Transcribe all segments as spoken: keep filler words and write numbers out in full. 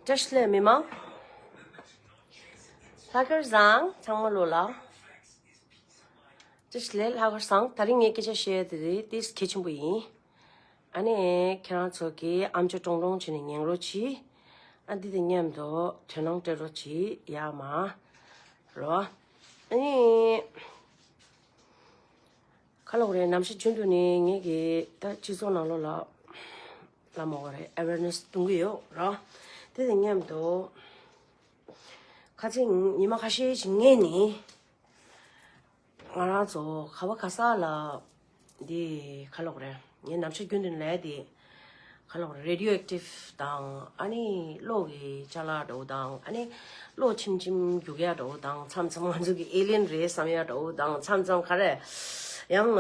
བཀྲ་ཤིས་བདེ་ལེགས་མི་མང་། ལྷག་དཀར་བཟང་ཚང་མ་ལོ་ལ། བཀྲ་ཤིས་བདེ་ལེགས་ལྷག་དཀར་བཟང་། དེ་རིང་ངས་སྐད་ཆ་བཤད་ཡ་དེ་རེད། དེ་གལ་ཆེན་པོ་ཡིན། ཨ་ནི་ཁྱེད་རང་ཚོ་གིས་ཨམ་ཅོག་ཀྲོང་ཀྲོང་བྱས་ནས་ཉན་རོགས་གྱིས། ཨ་འདི་དང་མཉམ་དུ་དོ་སྣང་སྤྲད་རོགས་གྱིས་ཡ་མ་རོ། ཨ་ནི། ཁ་ལོག་རེད། ནམ་ཞག་རྒྱུན་དུ་ནི་ངེད་ཀྱི་ད་སྤྱི་ཚོགས་ནང་ལོགས་ལ་ལ་མོ་བ་རེད། ཨེ་ཝེར་ནེ་སི་གཏོང་གི་ཡོད་ར། དེ་དང་མཉམ་དུ་ཁ་ཚིག་ཉི་མ་ཁ་ཤས་ཤིག་ངས་ནི་ང་རང་ཚོ་ག་བ་ག་ས་ལ་འདི་ཁ་ལོག་རེད། ངས་ནམ་ཞག་རྒྱུན་དུ་ལས་དེ། ཁ་ལོག་རེ་ཌི་ཡོ་ཨེག་ཊིབ་དང་ཨ་ནི་གློག་གི་ཅ་ལག་འདྲ་བོ་དང་ཨ་ནི་གློག་ཆེམ་ཆེམ་རྒྱུག་ཡ་འདྲ་བོ་དང་མཚམས་མཚམས་ང་ཚོ་གི་ཨེ་ལི་ཡན་རེད་བསམ་ཡ་འདྲ་བོ་དང་མཚམས་མཚམས་ག་རེ་ཡང་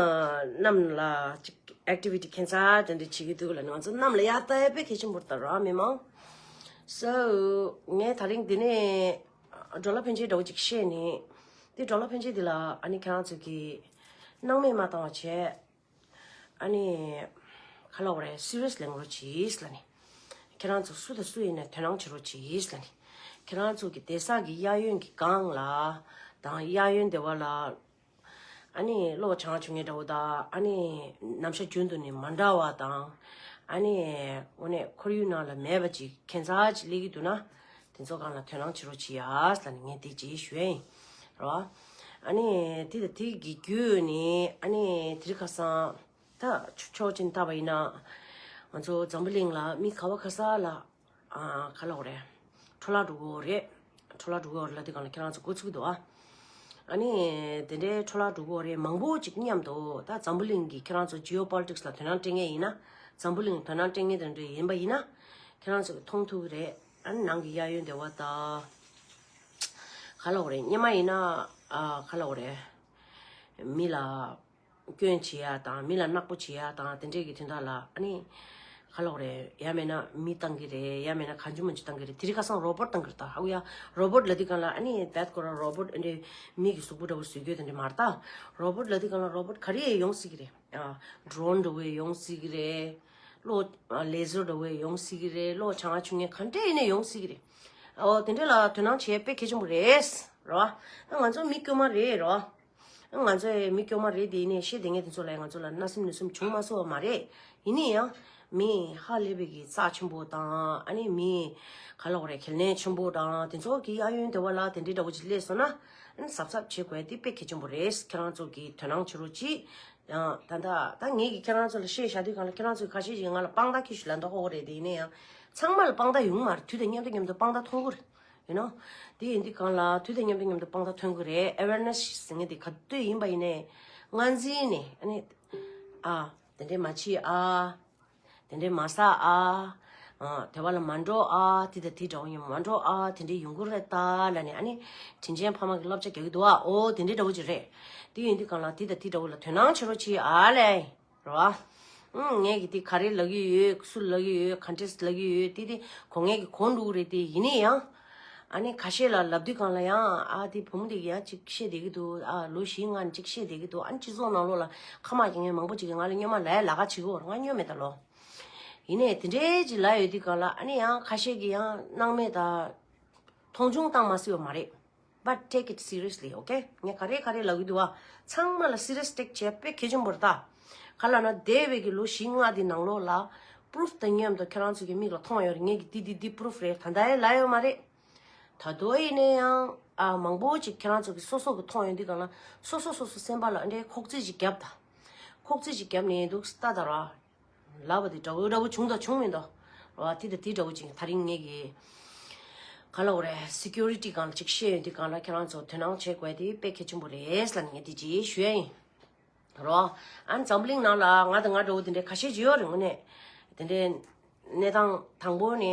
གནམ་ལ་ཅིག་ཨེག་ཊི་བི་ཊི་ཁྱད་མཚར་དེ་འདྲ་བྱེད་ཀྱི་འདུག་ལ། ང་ཚོ་གནམ་ལ་ཡར་ལྟ་ཡ་དཔེ་གལ་ཆེན་པོ་རེད་ད་ར་མི་མང་། སོ་ངས་དེ་རིང་འདི་ནས་ཌོ་ལར་ཕན་ཆད་འདྲ་བོ་ཅིག་བཤད་ནས་དེ་ཌོ་ལར་ཕན་ཆད་འདི་ལ་ཨ་ནི་ཁྱེད་རང་ཚོ་གི་སྣང་མེད་མ་བཏང་བ་བྱས། ཨ་ནི། ག་ལབ་དགོས་རེད། སི་རི་ཡས་ལེན་རོགས་གྱིས་ལབ་ནི། ཁྱེད་རང་ཚོ་སུ་དང་སུ་ཡིན་ནའི་དོ་སྣང་བྱེད་རོགས་གྱིས་ལབ་ནི། ཁྱེད་རང་ཚོ་གི་བསྡད་ས་གི་གཡས་གཡོན་གྱི་སྒང་ལ་དང་གཡས་གཡོན་སྡེ་བ་ལ་ཨ་ནི་གློག་བྱང་བྱུང་ངེས་འདྲ་བོ་དང་ཨ་ནི་ནམ་ཞག་རྒྱུན་དུ་ནི་མ་འདྲ་བ་དང་ཨ་ནི་དངོས་གནས་ཁོར་ཡུག་ནང་ལ་མེད་པ་ཅིག་ཁྱད་མཚར་ཅིག་སླེབས་ཀྱི་འདུག་ན། དེ་ཚོ་སྒང་ལ་དོ་སྣང་བྱེད་རོགས་བྱེད་ཡ་ཟེར་ནས་ངས་དེ་ཅིག་ཞུ་ཡ་ཡིན། རོ། ཨ་ནི་དེ་དང་དེ་གི་བརྒྱུད་ནས་ཨ་ནི་དེ་རིང་ཁ་སང་ད་ཕྱོགས་གཅིག་ནས་བལྟས་པ་ཡིན་ན་ང་ཚོ་འཛམ་བུ་གླིང་ལ་མི་ག་བ་ག་ས་ལ་ཨ་ག་ལབ་དགོས་རེད། འཕྲོ་བརླག་འགྲོ་གི་ཡོད་རེད། འཕྲོ་བརླག་འགྲོ་གི་ཡོད་རེད་ལབ་དུས་སྒང་ལ་ཁྱེད་རང་ཚོ་འགོ་ཚུགས་འདུག་ཨ། ཨ་ནི་དེ་འདྲའི་འཕྲོ་བརླག་འགྲོ་གི་ཡོད་རེད། མང་པོ་ཅིག་མཉམ་དུ་ད་འཛམ་བུ་གླིང་གི་ཁྱེད་རང་ཚོ་ཇི་ཨོ་པོ་ལི་ཊིག་སི་ལ་དོ་སྣང་སྤྲད་མཁན་ཡིན་ན། འཛམ་བུ་གླིང་དོ་སྣང་སྤྲད་མཁན་དེ་འདྲ་ཡིན་པ་ཡིན་ན། ཁྱེད་རང་ཚོ་གིས་མཐོང་ཐུབ་ཀྱི་རེད། ཨ་ནི་ནང་གི་གཡས་གཡོན་སྡེ་བ་དང་། ག་ལབ་དགོས་རེད། སྔོན་མ་ཡིན་ན་ཨ་ག་ལབ་དགོས་རེད། མི་ལ་སྐྱོན་བྱེད་ཡ་དང་མི་ལ་ནག་པོ་བྱེད་ཡ་དང་དེ་འདྲས་ཀྱི་དོན་དག་ལ་ཨ་ནི་ག་ལབ་དགོས་རེད། ཡང་མིན་ན་མི་བཏང་གི་རེད། ཡང་མིན་ན་གང་བྱུང་མང་བྱུང་བཏང་གི་རེད། དེ་རིང་ཁ་སང་རོ་བོ་ཊི་བཏང་གི་རེད་ད། ཧ་གོ་ཡ། རོ་བོ་ཊི་ལབ་དུས་སྒང་ལ་ཨ་ནི་བད་ཁོ་རང་རོ་བོ་ཊི་ཨ་འདྲས་མི་གི་གཟུགས་པོ་འདྲ་བོ་བཟོ་རྒྱུ་དེ་འདྲས་མ་རེད་ད། རོ་བོ་ཊི་ལབ་དུས་སྒང་ལ་རོ་བོ་ཊི་ག་རེ་ཡོང་སྲིད་ཀྱི་རེད། ཨ་ཌོ་རོན་འདྲ་བོ་ཡོང་སྲིད་ཀྱི་རེད། གློག་ཨ་ལེ་ཟར་འདྲ་བོ་ཡོང་སྲིད་ཀྱི་རེད། གློག་བྱང་བ་བྱུང་མཁན་ག་འདྲས་ཡིན་ནའི་ཡོང་སྲིད་ཀྱི་རེད། ཨོ་དེ་འདྲས་ལ་དོ་སྣང་བྱེད་དཔེ་གལ་ཆེན་པོ་རེད། རོ། ང་ཚོ་མི་དཀྱུས་མ་རེད་རོ། ང་ཚོ་མི་དཀྱུས་མ་རེད་དེ་ཡིན་ནའི་ཤེས་ལྡན་མཁན་དེ་ཚོ་ལ་ང་ཚོ་ལ་བརྣབ་སེམས་ནུས་སེམས་བྱུང་མ་སོང་བ་མ་རེད། ཡིན་ནའི་ཡང་མི་ཧ་ལས་པའི་གི་རྩ་ཆེན་པོ་དང་ཨ་ནི་མི་ག་ལབ་དགོས་རེད། གལ་གནད་ཆེན་པོ་དང་དེ་ཚོ་གི་གཡས་གཡོན་སྡེ་བ་ལ་དེ་འདྲས་འདྲ་བོ་ཅིག་སླེབས་སོང་ན་ཨ་ནི་གཟབ་གཟབ་བྱེད་དགོས་དེ་དཔེ་གལ་ཆེན་པོ་རེད། ཁྱེད་རང་ཚོ་གིས་དོ་སྣང་བྱེད་རོགས་གྱིས། ཡང་ད་ལྟ་ད་ངེད་ཀྱིས་ཁྱེད་རང་ཚོ་ལ་བཤད་བཞག་དུས་སྒང་ལ་ཁྱེད་རང་ཚོས་ཁ་ཤས་ཤིག་ང་ལ་དཔང་རྟགས་ཁྱེར་ཤོག་ལབ་འདུག་ཧ་གོ་རེད། དེ་ཡིན་ན་ཡང་ཚང་མ་ལ་དཔང་རྟགས་ཡོང་མ་རེད། དུས་དང་མཉམ་དུ་མཉམ་དུ་དཔང་རྟགས་ཐོན་གྱི་རེད། ཡིན་ནོ། དེ་ཡིན་དུས་སྒང་ལ་དུས་དང་མཉམ་དུ་མཉམ་དུ་དཔང་རྟགས་ཐོན་གྱི་རེད། ཨེ་ཝེར་ནེ་སི་ཟེར་མཁན་དེ་ག་དུས་ཡིན་པ་ཡིན་ནའི་སྔ་འཛིན་ནས་ཨ་ནི་ཨ་དེ་འདྲས་མ་བྱེད་ཨ། དེ་འདྲས་མ་ཟ་ཨ། ཨ་དེ་བ་ལ་མ་འགྲོ་ཨ། དེ་དང་དེ་འདྲ་བོ་ཡིན་མ་འགྲོ་ཨ། དེ་འདྲས་ཡོང་གི་རེད་ད་ལབ་ནས་ཨ་ནི་དྲིན་ཅན་ཕ་མ་གི་བསླབ་བྱ་རྒྱག་གི་འདུག་ཨ། ཨོ་དེ་འདྲས་འདྲ་བོ་ཅིག་རེད། དེ་ཡིན་དུས་སྒང་ལ་དེ་དང་དེ་འདྲ་བོ་ལ་དོ་སྣང་བྱེད་རོགས་གྱིས་ཨ་ལས། རེད་བ། ཨང་ངས་ཀྱི་དེ་ག་རེ་ལབ་ཀྱི་ཡོད། སུ་ལབ་ཀྱི་ཡོད། ག་འདྲས་ལབ་ཀྱི་ཡོད། དེ་དེ་གོ་ངས་ཀྱི་གོ་འགྲོ་གི་རེད་དེ་ཡིན་ནའི་ཡང་། ཨ་ནི་ཁ་ཤས་ལ་ལབ་དུས་སྒང་ལ་ཡང་ཨ་དེ་བུ་མོ་དེ་གི་ཡང་ཅིག་བཤད་བསྡད་ཀྱི་འདུག་ཨ་ལོ་བཞི་ལྔ་ནས་ཅིག་བཤད་བསྡད་ཀྱི་འདུག་ཨ་ནི་སྤྱི་ཚོགས་ནང་ལོགས་ལ་ཁ་མ་རྒྱག་མཁན་མང་པོ་ཅིག་གིས་ང་ལ་སྔོན་མ་ལབ་ཡ་ལབ་ཁ་བྱེད་ཀྱི་ཡོད་རེད། ང་སྨྱོ་མེད་ད་ལོ། ཡིན་ནའི་དེ་འདྲའི་ཅིག་ལབ་ཡོད་དུས་སྒང་ལ་ཨ་ནི་ཡང་ཁ་ཤས་ཀྱིས་ཡང་སྣང་མེད་ད་མཐོང་ཆུང་བཏང་མ་སྲིད་པ་མ་རེད། But take it seriously, okay? ངས་ག་རེ་ག་རེ་ལབ་ཀྱི་འདུག་བ། ཚང་མ་ལ་སི་རི་ཡས་ཊེག་བྱེད་དཔེ་གལ་ཆེན་པོ་རེད་ད། ག་ལབ་ན་འདས་པའི་གི་ལོ་བཞི་ལྔ་དེ་ནང་ལོགས་ལ་པུ་རུབ་དང་མཉམ་དུ་ཁྱེད་རང་ཚོ་གི་མིག་ལ་མཐོང་ཡོད་རེད། ངས་ཀྱི་འདི་འདི་འདི་པུ་རུབ་རེད། ད་ལྟ་ཡང་ལབ་ཡོད་མ་རེད། ད་དུང་ཡིན་ནའི་ཡང་ཨ་མང་པོ་ཅིག་ཁྱེད་རང་ཚོ་གི་སོ་སོ་གི་མཐོང་ཡོད་དུས་སྒང་ལ་སོ་སོ་སོ་སོ་སེམས་པ་ལ་འདྲའི་ཁོག་རྩིས་ཅིག་བརྒྱབ་ད། ཁོག་རྩིས་ཅིག་བརྒྱབ་ནས་འདུག་ལྟ་ད་ར། ལབ་པ་དེ་འདྲ་བོ་འདྲ་བོ་བྱུང་དང་བྱུང་མིན་དང་། ར་དེ་དང་དེ་འདྲ་བོ་ཅིག་དེ་རིང་ངེད་ཀྱིས་ག་ལབ་དགོས་རེད། སི་ཀུ་རི་ཊི་སྒང་ལ་ཅིག་བཤད་ཡོང་དུས་སྒང་ལ་ཁྱེད་རང་ཚོ་དོ་སྣང་བྱེད་དགོས་དེ་དཔེ་གལ་ཆེན་པོ་རེད་ལབ་ནས་ངས་དེ་ཅིག་ཞུ་ཡ་ཡིན། ར། ཨ་ནི་འཛམ་བུ་གླིང་ནང་ལ་ང་དང་ང་འདྲ་བོ་དེ་འདྲའི་ཁ་ཤས་ཅིག་ཡོད་རེད། དངོས་གནས་དེ་འདྲའི་གནས་སྟངས་དང་པོ་ནས་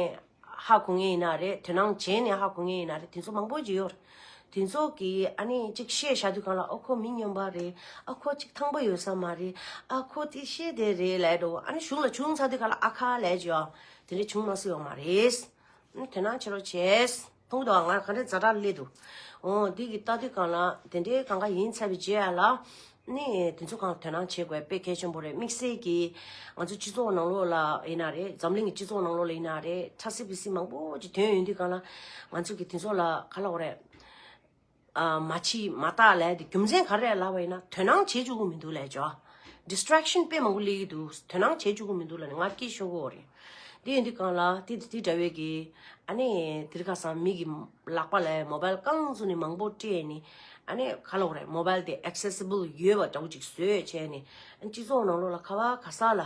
ཧ་གོ་མཁན་ཡིན་ན་རེད། དོ་སྣང་བྱས་ནས་ཧ་གོ་མཁན་ཡིན་ན་རེད། དེ་ཚོ་མང་པོ་ཅིག་ཡོད་རེད། དེ་ཚོ་གིས་ཨ་ནི་ཅིག་བཤད་བཞག་དུས་སྒང་ལ་ཨ་ཁོ་མི་སྨྱོན་པ་རེད། ཨ་ཁོ་ཅིག་ཐང་པོ་ཡོད་ས་མ་རེད། ཨ་ཁོ་དེ་བཤད་བསྡད་རེད་ལབ་འགྲོ། ཨ་ནི་གཞུང་ལ་བྱུང་ཚར་དུས་སྒང་ལ་ཨ་ཁ་ལབ་ཅིག་ཡོད། དེ་འདྲ་བྱུང་མ་སྲིད་པ་མ་རེད། ཨ་ནི་དོ་སྣང་བྱེད་རོགས་བྱས། མཐོང་གི་འདུག་ང་ག་འདྲ་ཛ་དྲག་སླེབས་འདུག་ཨོ་འདི་གི་ལྟ་དུས་སྒང་ལ་དེ་འདྲའི་གང་ག་ཡིན་ཚར་བའི་རྗེས་ལ། ནས་དེ་ཚོ་གང་དོ་སྣང་བྱེད་དགོས་དཔེ་གལ་ཆེན་པོ་རེད། དམིགས་བསལ་གྱིས་ང་ཚོ་སྤྱི་ཚོགས་ནང་ལོགས་ལ་ཡིན་ན་རེད། འཛམ་གླིང་གི་སྤྱི་ཚོགས་ནང་ལོགས་ལ་ཡིན་ན་རེད། ཁྲ་སི་བི་སི་མང་པོ་ཅིག་ཐོན་ཡོང་དུས་གང་ལ་ང་ཚོ་གི་དེ་ཚོ་ལ་ག་ལབ་དགོས་རེད། ཨ། མ་བྱེད་མ་བལྟ་ལབ་དེ་རྒྱུ་མཚན་ག་རེ་ལབ་པ་ཡིན་ན་དོ་སྣང་བྱེད་བཅུག་གི་མི་འདུག་ལབ་ཅོ། ཌིས་ཊེག་ཤན་དཔེ་མང་པོ་སླེབས་ཀྱི་འདུག་དོ་སྣང་བྱེད་བཅུག་གི་མི་འདུག་ལབ་ནས་ང་སྐད་ཤོར་གི་ཡོད་རེད། དེ་ཡིན་དུས་གང་ལ་དེ་དེ་འདྲ་བའི་གི་ཨ་ནི་དེ་རིང་ཁ་སང་མི་གི་ལག་པ་ལ་མོ་བལ་རྐང་བཙུགས་ནས་མང་པོ་སྤྲད་ནས་ཨ་ནི་ག་ལབ་དགོས་རེད། མོ་བལ་དེ་ཨེག་སེ་སི་བལ་ཡོད་པ་འདྲ་བོ་ཅིག་བཟོས་བྱས་ནས་ཨ་ནི་སྤྱི་ཚོགས་ནང་ལོགས་ལ་ག་བ་ག་ས་ལ།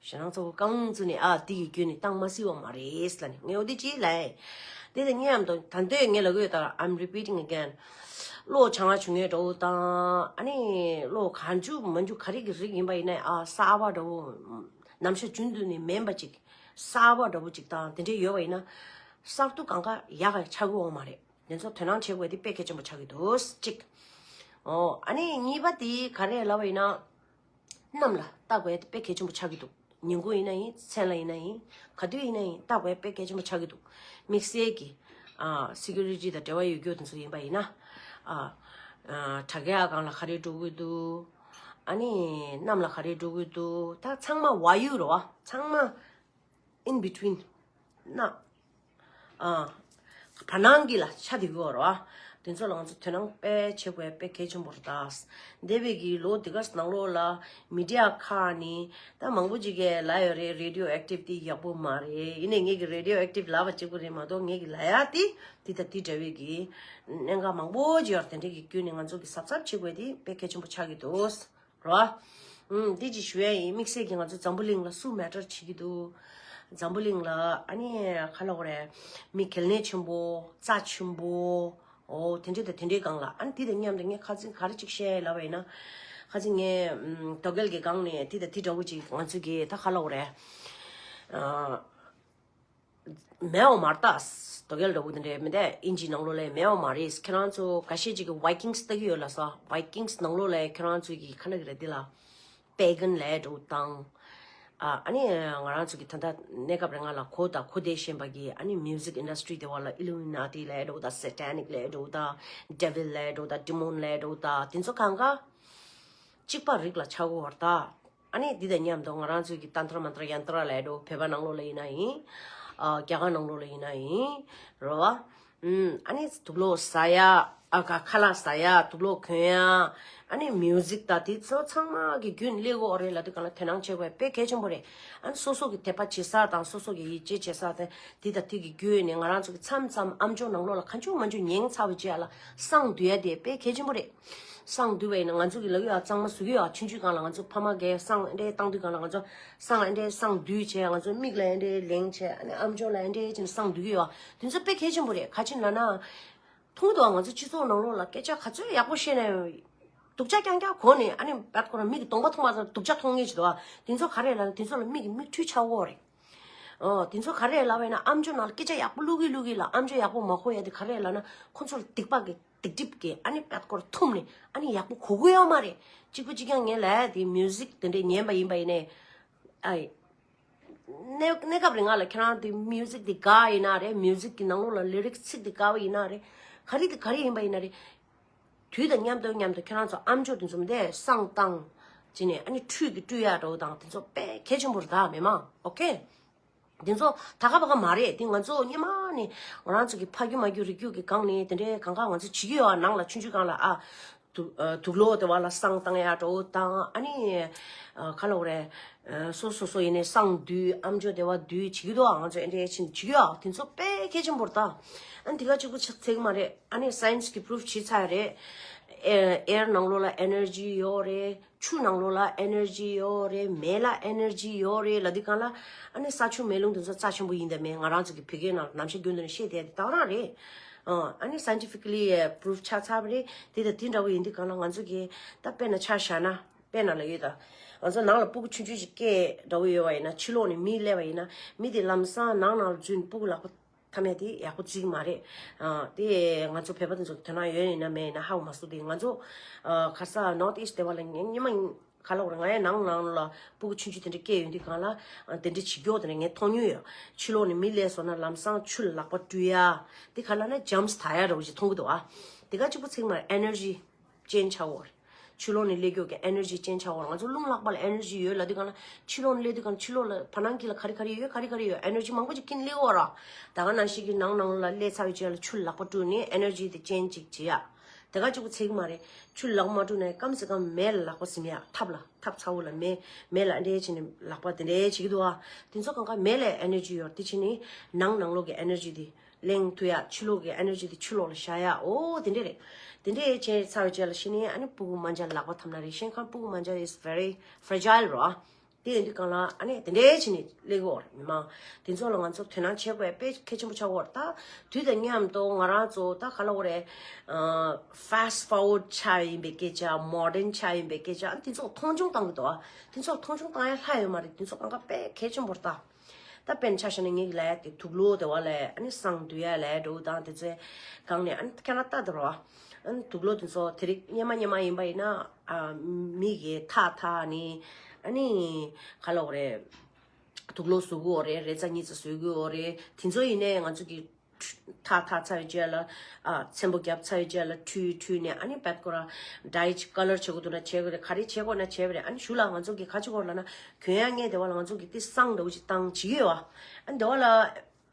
ཞེ་སྣང་ཚ་བོ་རྐང་བཙུགས་ནས་ཨ་དེ་གི་བརྒྱུད་ནས་བཏང་མ་སྲིད་པ་མ་རེད་ལབ་ནས་ངས་འོ་དེ་ཅིག་ལབ། དེ་དང་མཉམ་དུ་ད་འདོད་ངས་ལབ་གི་ཡོད་ད། I'm repeating again. གློག་བྱང་བ་བྱུང་ངེས་འདྲ་བོ་དང་ཨ་ནི་གློག་གང་བྱུང་མ་བྱུང་ག་རེ་གི་རིགས་ཡིན་པ་ཡིན་ན་ཨ་གསར་པ་འདྲ་བོ་ནམ་ཞག་རྒྱུན་དུ་ནས་མིན་པ་ཅིག་གསར་པ་འདྲ་བོ་ཅིག་དང་དེ་འདྲས་ཡོད་པ་ཡིན་ན་གསར་དུ་གང་ག་ཡག་ག་ཆགས་ཀྱི་ཡོད་མ་རེད། དེ་ཚོ་དོ་སྣང་བྱེད་དགོས་དེ་དཔེ་གལ་ཆེན་པོ་ཆགས་ཀྱི་འདུག་གཅིག་ཨོ་ཨ་ནི་གཉིས་པ་དེ་ག་རེ་ལབ་པ་ཡིན་ན། གནམ་ལ་ལྟ་དགོས་དཔེ་གལ་ཆེན་པོ་ཆགས་ཀྱི་འདུག་ཉིན་གུང་ཡིན་ན་ཡིན། མཚན་ལ་ཡིན་ན་ཡིན། ག་དུས་ཡིན་ན་ཡིན། ལྟ་དགོས་དཔེ་གལ་ཆེན་པོ་ཆགས་ཀྱི་འདུག་དམིགས་བསལ་གྱི་ཨ་སི་ཀུ་རི་ཊི་དང་འབྲེལ་བ་ཡོད་རྒྱུ་དེ་ཚོ་ཡིན་པ་ཡིན་ན། ཨ་ཨ་དྲ་རྒྱ་སྒང་ལ་ག་རེ་འགྲོ་གི་འདུག་ཨ་ནི་གནམ་ལ་ག་རེ་འགྲོ་གི་འདུག་ད་ཚང་མ་ཝ་ཡུ་རེད་བ། ཚང་མ་in between ན། ཨ། བར་སྣང་གི་ལ་ཆ་དེ་གོ་རོ། དེ་ཚོ་ལ་ང་ཚོ་དོ་སྣང་དཔེ་བྱེད་དགོས་དཔེ་གལ་ཆེན་པོ་རེད་ད། འདས་པའི་གི་ལོ་འདི་ག་ནང་ལོགས་ལ་མི་ཌི་ཡ་ཁག་ནི་ད་མང་པོ་ཅིག་གིས་ལབ་ཡོད་རེད། རེ་ཌི་ཡོ་ཨེག་ཊིབ་དེ་ཡག་པོ་མ་རེད། ཡིན་ནའི་ངས་གི་རེ་ཌི་ཡོ་ཨེག་ཊིབ་ལབ་པ་གཅིག་པུ་རེད་མ་གཏོགས་ངས་གི་ལབ་ཡ་དེ་དེ་ད་དེ་འདྲ་བའི་གི་གནད་འགག་མང་པོ་ཅིག་ཡོད་རེད། དེ་འདྲའི་གི་བརྒྱུད་ནས་ང་ཚོ་གི་གཟབ་གཟབ་བྱེད་དགོས་དེ་དཔེ་གལ་ཆེན་པོ་ཆགས་ཀྱི་འདུག་རོ། ཨུམ། འདི་ཅིག་ཞུ་ཡ་ཡིན། དམིགས་བསལ་གྱིས་ང་ཚོ་འཛམ་བུ་གླིང་ལ་སུ་མེ་ཊར་བྱེད་ཀྱི་འདུག་འཛམ་བུ་གླིང་ལ་ཨ་ནི་ག་ལབ་དགོས་རེད། མི་གལ་གནད་ཆེན་པོ། རྩ་ཆེན་པོ། འོ་དེ་འདྲ་དང་དེ་འདྲའི་སྒང་ལ་ཨ་ནི་དེ་དང་མཉམ་དུ་ངས་ཁ་སང་ག་རེ་ཅིག་བཤད་ལབ་པ་ཡིན་ན། ཁ་སང་ངས་ཨུམ། དོ་གལ་གྱི་སྒང་ནས་དེ་དང་དེ་འདྲ་བོ་ཅིག་ང་ཚོ་གི་ད་ག་ལབ་དགོས་རེད། ཨ། མེད་པ་མ་རེད་ད། དོ་གལ་འདྲ་བོ་དེ་འདྲ་མི་འདུག་ཨིན་ཇི་ནང་ལོགས་ལ་མེད་པ་མ་རེད། ཁྱེད་རང་ཚོ་འགའ་ཤས་ཅིག་གིས་ཝའི་ཀིང་སི་ལྟ་གི་ཡོད་ལ་ས། ཝའི་ཀིང་སི་ནང་ལོགས་ལ་ཁྱེད་རང་ཚོ་གི་ག་ལབ་ཀྱི་རེད་འདི་ལ། པེ་གན་ལབ་འདྲ་བོ་དང་། ཨ་ཨ་ནི་ང་རང་ཚོ་གི་ད་ལྟ་གནས་སྐབས་རིང་ང་ལ་གོ་དང་གོ་བསྡད་བཞིན་པ་གི་ཨ་ནི་མིའུ་ཟིག་ཨིན་ཌ་སི་ཊི་རི་དེ་བ་ལ་ཨི་ལུ་མི་ནཱ་ཊི་ལབ་འདྲ་བོ་དང་སེ་ཊ་ནིག་ལབ་འདྲ་བོ་དང་ཌེ་བིལ་ལབ་འདྲ་བོ་དང་ཌི་མོན་ལབ་འདྲ་བོ་དང་དེ་ཚོ་གང་ག་གཅིག་པ་རིགས་ལ་ཆགས་ཀྱི་ཡོད་རེད་ད། ཨ་ནི་འདི་དང་མཉམ་དུ་ང་རང་ཚོའི་གི་ཏན་ཏྲ་མན་ཏྲ་ཡན་ཏྲ་ལབ་འགྲོ། བོད་པ་ནང་ལོགས་ལ་ཡིན་ན་ཡིན། ཨ་རྒྱ་གར་ནང་ལོགས་ལ་ཡིན་ན་ཡིན། རེད་བ། ཨུམ། ཨ་ནི་དུག་ལོག་ཟ་ཡ། ཨ་ཁ་ཁ་ལག་ཟ་ཡ། དུག་ལོག་གོན་ཡ། ཨ་ནི་མིའུ་ཟིག་དང་དེ་ཚོ་ཚང་མ་གི་རྒྱུན་སླེབས་ཀྱི་ཡོད་རེད་ལབ་དུས་གང་ལ་དོ་སྣང་བྱེད་དགོས་དཔེ་གལ་ཆེན་པོ་རེད། ཨ་ནི་སོ་སོ་གི་དད་པ་བྱེད་ས་དང་སོ་སོ་གི་ཡིད་ཆེས་བྱེད་ས་དེ་དེ་དང་དེ་གི་བརྒྱུད་ནས་ང་རང་ཚོ་གི་མཚམས་མཚམས་ཨམ་ཅོག་ནང་ལོགས་ལ་གང་བྱུང་མང་བྱུང་ཉན་ཚར་བའི་རྗེས་ལ་བསང་བསྡུ་ཡ་དེ་དཔེ་གལ་ཆེན་པོ་རེད། བསང་བསྡུས་པ་ཡིན་ན་ང་ཚོ་གི་ལབ་ཡ་གཙང་མ་བཟོ་གི་ཡོད། ཆུང་ཆུང་སྒང་ལ་ང་ཚོ་ཕ་མ་གིས་བསང་ཨེ་འདྲས་བཏང་དུས་སྒང་ལ་ང་ཚོ་བསང་ཨེ་འདྲས་བསང་བསྡུས་བྱས། ང་ཚོ་མིག་ལ་ཨེ་འདྲས་ལེན་བྱས། ཨ་ནི་ཨམ་ཅོག་ལ་ཨེ་འདྲས་བྱས་ནས་བསང་བསྡུ་གི་ཡོད། དེ་ཚོ་དཔེ་གལ་ཆེན་པོ་རེད། ག་ཅི་ལབ་ན། མཐོང་གི་འདུག་ང་ཚོ་སྤྱི་ཚོགས་ནང་ལོགས་ལ་སྐད་ཆ་ག་ཚོད་ཡག་པོ་བཤད་ནས་སྡུག་ཅག་རྐྱང་རྐྱང་གོ་ནས་ཨ་ནི་བད་ཁོ་རང་མིག་གི་གདོང་པ་མཐོང་བ་ཙམ་སྡུག་ཅག་མཐོང་ངེས་ཀྱི་འདུག་དེ་ཚོ་ག་རེ་ལབ་ན་དེ་ཚོ་ལ་མིག་གི་མིག་འཕྲུལ་ཆགས་ཀྱི་ཡོད་རེད། ཨོ། དེ་ཚོ་ག་རེ་ལབ་པ་ཡིན་ན་ཨམ་ཅོག་ནང་ལ་སྐད་ཆ་ཡག་པོ་བླུག་གི་བླུག་གི་ལ་ཨམ་ཅོག་ཡག་པོ་མ་གོ་ཡ་དེ་ག་རེ་ལབ་ན་ཁོ་ཚོ་ལ་སྡིག་པ་གི་སྡིག་སྒྲིབ་ཀྱི་ཨ་ནི་བད་ཁོ་རང་འཐུམ་ནས་ཨ་ནི་ཡག་པོ་གོ་གི་ཡོད་མ་རེད། གཅིག་པུ་གཅིག་རྐྱང་ངས་ལབ་ཡ་དེ་མིའུ་ཟིག་དེ་འདྲས་ཉན་པ་ཡིན་པ་ཡིན་ནའི། ཨའི། གནས་གནས་སྐབས་རིང་ང་ལ་ཁྱེད་རང་དེ་མིའུ་ཟིག་དེ་དགའ་ཡིན་ན་རེད། མིའུ་ཟིག་གི་ནང་ལོགས་ལ་ལི་རིག་ཚིག་དེ་དགའ་བ་ཡིན་ན་རེད། ག་རེ་དེ་ག་རེ་ཡིན་པ་ཡིན་ན་རེད། དུས་དང་མཉམ་དུ་མཉམ་དུ་ཁྱེད་རང་ཚོ་ཨམ་ཅོག་དེ་ཚོ་མི་འདས་བསང་བཏང་། བྱས་ནས་ཨ་ནི་ཁྲུས་ཀྱི་བཀྲུ་ཡ་འདྲ་བོ་དང་དེ་ཚོ་དཔེ་གལ་ཆེན་པོ་རེད་ད་མི་མང་། ཨོ་ཁེ། དེ་ཚོ་ད་ག་བ་ག་མ་རེད། དེ་ང་ཚོ་སྔོན་མ་ནས་ང་རང་ཚོ་གི་ཕ་རྒྱུད་མ་རྒྱུད་རིགས་རྒྱུད་ཀྱི་སྒང་ནས་དེ་འདྲའི་གང་ག་ང་ཚོ་བྱེད་ཀྱི་ཡོད། ནང་ལ་ཆུང་ཆུང་སྒང་ལ་ཨ། དུག་ཨ། དུག་ལོག་དེ་བ་ལ་བསང་བཏང་ཡ་འདྲ་བོ་དང་ཨ་ནི། ཨ། ག་ལབ་དགོས་རེད། ཨ། སོ་སོ་སོ་ཡིན་ནའི་བསང་བསྡུས་ཨམ་ཅོག་དེ་བ་བསྡུས་བྱེད་ཀྱི་འདུག་ང་ཚོ་ཨེ་འདྲས་ཕྱིན་བྱེད་ཀྱི་ཡོད། དེ་ཚོ་དཔེ་གལ་ཆེན་པོ་རེད་ད། ཨ་ནི་དེ་ག་གཅིག་པུ་ཚིག་ཚིག་མ་རེད། ཨ་ནི་སའེན་སི་གི་པུ་རུབ་བྱས་ཚར་རེད། ཨེ་ཨེར་ནང་ལོགས་ལ་ཨེ་ནར་ཇི་ཡོད་རེད། ཆུ་ནང་ལོགས་ལ་ཨེ་ནར་ཇི་ཡོད་རེད། མེ་ལ་ཨེ་ནར་ཇི་ཡོད་རེད་ལབ་དུས་སྒང་ལ་ཨ་ནི་ས་ཆུ་མེ་རླུང་དེ་ཚོ་རྩ་ཆེན་པོ་ཡིན་དང་མིན་ང་རང་ཚོ་གི་བོད་སྐད་ནང་ལ་ནམ་ཞག་རྒྱུན་དུ་ནས་བཤད་བསྡད་དེ་ད་ག་རང་རེད། ཨ་ནི་སའེན་ཊི་ཕི་ཀ་ལི་པུ་རུབ་ཆགས་ཚར་བ་རེད། དེ་དང་དེ་འདྲ་བོ་ཡིན་དུས་སྒང་ལ་ང་ཚོ་གི་ད་དཔེར་ན་ཆ་བཞག་ན་དཔེར་ན་ལབ་ཡོད་ད། ང་ཚོ་ནང་ལ་སྤུ་གུ་ཆུང་ཆུང་ཞིག་སྐྱེས་འདྲ་བོ་ཡོད་པ་ཡིན་ན་ཕྱི་ལོགས་ནས་མི་སླེབས་པ་ཡིན་ན་མི་དེ་ལམ་སང་ནང་ནང་ལ་འཛུལ་ནས་སྤུ་གུ་ལག་པ་ཐ་མ་དེ་ཡག་པོ་བརྩི་གི་མ་རེད། ཨ། དེ་ང་ཚོ་བོད་པ་དེ་ཚོ་དོ་སྣང་ཡོད་ཡིན་ན་མེད་ཡིན་ན་ཧ་གོ་མ་སོང་། དེ་ང་ཚོ་ཨ། ཁ་ས་ནོར་ཐི་ཨིསྟ་དེ་བ་ལ་ངས་སྔོན་མ་ག་ལབ་དགོས་རེད། ང་ཡང་ནང་ནང་ལ་སྤུ་གུ་ཆུང་ཆུང་དེ་འདྲ་སྐྱེས་ཡོང་དུས་སྒང་ལ་ཨ། དེ་འདྲ་བྱེད་མཁན་དེ་འདྲ་ངས་མཐོང་མྱོང་ཡོད། ཕྱི་ལོགས་ནས་མི་སླེབས་སོང་ན་ལམ་སང་ཆུ་ལ་ལག་པ་བཀྲུ་ཡ། དེ་ག་ལབ་ན་ཇམ་སི་ད་ཡ་འདྲ་བོ་ཞིག་མཐོང་གི་འདུག་ཨ། དེ་ག་གཅིག་པུ་ཚིག་མ་རེད། ཨེ་ནར་ཇི་ཅན་ཆགས་ཡོད་རེད། ཕྱི་ལོགས་ནས་སླེབས་ཀྱོག་གི་ཨེ་ནར་ཇི་ཅན་ཆགས་འོ་ར། ང་ཚོ་རླུང་ལྷགས་པ་ལ་ཨེ་ནར་ཇི་ཡོད་ལབ་དུས་གང་ལ་ཕྱི་ལོགས་ནས་སླེབས་དུས་གང་ལ་ཕྱི་ལོགས་ལ་བར་སྣང་གི་ལ་ག་རེ་ག་རེ་ཡོད། ག་རེ་ག་རེ་ཡོད། ཨེ་ནར་ཇི་མང་པོ་ཅིག་ཀིན་སླེབས་འོ་ར། ད་ག་ནང་བཞིན་གྱི་ནང་ནང་ལ་སླེབས་ཚར་བའི་རྗེས་ལ་ཆུ་ལག་པ་བཀྲུས་ནས་ཨེ་ནར་ཇི་དེ་ཅན་ཅིག་བྱེད་ཡ། དེ་ག་གཅིག་པུ་ཚིག་མ་རེད། ཆུ་ལག་པ་མ་བཀྲུས་ན་ཡང་སྐམ་སེ་སྐམ་མེ་ལ་ལག་པ་ཟིན་ཡ། ཐབ་ལ་ཐབ་ཚ་བོ་ལ་མེ་མེ་ལ་འདྲེ་བྱས་ནས་ལག་པ་དེ་འདྲས་བྱེད་ཀྱི་འདུག་ཨ། དེ་ཚོ་གང་ག་མེ་ལ་ཨེ་ནར་ཇི་ཡོད་དེ་བྱས་ནས་ནང་ནང་ལོགས་ཀྱི་ཨེ་ནར་ཇི་དེ་ལེན་ཐུབ་ཡ། ཕྱི་ལོགས་ཀྱི་ཨེ་ནར་ཇི་དེ་ཕྱི་ལོགས་ལ་བཞག་ཡ། འོ་དེ་འདྲས་རེད། དེ་འདྲས་བྱས་ཚར་བའི་རྗེས་ལ་ཕྱི་ནས་ཨ་ནི་སྤུ་གུ་མ་འཇའ་ལག་པ་འཐམ་ན་རེད། ཤིང་ཁང་སྤུ་གུ་མ་འཇའ་is very fragile རོ། དེ་ཡིན་དུས་གང་ལ་ཨ་ནི་དེ་འདྲས་བྱས་ནས་སླེབས་ཀྱི་ཡོད་རེད། མི་མང་དེ་ཚོ་ལ་ང་ཚོ་དོ་སྣང་བྱེད་དགོས་དཔེ་གལ་ཆེན་པོ་ཆགས་ཀྱི་ཡོད་རེད། ད་དུས་དང་མཉམ་དུ་ང་རང་ཚོ་ད་ག་ལབ་དགོས་རེད། ཨ། fast forward ཆགས་ཡིན་པའི་སྐད་ཆ། modern ཆགས་ཡིན་པའི་སྐད་ཆ། ཨ་ནི་དེ་ཚོ་མཐོང་ཆུང་བཏང་གི་འདུག་ཨ། དེ་ཚོ་མཐོང་ཆུང་བཏང་ཡ་ལྷག་ཡོད་མ་རེད། དེ་ཚོ་གང་ག་དཔེ་གལ་ཆེན་པོ་རེད་ད། ད་དཔེར་ན་ཆ་བཞག་ན་ངེད་ཀྱི་ལ་ཡ་དེ་དུག་ལོག་དེ་བ་ལ་ཨ་ནི་བསང་བསྡུ་ཡ་ལ་ཡ་འགྲོ་དང་དེ་ཚོའི་སྒང་ནས་ཨ་ནི་ཁྱེད་རང་ལྟ་དང་རོ། ཨ་ནི་དུག་ལོག་དེ་ཚོ་དེ་རིགས་སྔོན་མ་སྔོན་མ་ཡིན་པ་ཡིན་ན་ཨ་མི་གི་ཐག་ཐག་ནི་ཨ་ནི་ག་ལབ་དགོས་རེད། དུག་ལོག་བཟོ་གི་ཡོད་རེད། རེ་ཙ་གཉིས་ཙ་བཟོ་གི་ཡོད་རེད། དེ་ཚོ་ཡིན་ནའི་ང་ཚོ་གི་ཐག་ཐག་ཚར་བའི་རྗེས་ལ་ཨ་ཚེམ་པོ་བརྒྱབ་ཚར་བའི་རྗེས་ལ་འཁྲུད་འཁྲུད་ནས་ཨ་ནི་བེད་ཀོ་ར་ཌའི་ཅི་ཀ་ལར་བྱེད་དགོས་འདུག་ན་བྱེད་དགོས་རེད། ག་རེ་བྱེད་དགོས་ན་བྱེད་པ་རེད། ཨ་ནི་གཞུག་ལ་ང་ཚོ་གི་ག་ཅི་དགོས་ལབ་ན་གྱོན་ཡ་ངས་དེ་བ་ལ་ང་ཚོ་གི་དེ་བསང་འདྲ་བོ་ཅིག་བཏང་བྱེད་ཀྱི་ཡོད་ཨ། ཨ་ནི་དེ་བ་ལ་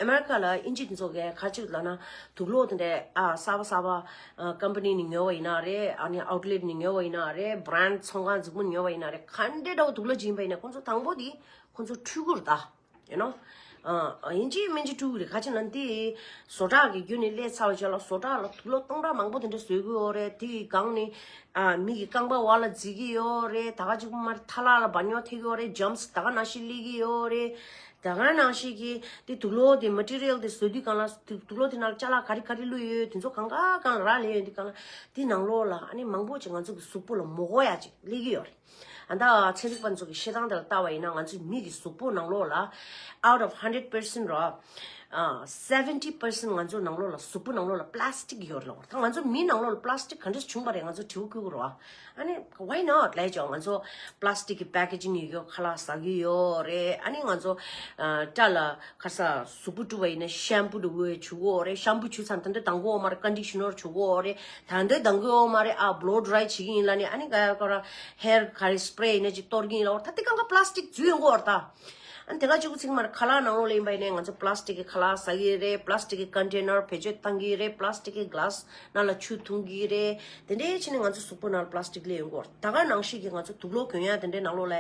ཨ་མེ་རི་ཀ་ལ་དབྱིན་ཇི་དེ་ཚོ་གས་ག་ཅི་ལབ་ན་དུག་ལོག་དེ་འདྲས་ཨ་གསར་པ་གསར་པ་ཨ་ཀམ་པ་ནི་ནས་ཉོ་བ་ཡིན་ན་རེད། ཨ་ནི་ཨའུ་ཊི་ལེ་ཊི་ནས་ཉོ་བ་ཡིན་ན་རེད། བྷ་རན་ཌི་ཚོང་ཁང་རྫིག་པོ་ནས་ཉོ་བ་ཡིན་ན་རེད། ག་འདྲས་འདྲ་བོ་དུག་ལོག་ཅིག་ཡིན་པ་ཡིན་ན་ཁོང་ཚོ་དང་པོ་དེ་ཁོང་ཚོ་འཁྲུད་དགོས་རེད་ད། ཡོ་ནོ། ཨ་ཡིན་གཅིག་མིན་གཅིག་འཁྲུད་དགོས་རེད། ག་ཅི་ལབ་ན་དེ་བཟོ་གྲྭ་གི་བརྒྱུད་ནས་སླེབས་ཚར་བའི་རྗེས་ལ་བཟོ་གྲྭ་ལ་དུག་ལོག་སྟོང་ཕྲག་མང་པོ་དེ་འདྲ་བཟོ་གི་ཡོད་རེད། དེ་གི་སྒང་ནས་ཨ་མི་གི་རྐང་པ་བར་ལ་འཛུལ་གི་ཡོད་རེད། ད་ག་ཅིག་པུ་མར་ཐ་ལག་ལ་བ་ཉོ་ཐེབས་ཀྱི་ཡོད་རེད། ཇམ་སི་ད་ག་ནང་བཞིན་སླེབས་ཀྱི་ཡོད་རེད། ད་ག་ནང་བཞིན་གི་དེ་དུག་ལོག་དེ་མ་ཊི་རི་ཡལ་དེ་བཟོ་དུས་སྒང་ལ་དུག་དུག་ལོག་དེ་ནང་ལ་ཅ་ལག་ག་རེ་ག་རེ་བླུགས་ཡོད་དེ་ཚོ་གང་ག་སྒང་ལ་རག་ལས་ཡོད་དུས་སྒང་ལ་དེ་ནང་ལོགས་ལ་ཨ་ནི་མང་པོ་ཅིག་ང་ཚོ་གི་གཟུགས་པོ་ལ་མ་དགོས་ཡ་ཅིག་སླེབས་ཀྱི་ཡོད་རེད། ཨ་ད་ཚན་རིག་པ་ཚོ་གི་བཤད་སྟངས་དེ་ལ་ལྟ་བ་ཡིན་ན་ང་ཚོའི་མི་གི་གཟུགས་པོ་ནང་ལོགས་ལ་out of hundred percent རོ། ཨ་seventy percent ང་ཚོ་ནང་ལོགས་ལ་གཟུགས་པོ་ནང་ལོགས་ལ་པ་ལ་སི་ཊིག་ཡོད་རེད་ལབ། ད་ང་ཚོ་མི་ནང་ལོགས་ལ་པ་ལ་སི་ཊིག་ག་འདྲས་བྱུང་བ་རེད་ང་ཚོ་དྲི་བ་བཀོད་དགོས་རེད་བ། ཨ་ནི་why not ལབ་ཀྱང་ང་ཚོ་པ་ལ་སི་ཊིག་གི་པེ་ཀེ་ཇིང་ཡོད་ཀྱོག་ཁ་ལག་ཟ་གི་ཡོད་རེད། ཨ་ནི་ང་ཚོ་ཨ་སྐྲ་ལ་ཁ་ས་གཟུགས་པོ་བཀྲུ་བ་ཡིན་ན་ཤམ་པུ་འདྲ་བོ་བྱུག་གི་ཡོད་རེད། ཤམ་པུ་བྱུག་ཚར་ད་འདི་དང་གོ་མ་རེད། ཀོན་ཌི་ཤི་ནར་བྱུག་གི་ཡོད་རེད། ད་འདི་དང་གོ་མ་རེད། ཨ་བྷི་ལོ་ཌ་རའི་བྱེད་ཀྱི་ཡིན་ལབ་ནས་ཨ་ནི་ག་ཡ་ཀ་ར་ཧེར་ག་རེ་སི་པི་རེ་ཡིན་ན་ཅིག་གཏོར་གྱི་ཡིན་ལབ། ད་དེ་གང་ག་པ་ལ་སི་ཊིག་འཛུལ་ཡོང་གི་ཡོད་རེད་ད། ཨ་ནི་དེ་ག་གཅིག་པུ་ཚིག་མ་རེད། ཁ་ལག་ནང་ལོགས་ལ་ཡིན་པ་ཡིན་ནའི་ང་ཚོ་པ་ལ་སི་ཊིག་གི་ཁ་ལག་ཟ་གི་རེད། པ་ལ་སི་ཊིག་གི་ཀོན་ཊེ་ནར་བེད་སྤྱོད་བཏང་གི་རེད། པ་ལ་སི་ཊིག་གི་གི་ལ་སི་ནང་ལ་ཆུ་འཐུང་གི་རེད། དེ་འདྲའི་ཕྱིན་ནས་ང་ཚོ་གཟུགས་པོ་ནང་ལ་པ་ལ་སི་ཊིག་སླེབས་ཡོང་གི་ཡོད་རེད། ད་ག་ནང་བཞིན་གྱི་ང་ཚོ་དུག་ལོག་གྱོན་ཡ་དེ་འདྲའི་ནང་ལོགས་ལ་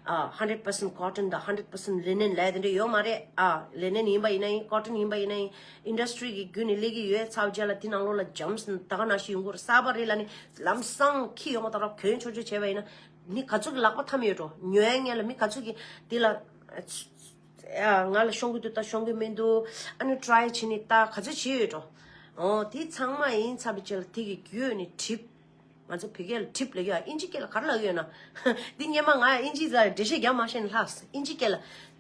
ཨ་hundred percent cotton དང་hundred percent linen ལབ་དེ་འདྲ་ཡོད་མ་རེད། ཨ་ལི་ནན་ཡིན་པ་ཡིན་ན་ཡིན། ཀོ་ཊོན་ཡིན་པ་ཡིན་ན་ཡིན། ཨིན་ཌ་སི་ཊི་རི་གི་བརྒྱུད་ནས་སླེབས་ཀྱི་ཡོད་ཚར་བའི་རྗེས་ལ་དེ་ནང་ལོགས་ལ་ཇམ་སི་ད་ག་ནང་བཞིན་ཡོང་གི་ཡོད་རེད། གསར་པ་རེད་ལབ་ནས་ལམ་སང་འཁྱེར་ཡོང་བ་དང་རོགས་གྱོན་ཆོག་ཆོག་བྱས་པ་ཡིན་ན་མི་ག་ཚོད་ཀྱི་ལག་པ་འཐམས་ཡོད་འགྲོ། ཉོ་ཡ་ངན་ལ་མི་ག་ཚོད་ཀྱི་དེ་ལ་ཨ་ང་ལ་ཤོང་གི་འདུག་ད་ཤོང་གི་མི་འདུག་ཨ་ནི་ཊ་རའི་བྱས་ནས་ད་ག་ཚོད་བྱས་ཡོད་འགྲོ། འོ་དེ་ཚང་མ་ཡིན་ཚར་བའི་རྗེས་ལ་དེ་གི་བརྒྱུད་ནས་ཊིབ། ང་ཚོ་བོད་སྐད་ལ་ཊིབ་ལབ་ཀྱི་ཡོད། ཨིན་ཇི་སྐད་ལ་ག་རེ་ལབ་ཀྱི་ཡོད་ན། འདི་སྔོན་མ་ང་ཨིན་ཇི་ལ་འགྲེལ་བཤད་རྒྱག་མ་ཤེས་ན་ལྷག་ཨིན་ཇི་སྐད་ལ་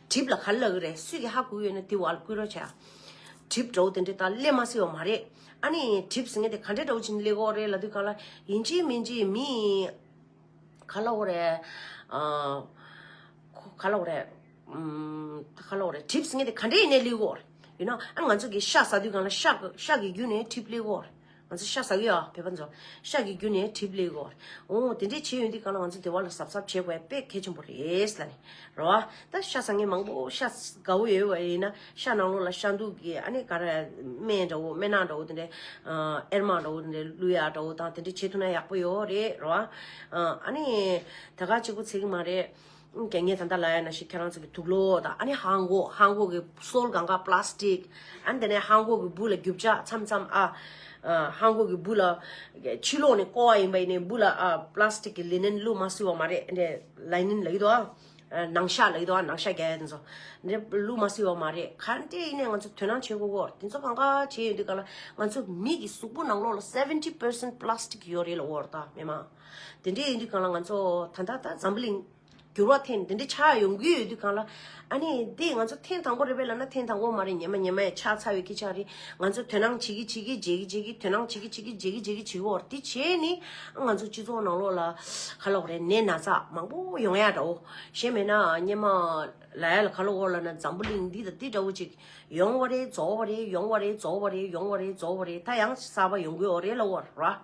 ཊིབ་ལ་ག་རེ་ལབ་ཀྱི་རེད། སུས་ཀྱི་ཧ་གོ་གི་ཡོད་ན་དེ་བར་ལ་བསྐུར་རོགས་བྱས། ཊིབ་འདྲ་བོ་དེ་འདྲས་ད་སླེབས་མ་སྲིད་པ་མ་རེད། ཨ་ནི་ཊིབ་ཟེར་མཁན་དེ་ག་འདྲས་འདྲ་བོ་ཅིག་ནས་སླེབས་ཀྱི་ཡོད་རེད་ལབ་དུས་སྒང་ལ་ཡིན་གཅིག་མིན་གཅིག་མི་ག་ལབ་དགོས་རེད། ཨ། ག་ལབ་དགོས་རེད། ཨམ། ག་ལབ་དགོས་རེད། ཊིབ་ཟེར་མཁན་དེ་ག་འདྲས་ཡིན་ནའི་སླེབས་ཀྱི་ཡོད་རེད། ཡིན་ན་ཨ་ང་ཚོ་གི་ཤ་ཟ་དུས་སྒང་ལ་ཤ་ཤ་གི་བརྒྱུད་ནས་ཊིབ་སླེབས་ཀྱི་ཡོད་རེད། ང་ཚོ་ཤ་ཟ་གི་ཡོད། བོད་པ་ཚོ་ཤ་གི་བརྒྱུད་ནས་ཊིབ་སླེབས་ཀྱི་ཡོད་རེད། འོ་དེ་འདྲས་བྱས་ཡོང་དུས་སྒང་ལ་ང་ཚོ་དེ་བར་ལ་གཟབ་གཟབ་བྱེད་དགོས་དཔེ་གལ་ཆེན་པོ་རེད་ལབ་ནས་རེད་བ། ད་ཤ་ཟ་མཁན་མང་པོ་ཤ་དགའ་བོ་ཡོད་པ་ཡིན་ན་ཤ་ནང་ལོགས་ལ་ཤ་འདུག་གི་ཨ་ནི་ག་རེ་སྨན་འདྲ་བོ་སྨན་སྣ་འདྲ་བོ་དེ་འདྲས་ཨ་ཨེར་མ་འདྲ་བོ་དེ་འདྲས་བླུག་ཡ་འདྲ་བོ་དང་དེ་འདྲས་བྱེད་ཐུབ་ན་ཡག་པོ་ཡོད་རེད་རེད་བ། ཨ་ནི་ད་ག་གཅིག་པུ་ཚིག་མ་རེད། ཀྱང་ངས་ད་ལྟ་ལབ་ཡ་ནང་བཞིན་ཁྱེད་རང་ཚོ་གི་དུག་ལོག་དང་ཨ་ནི་ཧང་གོ་ཧང་གོ་གི་སོལ་གང་ག་པ་ལ་སི་ཊིག་ཨ་ནི་དེ་ནས་ཧང་གོ་གི་སྦུག་ལ་རྒྱུ་ཆ་མཚམས་མཚམས་ཨ། ཧང་གོ་གི་སྦུག་ལ་ཕྱི་ལོགས་ནས་བསྐོར་བ་ཡིན་པ་ཡིན་ནའི་སྦུག་ལ་ཨ་པ་ལ་སི་ཊིག་གི་ལི་ནན་བླུགས་མ་སྲིད་པ་མ་རེད། འདི་ལི་ནན་ལབ་ཀྱི་འདུག་ཨ། ནང་ཤག་ལབ་ཀྱི་འདུག་ཨ། ནང་ཤག་རྒྱག་ཡ་དེ་ཚོ་འདི་བླུགས་མ་སྲིད་པ་མ་རེད། ག་འདྲས་ཡིན་ནའི་ང་ཚོ་དོ་སྣང་བྱེད་དགོས་ཀྱི་ཡོད་རེད། དེ་ཚོ་གང་ག་བྱས་ཡོང་དུས་སྒང་ལ་ང་ཚོ་མི་གི་གཟུགས་པོ་ནང་ལོགས་ལ་seventy percent plastic ཡོད་རེད་ལབ་ཀྱི་ཡོད་རེད་ད་མི་མང་། དེ་འདྲས་ཡིན་དུས་སྒང་ལ་ང་ཚོ་ད་ལྟ་ད་འཛམ་བུ་གླིང་འགྱུར་བ་ཐེབས་དེ་འདྲ་ཆགས་ཡོང་གི་ཡོད་དུས་སྒང་ལ། ཨ་ནི་འདི་ང་ཚོ་ཐེངས་དང་པོ་རེད་པས་ལབ་ན་ཐེངས་དང་པོ་མ་རེད། ཉི་མ་ཉི་མ་ཡང་ཆགས་ཚར་བའི་སྐད་ཆ་རེད། ང་ཚོ་དོ་སྣང་བྱེད་ཀྱི་བྱེད་ཀྱི་བྱེད་ཀྱི་བྱེད་ཀྱི་དོ་སྣང་བྱེད་ཀྱི་བྱེད་ཀྱི་བྱེད་ཀྱི་བྱེད་ཀྱི་བྱེད་ཀྱི་འོར་དེ་བྱས་ནི་ང་ཚོ་སྤྱི་ཚོགས་ནང་ལོགས་ལ་ག་ལབ་དགོས་རེད། ནད་ན་ཚ་མང་པོ་ཡོང་ཡ་འདྲ་བོ་ཞེས་མེད་ན་སྔོན་མ་ལབ་ཡ་ལ་ག་ལབ་དགོས་ལབ་ན་འཛམ་བུ་གླིང་འདི་དང་འདི་འདྲ་བོ་ཅིག་ཡོང་བ་རེད། རྫོགས་པ་རེད། ཡོང་བ་རེད། རྫོགས་པ་རེད། ཡོང་བ་རེད། རྫོགས་པ་རེད། ད་ཡང་གསར་པ་ཡོང་གི་ཡོད་རེད་ལབ་དགོས་རེད།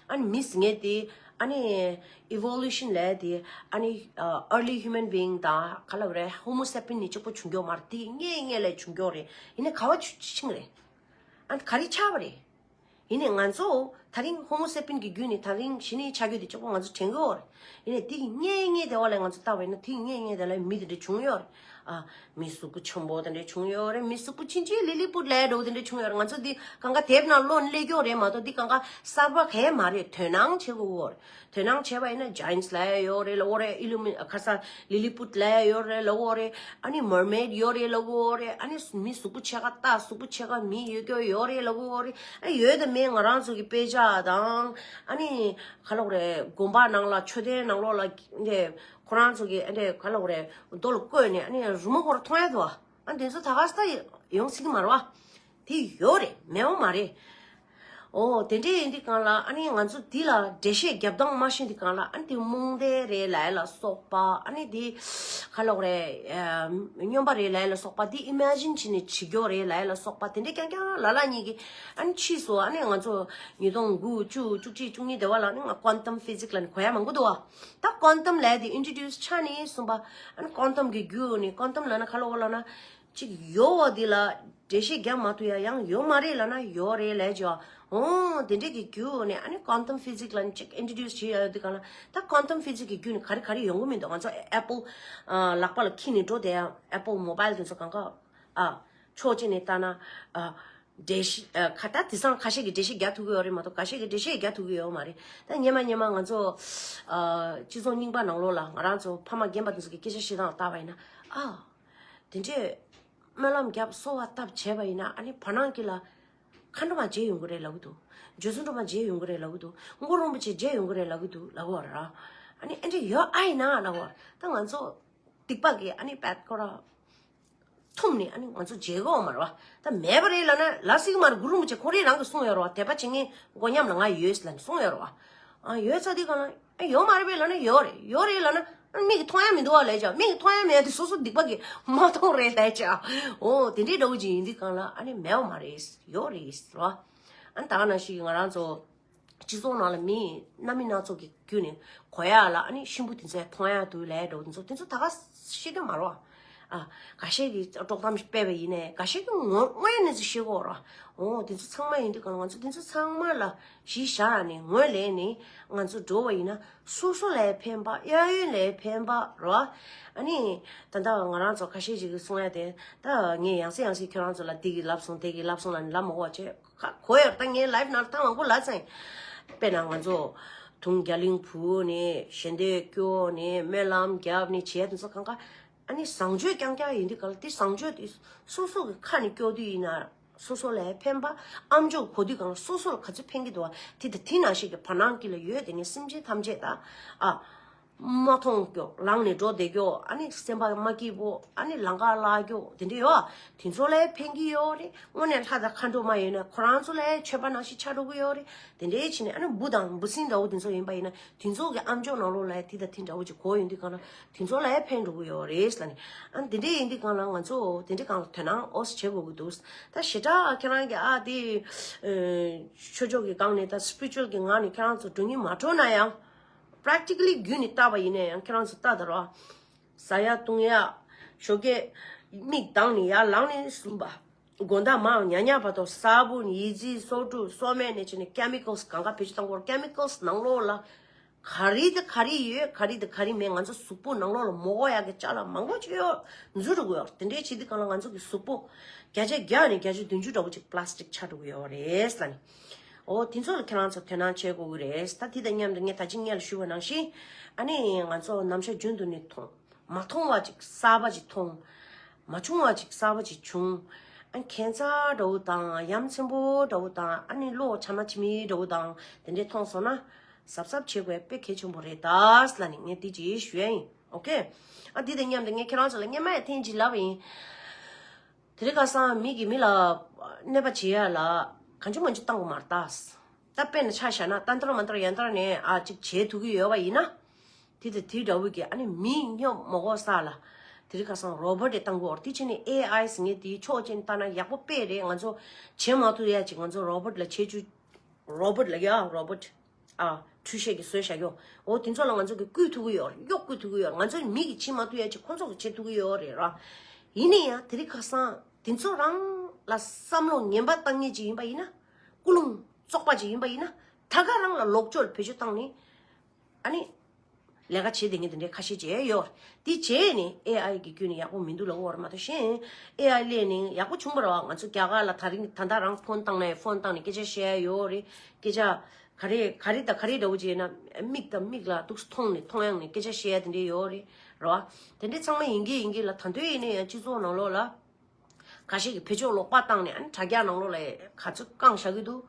ཨ་ནི་མི་ཟེར་མཁན་དེ། ཨ་ནི་evolution་ལབ་དེ་ཨ་ནི་early human being་དང་ག་ལབ་རེད། Homo sapien་ནི་གཅིག་པོ་བྱུང་ཀྱོག་མ་རེད། དེ་སྔས་སྔས་ལས་བྱུང་ཀྱོག་རེད། ཡིན་ནའི་ག་བ་ཆུ་ཆིང་རེད། ཨ་ནི་ག་རེ་ཆགས་པ་རེད། ཡིན་ནའི་ང་ཚོ་ད་རིང་Homo sapien་གི་བརྒྱུད་ནས་ད་རིང་གཞི་ནས་ཆགས་རྒྱུ་དེ་གཅིག་པོ་ང་ཚོ་དྲན་གྱི་ཡོད་རེད། ཡིན་ནའི་དེ་སྔས་སྔས་དེ་བ་ལས་ང་ཚོ་ལྟ་བ་ཡིན་ན་དེ་སྔས་སྔས་དེ་ལ་མི་དེ་འདྲ་བྱུང་ཡོད་རེད། ཨ། མི་གཟུགས་པོ་ཆེན་པོ་དེ་འདྲ་བྱུང་ཡོད་རེད། མི་གཟུགས་པོ་ཆུང་ཆུང་ལི་ལི་པུཊ་ལབ་འདྲ་བོ་དེ་འདྲ་བྱུང་ཡོད་རེད། ང་ཚོ་འདི་གང་ག་དེབ་ནང་ཀློག་ནས་སླེབས་ཀྱི་ཡོད་རེད་མ་གཏོགས། འདི་གང་ག་གསར་པ་གང་ཡང་མ་རེད། དོ་སྣང་བྱེད་དགོས་ཡོད་རེད། དོ་སྣང་བྱས་པ་ཡིན་ན་giants་ལབ་ཡོད་རེད་ལབ་ཀྱི་ཡོད་རེད། Illumi- ཁ་སང་ལི་ལི་པུཊ་ལབ་ཡོད་རེད་ལབ་ཀྱི་ཡོད་རེད། ཨ་ནི་mermaid་ཡོད་རེད་ལབ་ཀྱི་ཡོད་རེད། ཨ་ནི་མི་གཟུགས་པོ་ཕྱེད་ཀ་རྟ་གཟུགས་པོ་ཕྱེད་ཀ་མི་ཡོད་ཀྱི་ཡོད་རེད་ལབ་ཀྱི་ཡོད་རེད། ཨ། ཡོད་དང་མེད་ང་རང་ཚོ་གི་དཔེ་ཆ་དང་ཨ་ནི་ག་ལབ་དགོས་རེད། དགོན་པ་ནང་ལ་མཆོད་རྟེན་ནང་ལོགས་ལ་འདི་ཁོ་རང་ཚོ་གི་ཨ་འདྲས་ག་ལབ་དགོས་རེད། རྡོ་ལ་བརྐོས་ནས་ཨ་ནི་རི་མོ་ཁོ་རང་མཐོང་ཡ་འདུག་བ། ཨ། དེ་ཚོ་ད་ག་ས་ཡོང་སྲིད་ཀྱི་མ་རེད་བ། དེ་ཡོད་རེད་མེད་པ་མ་རེད། ཨོ་དེ་འདྲས་ཡིན་དུས་གང་ལ་ཨ་ནི་ང་ཚོ་འདི་ལ་འགྲེལ་བཤད་རྒྱབ་སྟངས་མ་ཤེས་དུས་གང་ལ་ཨ་ནི་དེ་རྨོངས་དད་རེད་ལབ་ཡ་ལ་སོགས་པ། ཨ་ནི་དེ་ག་ལབ་དགོས་རེད། ཨ། རྔོན་པ་རེད་ལབ་ཡ་ལ་སོགས་པ། དེ་imagine་བྱས་ནས་བྱེད་རྒྱུ་རེད་ལབ་ཡ་ལ་སོགས་པ། དེ་འདྲས་རྐྱང་རྐྱང་ལ་ལ་གཉིས་ཀྱི་ཨ་ནི་ཕྱིས་སུ་ཨ་ནི་ང་ཚོ་ཉིས་སྟོང་དགུ་བཅུ་བཅུ་གཅིག་བཅུ་གཉིས་དེ་བ་ལ་ཨ་ནི་ང་quantum physics་ལབ་ནས་གོ་ཡ་མང་པོ་འདུག་བ། ད་quantum་ལབ་ཡ་དེ་introduce་ཆགས་ནས་གསུངས་པ། ཨ་ནི་quantum་གི་བརྒྱུད་ནས་quantum་ལབ་ན་ག་ལབ་དགོས་ལབ་ན། གཅིག་ཡོད་བ་འདི་ལ་འགྲེལ་བཤད་རྒྱབ་མ་ཐུབ་ཡ། ཡང་ཡོད་མ་རེད་ལབ་ན་ཡོད་རེད་ལབ་ཀྱི་ཡོད། འོ་དེ་འདྲས་ཀྱི་རྒྱུ་ནས་ཨ་ནི་quantum physics་ལབ་ནས་གཅིག་introduce་བྱས་ཡོད་དུས་གང་ལ། ད་quantum physics་གི་རྒྱུ་ནས་ག་རེ་ག་རེ་ཡོང་གི་མི་འདུག་ང་ཚོ་Apple་ཨ་ལག་པ་ལ་འཁྱེར་ནས་འགྲོ་བསྡད་ཡ། Apple mobile་དེ་ཚོ་གང་ག་ཨ་ཕྱོགས་གཅིག་ནས་ལྟ་ན་ཨ་འགྲེལ་བཤད་ཨ་ཁ་ད་དེང་སང་ཁ་ཤས་ཀྱིས་འགྲེལ་བཤད་རྒྱག་ཐུབ་ཀྱི་ཡོད་རེད་མ་གཏོགས་ཁ་ཤས་ཀྱིས་འགྲེལ་བཤད་རྒྱག་ཐུབ་ཀྱི་ཡོད་མ་རེད། ད་སྔོན་མ་སྔོན་མ་ང་ཚོ་ཨ་སྤྱི་ཚོགས་རྙིང་པ་ནང་ལོགས་ལ་ང་རང་ཚོ་ཕ་མ་རྒན་པ་དེ་ཚོ་གི་སྐད་ཆ་བཤད་སྟངས་ལ་བལྟས་པ་ཡིན་ན། ཨ། དེ་འདྲས་སྨོན་ལམ་བརྒྱབ་གསོལ་བ་བཏབ་བྱས་པ་ཡིན་ན་ཨ་ནི་བར་སྣང་གི་ལ་མཁའ་འགྲོ་མ་མཇལ་ཡོང་གི་རེད་ལབ་གི་འདུག། རྗེ་བཙུན་སྒྲོལ་མ་མཇལ་ཡོང་གི་རེད་ལབ་གི་འདུག། གུ་རུ་རིན་པོ་ཆེ་མཇལ་ཡོང་གི་རེད་ལབ་གི་འདུག་ལབ་ཀྱི་ཡོད་རེད། ཨ་ནི་ཨེ་འདྲས་ཡོད་ཨ་ཡིན་ན་ལབ་ཀྱི་ཡོད་རེད། ད་ང་ཚོ་སྡིག་པ་གི་ཨ་ནི་བད་ཁོ་ར་ཐུམ་ནས་ཨ་ནི་ང་ཚོ་མཇལ་གི་ཡོད་མ་རེད་བ། ད་མེད་པ་རེད་ལབ་ན་ལབ་སྲིད་ཀྱི་མ་རེད། གུ་རུ་རིན་པོ་ཆེ་ཁོ་རང་རང་གིས་གསུངས་ཡོད་རེད་བ། དད་པ་བྱེད་མཁན་མགོ་མཉམ་ལ་ང་ཡོད་ལབ་ནས་གསུངས་ཡོད་རེད་བ། ཨ་ཡོད་ཚ་དེ་གང་ལ། ཨ་ཡོད་མ་རེད་པས་ལབ་ན་ཡོད་རེད། ཡོད་རེད་ལབ་ན་ཨ་མིག་གིས་མཐོང་ཡ་མི་འདུག་བ་ལབ་ཀྱང་། མིག་གིས་མཐོང་ཡ་མེད་དེ་སོ་སོ་སྡིག་པ་གིས་མ་མཐོང་རེད་ལབ་ཀྱང་། འོ་དེ་འདྲའི་འདྲ་བོ་ཅིག་ཡིན་དུས་གང་ལ་ཨ་ནི་མེད་པ་མ་རེད། ཡོད་རེད་རེད་བ། ཨ་ནི་ད་ག་ནང་བཞིན་ང་རང་ཚོ་སྤྱི་ཚོགས་ནང་ལ་མི་སྣ་མིན་སྣ་ཚོགས་ཀྱི་བརྒྱུད་ནས་གོ་ཡ་ལ་ཨ་ནི་གཤིན་པོ་དེ་ཚོས་མཐོང་ཡ་འདུག་ལབ་འདྲ་བོ་དེ་ཚོ་དེ་ཚོ་ད་ག་ཤེས་ཀྱི་མ་རེད་བ། ཨ། འགའ་ཤས་ཀྱིས་དཀྲོག་གཏམ་སྤེལ་བ་ཡིན་ནའི་འགའ་ཤས་ཀྱིས་ངོ་དངོས་གནས་ཚུལ་བཤད་ཀྱི་ཡོད་རེད་བ། འོ་དེ་ཚོ་ཚང་མ་ཡིན་དུས་གང་ང་ཚོ་དེ་ཚོ་ཚང་མ་ལ་གཞི་བཞག་ནས་ངོས་ལེན་ནས་ང་ཚོ་འགྲོ་བ་ཡིན་ན་སོ་སོ་ལ་ཕན་པ་གཡས་གཡོན་ལ་ཕན་པ་རེད་བ། ཨ་ནི་ད་ལྟ་ང་རང་ཚོ་ཁ་ཤས་ཅིག་གིས་གསུང་ཡ་དེ། ད་ངས་ཡང་སེ་ཡང་སེ་ཁྱོད་རང་ཚོ་ལ་དེ་གི་ལབ་སོང་དེ་གི་ལབ་སོང་ལབ་ནས་ལབ་མ་དགོས་པ་བྱས། ཁ་གོ་ཡོད་རེད། ད་ངའི་ལའིབ་ནང་ལ་ཐེངས་མང་པོ་ལབ་ཚར་ཡིན། དཔེར་ན་ང་ཚོ་དུང་རྒྱ་གླིང་བུ་ནས་ཞལ་འདེབས་སྐྱོར་ནས་སྨོན་ལམ་བརྒྱབ་ནས་བྱས་དེ་ཚོ་གང་ག་ཨ་ནི་བཟང་སྤྱོད་རྐྱང་རྐྱང་ཡིན་དུས་ག་ལ་དེ་བཟང་སྤྱོད་དེ་སོ་སོ་གི་ཁ་ནས་སྐྱོར་དུས་ཡིན་ན་སོ་སོ་ལ་ཕན་པ། ཨ་མཆོག་གོ་དུས་གང་ལ་སོ་སོ་ལ་ག་ཚོད་ཕན་གྱི་འདུག་བ། དེ་དང་དེ་ནང་བཞིན་གྱི་བར་སྣང་དཀྱིལ་ལ་ཡོད་དེ་ནི་སེམས་ཅན་ཐམས་ཅད་ད་ཨ། མ་མཐོང་ཀྱོག་ལངས་ནས་འགྲོ་བསྡད་ཀྱོག་ཨ་ནི་སེམས་པ་མ་སྐྱིད་པོ་ཨ་ནི་ལམ་ཁ་བརླག་ཀྱོག་དེ་འདྲ་ཡོད། དེ་ཚོ་ལ་ཕན་གྱི་ཡོད་རེད། དངོས་གནས་ལྷ་དང་མཁའ་འགྲོ་མ་ཡོད་ན་ཁོ་རང་ཚོ་ལ་མཆོད་པ་ནང་བཞིན་ཆགས་འགྲོ་གི་ཡོད་རེད། དེ་འདྲའི་ཕྱིན་ནས་ཨ་ནི་འབུ་དང་འབུ་སྲིན་འདྲ་བོ་དེ་ཚོ་ཡིན་པ་ཡིན་ན་དེ་ཚོ་གི་ཨ་མཆོག་ནང་ལོགས་ལ་དེ་དང་དེ་འདྲ་བོ་ཅིག་གོ་ཡོང་དུས་གང་ལ་དེ་ཚོ་ལ་ཕན་འགྲོ་གི་ཡོད་རེད་ཟེར་ནས། ཨ་ནི་དེ་འདྲའི་ཡིན་དུས་གང་ལ་ང་ཚོ་དེ་འདྲའི་གང་ལ་དོ་སྣང་ཨོ་སི་བྱེད་དགོས་ཀྱི་འདུག་ད་ཞེ་དྲག་ཁྱེད་རང་གི་ཨ་དེ་ཆོས་ཕྱོགས་ཀྱི་སྒང་ནས་ད་སི་པི་རི་ཅུ་ཨལ་གྱི་ངང་ནས་ཁྱེད་རང་ཚོ་འགྲོ་སྙིང་མ་བྲོ་ན་ཡང་། པྲེག་ཊི་ཀ་ལི་བརྒྱུད་ནས་བལྟས་པ་ཡིན་ན་ཡང་ཁྱེད་རང་ཚོ་ལྟ་དང་རོ། ཟ་ཡ་བཏུང་ཡ། ཞོགས་ཀས་མིག་གདངས་ནས་ཡར་ལངས་ནས་གསུམ་པ། དགོང་དག་མར་ཉལ་ཉལ་བར་དུ་ས་བོན་ཡི་ཙི་སོ་འབྲུ་སོ་སྨན་ནས་བྱས་ནས་ཀེ་མི་ཀལ་སི་གང་ག་བེད་སྤྱོད་གཏང་དགོས་རེད། ཀེ་མི་ཀལ་སི་ནང་ལོགས་ལ་ག་རེ་དང་ག་རེ་ཡོད་ག་རེ་དང་ག་རེ་མེད་ང་ཚོ་གཟུགས་པོ་ནང་ལོགས་ལ་མི་དགོས་ཡ་གི་ཅ་ལག་མང་པོ་ཅིག་ཡོད་འཛུལ་འགྲོ་གི་ཡོད། དེ་འདྲའི་བྱེད་དུས་གང་ལ་ང་ཚོ་གི་གཟུགས་པོ་བརྒྱ་ཆ་བརྒྱ་ནས་བརྒྱ་ཆ་བདུན་ཅུ་འདྲ་བོ་ཅིག་པ་ལ་སི་ཊིག་ཆགས་འགྲོ་གི་ཡོད་རེད་ལབ་ནས། འོ་དེ་ཚོ་ལ་ཁྱེད་རང་ཚོ་དོ་སྣང་བྱེད་དགོས་ཀྱི་རེད། ད་དེ་དང་མཉམ་དུ་ངས་ད་ཅི་སྔོན་ལ་ཞུས་པ་ནང་བཞིན་ཨ་ནི་ང་ཚོ་ནམ་ཞག་རྒྱུན་དུ་ནས་མཐོང་མ་མཐོང་བ་ཅིག་གསར་པ་ཅིག་མཐོང་། མ་བྱུང་བ་ཅིག་གསར་པ་ཅིག་བྱུང་། ཨ་ཁྱད་མཚར་འདྲ་བོ་དང་ཡ་མཚན་པོ་འདྲ་བོ་དང་ཨ་ནི་བློ་ཆགས་མ་ཆགས་མི་འདྲ་བོ་དང་དེ་འདྲས་མཐོང་སོང་ན་གཟབ་གཟབ་བྱེད་དགོས་དཔེ་གལ་ཆེན་པོ་རེད་ད་ལབ་ནས་ངས་དེ་ཅིག་ཞུ་ཡ་ཡིན། ཨོ་ཁེ། ཨ་དེ་དང་མཉམ་དུ་ངས་ཁྱེད་རང་ཚོ་ལ་སྔོན་མ་ཡང་ཐེངས་གཅིག་ལབ་པ་ཡིན། དེ་རིང་ཁ་སང་མི་གིས་མི་ལ་གནོད་པ་བྱེད་ཡ་ལ་གང་བྱུང་མང་བྱུང་བཏང་དགོས་མ་རེད་ད། ད་དཔེར་ན་ཆ་བཞག་ན་ཏན་ཏར་མན་ཏར་ཡན་ཏར་ནས་ཨ་ཅིག་བྱེད་ཐུབ་ཀྱི་ཡོད་པ་ཡིན་ན། དེ་དང་དེ་འདྲ་བོ་གི་ཨ་ནི་མི་སྙོབ་མ་དགོས་ས་ལ། དེ་རིང་ཁ་སང་རོ་བོ་ཊི་བཏང་དགོས་རེད། དེ་བྱས་ནས་ཨེ་ཨའི་ཟེར་མཁན་དེ་ཕྱོགས་གཅིག་ནས་བལྟས་ན་ཡག་པོ་དཔེ་རེད། ང་ཚོ་བྱེད་མ་ཐུབ་ཡ་ཅིག་ང་ཚོ་རོ་བོ་ཊི་ལ་བྱེད་བཅུག་རོ་བོ་ཊི་ལབ་ཀྱི་ཡ་རོ་བོ་ཊི། ཨ། འཕྲུལ་ཆས་ཀྱིས་བཟོས་བཞག་ཡོད། འོ་དེ་ཚོ་ལ་ང་ཚོ་གིས་བསྐུལ་ཐུབ་ཀྱི་ཡོད་རེད། གཡོག་བསྐུལ་ཐུབ་ཀྱི་ཡོད་རེད། ང་ཚོ་མི་གིས་བྱེད་མ་ཐུབ་ཡ་ཅིག་ཁོང་ཚོ་གིས་བྱེད་ཐུབ་ཀྱི་ཡོད་རེད་ར། ཡིན་ན་ཡང་དེ་རིང་ཁ་སང་དེ་ཚོ་རང་ལ་བསམ་བློ་ངན་པ་བཏང་མཁན་ཅིག་ཡིན་པ་ཡིན་ན། ཀུན་སློང་བཙོག་པ་ཅིག་ཡིན་པ་ཡིན་ན། ད་ག་རང་ལ་ལོག་སྤྱོད་བེད་སྤྱོད་བཏང་ནས། ཨ་ནི། ལས་ཀ་བྱེད་བསྡད་མཁན་དེ་འདྲའི་ཁ་ཤས་ཅིག་ཡོད། དེ་བྱས་ནས་ཨེ་ཨའི་གི་བརྒྱུད་ནས་ཡག་པོ་མི་འདུག་ལབ་ཀྱི་ཡོད་རེད་མ་གཏོགས་གཞན། ཨེ་ཨའི་སླེབས་ནས་ཡག་པོ་བྱུང་བ་རེད་བ། ང་ཚོ་རྒྱ་གར་ལ་ད་རིང་ད་ལྟ་རང་ཕོན་བཏང་ནས་ཕོན་བཏང་ནས་སྐད་ཆ་བཤད་ཡ་ཡོད་རེད། སྐད་ཆ་ག་རེ་ག་རེ་དང་ག་རེ་འདྲ་བོ་ཅིག་ཡིན་ན། མིག་དང་མིག་ལ་འདུག་སེ་མཐོང་ནས་མཐོང་ཡག་ནས་སྐད་ཆ་བཤད་ཡ་དེ་འདྲ་ཡོད་རེད། རེད་བ། དེ་འདྲ་ཚང་མ་ཡིན་གྱི་ཡིན་གྱི་ལ། ད་དུང་ཡིན་ན་ཡང་སྤྱི་ཚོགས་ནང་ལོགས་ལ། ཁ་ཤས་ཀྱིས་བེད་སྤྱོད་ལོག་པ་བཏང་ནས། ཨ་ནི་དྲ་རྒྱ་ནང་ལོགས་ལ་ག་ཚོད་བཀང་བཞག་གི་འདུག་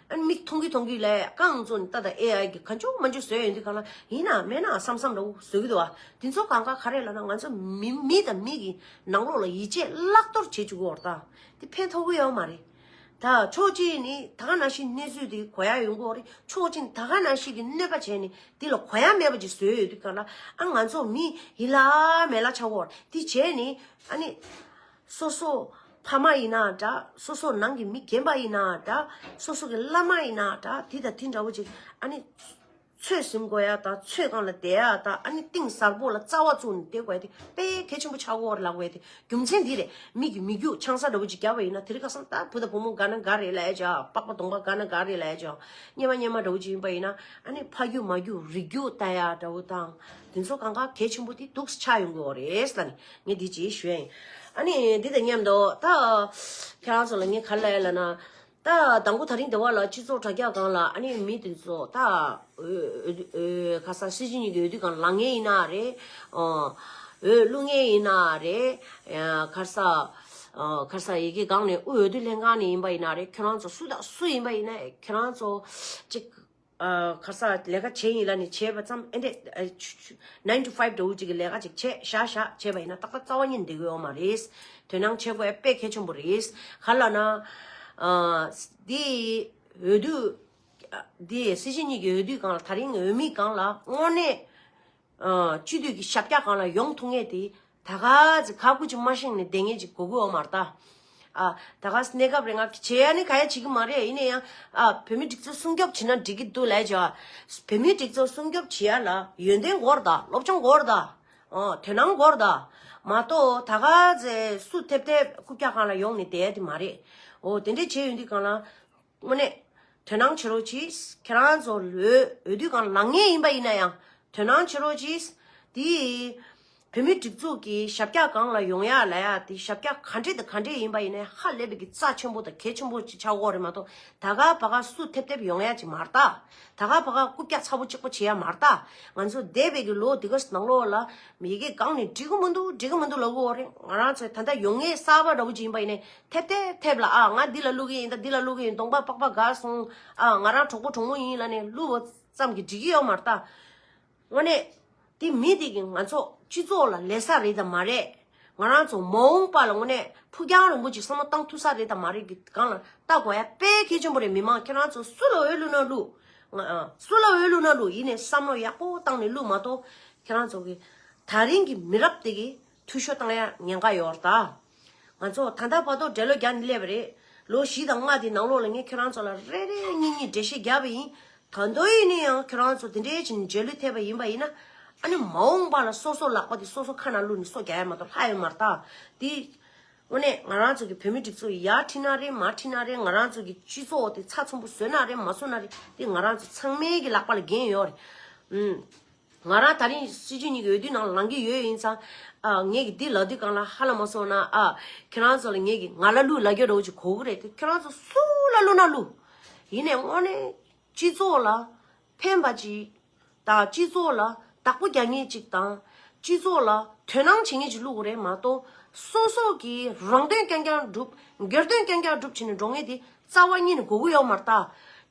ཨ་ནི་མིག་མཐོང་གི་མཐོང་གི་ལ་རྐང་བཙུགས་ནས་ལྟ་དང་། ཨེ་ཨའི་གིས་གང་བྱུང་མང་བྱུང་བཟོས་ཡོང་དུས་སྒང་ལ། ཡིན་ན་མིན་ན་བསམ་བསམ་འདྲ་བོ་བཟོ་གི་འདུག་བ། དེ་ཚོ་གང་ག་ག་རེ་ལབ་ན། ང་ཚོ་མི་མི་དང་མི་གི་ནང་ལོགས་ལ་ཡིད་ཆེས་བརླག་གཏོར་བྱེད་བཅུག་གི་ཡོད་རེད་ད། དེ་ཕན་ཐོགས་ཀྱི་ཡོད་མ་རེད། ད་ཕྱོགས་གཅིག་ནས་ད་ག་ནང་བཞིན་གནས་ཚུལ་དེ་གོ་ཡ་ཡོང་གི་ཡོད་རེད། ཕྱོགས་གཅིག་ནས་ད་ག་ནང་བཞིན་གྱི་གནོད་པ་བྱས་ནས་དེ་ལ་གོ་ཡ་མེད་པ་ཅིག་བཟོས་ཡོད་དུས་སྒང་ལ། ཨ། ང་ཚོ་མི་ཡིད་ལ་མེད་ལ་ཆགས་ཀྱི་ཡོད་རེད། དེ་བྱས་ནས་ཨ་ནི། སོ་སོ་ཕ་མ་ཡིན་ན་འདྲ། སོ་སོ་ནང་གི་མི་རྒན་པ་ཡིན་ན་འདྲ། སོ་སོ་གི་བླ་མ་ཡིན་ན་འདྲ། དེ་དང་དེ་འདྲ་བོ་ཅིག་ཨ་ནི་ཚོད་ཟིན་དགོས་ཡ་དང་། ཚོད་སྒང་ལ་བསྡད་ཡ་དང་། ཨ་ནི་གཏིང་ཟབ་པོ་ལ་རྩ་བ་བཙུགས་ནས་བསྡད་དགོས་ཡ་དེ་དཔེ་གལ་ཆེན་པོ་ཆགས་ཀྱི་ཡོད་རེད་ལབ་དགོས་ཡ་དེ། རྒྱུ་མཚན་འདི་རེད། མི་གི་མི་རྒྱུད་ཆང་ས་འདྲ་བོ་ཅིག་བརྒྱབ་པ་ཡིན་ན། དེ་རིང་ཁ་སང་ད་བུ་དང་བུ་མོ་དགའ་ན་དགའ་རེད་ལབ་ཡ་ཅིག། པགས་པ་གདོང་པ་དགའ་ན་དགའ་རེད་ལབ་ཡ་ཅིག། གཉེར་མ་གཉེར་མ་འདྲ་བོ་ཅིག་ཡིན་པ་ཡིན་ན། ཨ་ནི་ཕ་རྒྱུད་མ་རྒྱུད་རིགས་རྒྱུད་ལྟ་ཡ་འདྲ་བོ་དང་། དེ་ཚོ་གང་ག་གལ་ཆེན་པོ་དེ་འདུག་སེ་ཆགས་ཡོང་གི་ཡོད་རེད་ལབ་ནས་ངས་འདི་ཅིག་ཞུ་ཡ་ཡིན། ཨ་ནི་འདི་དང་མཉམ་དུ་ད་ཁྱེད་རང་ཚོ་ལ་ངས་ག་རེ་ལབ་ཡ་ལབ་ན། ད་དང་པོ་ད་རིང་འདི་བ་ལ་སྤྱི་ཚོགས་དྲ་རྒྱ་སྒང་ལ། ཨ་ནི་མི་དེ་ཚོ་ད་འོས་འོས་འོས་ཁ་སང་སྲིད་སྤྱི་གཉིས་ཀྱི་འོས་བསྡུ་སྒང་ལངས་མཁན་ཡིན་ན་རེད། ཨོ། འོས་བླུག་མཁན་ཡིན་ན་རེད། ཨ། ཁ་སང་ཨ། ཁ་སང་ཡ་གི་སྒང་ནས་དབུས་འོས་བསྡུ་ལྷན་ཁང་ནས་ཡིན་པ་ཡིན་ན་རེད། ཁྱོད་རང་ཚོ་སུ་དང་སུ་ཡིན་པ་ཡིན་ན། ཁྱོད་རང་ཚོ་ཅིག་ཨ། ཁ་སང་ལས་ཀ་བྱས་ཡིན་ལབ་ནས་བྱས་པ་ཙམ། ཨེ་འདྲས། ཨ། ཆུ་ཆུ་nine to five འདྲ་བོ་ཅིག་གི་ལས་ཀ་ཅིག་བྱས་བཞག་བཞག་བྱས་པ་ཡིན་ན། ཏག་ཏག་རྩ་བ་ཉིད་ནས་བསྡད་ཀྱི་ཡོད་མ་རེད། དོ་སྣང་བྱེད་དགོས་ཡ་དཔེ་གལ་ཆེན་པོ་རེད། ག་རེ་ལབ་ན། ཨ། འདི་འོས་བསྡུ། འདི་སྲིད་སྤྱི་གཉིས་ཀྱི་འོས་བསྡུ་སྒང་ལ། ད་རིང་འོས་མི་སྒང་ལ་དངོས་གནས། ཨ། སྤྱི་འཐུས་ཀྱི་ཞབས་བཀྱག་སྒང་ལ་ཡོང་ཐུབ་མཁན་དེ། ད་ག་ཚོད་ཁ་ཁུ་ཅིག་མ་ཤེས་ནས་བསྡད་མཁན་ཅིག་དགོས་ཀྱི་ཡོད་མ་རེད་ད། ཨ། ད་ག་ཚོད་གནས་སྐབས་རེད། ང་བྱེད་ཡ་ནི་ག་ཡ་བྱེད་ཀྱི་མ་རེད། ཡིན་ན་ཡང་། ཨ། བོད་མིའི་སྒྲིག་འཛུགས་སྲུང་སྐྱོབ་བྱེད་ན་འགྲིག་གི་འདུག་ལབ་ཡ་ཅིག། བོད་མིའི་སྒྲིག་འཛུགས་སྲུང་སྐྱོབ་བྱེད་ཡ་ལ་ཡོན་ཏན་དགོས་རེད་ད། སློབ་སྦྱོང་དགོས་རེད་ད། ཨ། དོ་སྣང་དགོས་རེད་ད། མ་གཏོགས་ད་ག་ཚོད་སུ་ཐེབས་ཐེབས་རྐུབ་བཀྱག་སྒང་ལ་ཡོང་ནས་བསྡད་ཡ་དེ་མ་རེད། འོ། དེ་འདྲས་བྱས་ཡོང་དུས་སྒང་ལ། དངོས་གནས་དོ་སྣང་བྱེད་རོགས་གྱིས། ཁྱེད་རང་ཚོ་འོས་འོས་བསྡུ་སྒང་ལངས་མཁན་ཡིན་པ་ཡིན་ན་ཡང་དོ་སྣང་བྱེད་རོགས་གྱིས། དེ་བོད་མིའི་སྒྲིག་འཛུགས་ཀྱི་ཞབས་བཀྱག་སྒང་ལ་ཡོང་ཡ་ལབ་ཡ་དེ། ཞབས་བཀྱག་ག་འདྲས་དང་ག་འདྲས་ཡིན་པ་ཡིན་ནའི་ཧ་ལས་པའི་གི་རྩ་ཆེན་པོ་དང་གལ་ཆེན་པོ་ཅིག་ཆགས་ཀྱི་ཡོད་རེད་མ་གཏོགས། ད་ག་བ་ག་སུ་ཐེབས་ཐེབས་ཡོང་ཡ་ཅིག་མ་རེད་ད། ད་ག་བ་ག་རྐུབ་བཀྱག་ཚ་པོ་གཅིག་པོ་བྱེད་ཡ་མ་རེད་ད། ང་ཚོ་འདས་པའི་གི་ལོ་འདི་ག་ནང་ལོགས་ལ་མི་གི་སྒང་ནས་འགྲིག་གི་མི་འདུག་འགྲིག་གི་མི་འདུག་ལབ་ཀྱི་ཡོད་རེད། ང་རང་ཚོས་ད་ལྟ་ཡོང་མཁན་གསར་པ་འདྲ་བོ་ཅིག་ཡིན་པ་ཡིན་ནའི་ཐེབས་ཐེབས་ཐེབས་ལ། ཨ། ང་འདི་ལ་བླུག་གི་ཡིན་ད། འདི་ལ་བླུག་གི་ཡིན། གདོང་པ་པགས་པ་འགག་སོང་། ཨ། ང་རང་གྲོགས་པོ་གྲོགས་མོ་ཡིན་ལབ་ནས་བླུགས་པ་ཙམ་གྱིས་འགྲིག་གི་ཡོད་མ་རེད་ད། དངོས་གནས་དེ་མི་དེ་གིས་ང་ཚོ་སྤྱི་ཚོགས་ལ་ལས་ས་རེད་དམ་མ་རེད། ང་རང་ཚོ་མ་འོངས་པ་ལ་དངོས་གནས་ཕུགས་རྒྱང་རིང་པོ་ཅིག་བསམ་བློ་བཏང་ཐུབ་ས་རེད་དམ་མ་རེད་ཀྱི་སྒང་ལ་ལྟ་དགོས་ཡ་དཔེ་གལ་ཆེན་པོ་རེད། མི་མང་ཁྱེད་རང་ཚོ་སུ་ལ་འོས་བླུག་ན་བླུག་ང་། ཨ། སུ་ལ་འོས་བླུག་ན་བླུག་ཡིན་ནའི་བསམ་བློ་ཡག་པོ་བཏང་ནས་བླུག་མ་གཏོགས། ཁྱེད་རང་ཚོ་གི་ད་རིང་གི་མི་རབས་དེ་གི་འཐུས་ཤོར་བཏང་ཡ་ཉེན་ཁ་ཡོད་རེད་ད། ང་ཚོ་ད་ལྟ་བར་དུ་འབྲེལ་ལོ་རྒྱག་ནས་སླེབས་པ་རེད། ལོ་བཞི་དང་ལྔ་དེའི་ནང་ལོགས་ལ་ངས་ཁྱེད་རང་ཚོ་ལ་རེ་རེ་གཉིས་གཉིས་འགྲེལ་བཤད་བརྒྱབ་པ་ཡིན། ད་དུང་ཡིན་ན་ཡང་ཁྱེད་རང་ཚོ་དེ་འདྲའི་བྱས་ནས་འབྲེལ་ལོ་ཐེབས་པ་ཡིན་པ་ཡིན་ན། ཨ་ནི་མ་འོངས་པ་ལ་སོ་སོ་ལག་པ་དེ་སོ་སོ་ཁ་ནང་བླུགས་ནས་སོ་རྒྱག་ཡ་མ་གཏོགས་ལྷག་ཡོད་མ་རེད་ད། དེ་དངོས་གནས་ང་རང་ཚོ་གི་བོད་མི་སྒྲིག་འཛུགས་ཡར་ཁྲིད་ན་རེད། མར་ཁྲིད་ན་རེད། ང་རང་ཚོ་གི་སྤྱི་ཚོགས་དེ་ཚགས་ཚུད་པོ་བཟོས་ན་རེད། མ་བཟོས་ན་རེད། དེ་ང་རང་ཚོ་ཚང་མའི་གི་ལག་པ་ལ་འགན་ཡོད་རེད། ཨུམ། ང་རང་ད་རིང་སྲིད་སྤྱི་གཉིས་ཀྱི་འོས་བསྡུ་ནང་ལངས་ཀྱི་ཡོད་ཡིན་ཙང་། ཨ། ངས་ཀྱི་འདི་ལབ་དུས་སྒང་ལ་ཧ་ལས་མ་སོང་ན། ཨ། ཁྱེད་རང་ཚོ་ལ་ངས་ཀྱི་ང་ལ་བླུག་ལབ་རྒྱུ་འདྲ་བོ་ཅིག་གོ་གི་རེད་དེ། ཁྱེད་རང་ཚོ་སུ་ལ་བླུག་ན་བླུག་ཡིན་ནའི་དངོས་གནས་སྤྱི་ཚོགས་ལ་ཕན་པ་ཅིག་དང་། སྤྱི་ཚོགས་ལ་བདག་པོ་རྒྱག་མཁན་ཅིག་དང་། སྤྱི་ཚོགས་ལ་དོ་སྣང་བྱེད་མཁན་ཅིག་བླུག་དགོས་རེད་མ་གཏོགས། སོ་སོ་གི་རང་དོན་རྐྱང་རྐྱང་སྒྲུབ། སྒེར་དོན་རྐྱང་རྐྱང་སྒྲུབ་བྱས་ནས་འགྲོ་མཁན་དེ་རྩ་བ་ཉིད་ནས་དགོས་ཀྱི་ཡོད་མ་རེད་ད།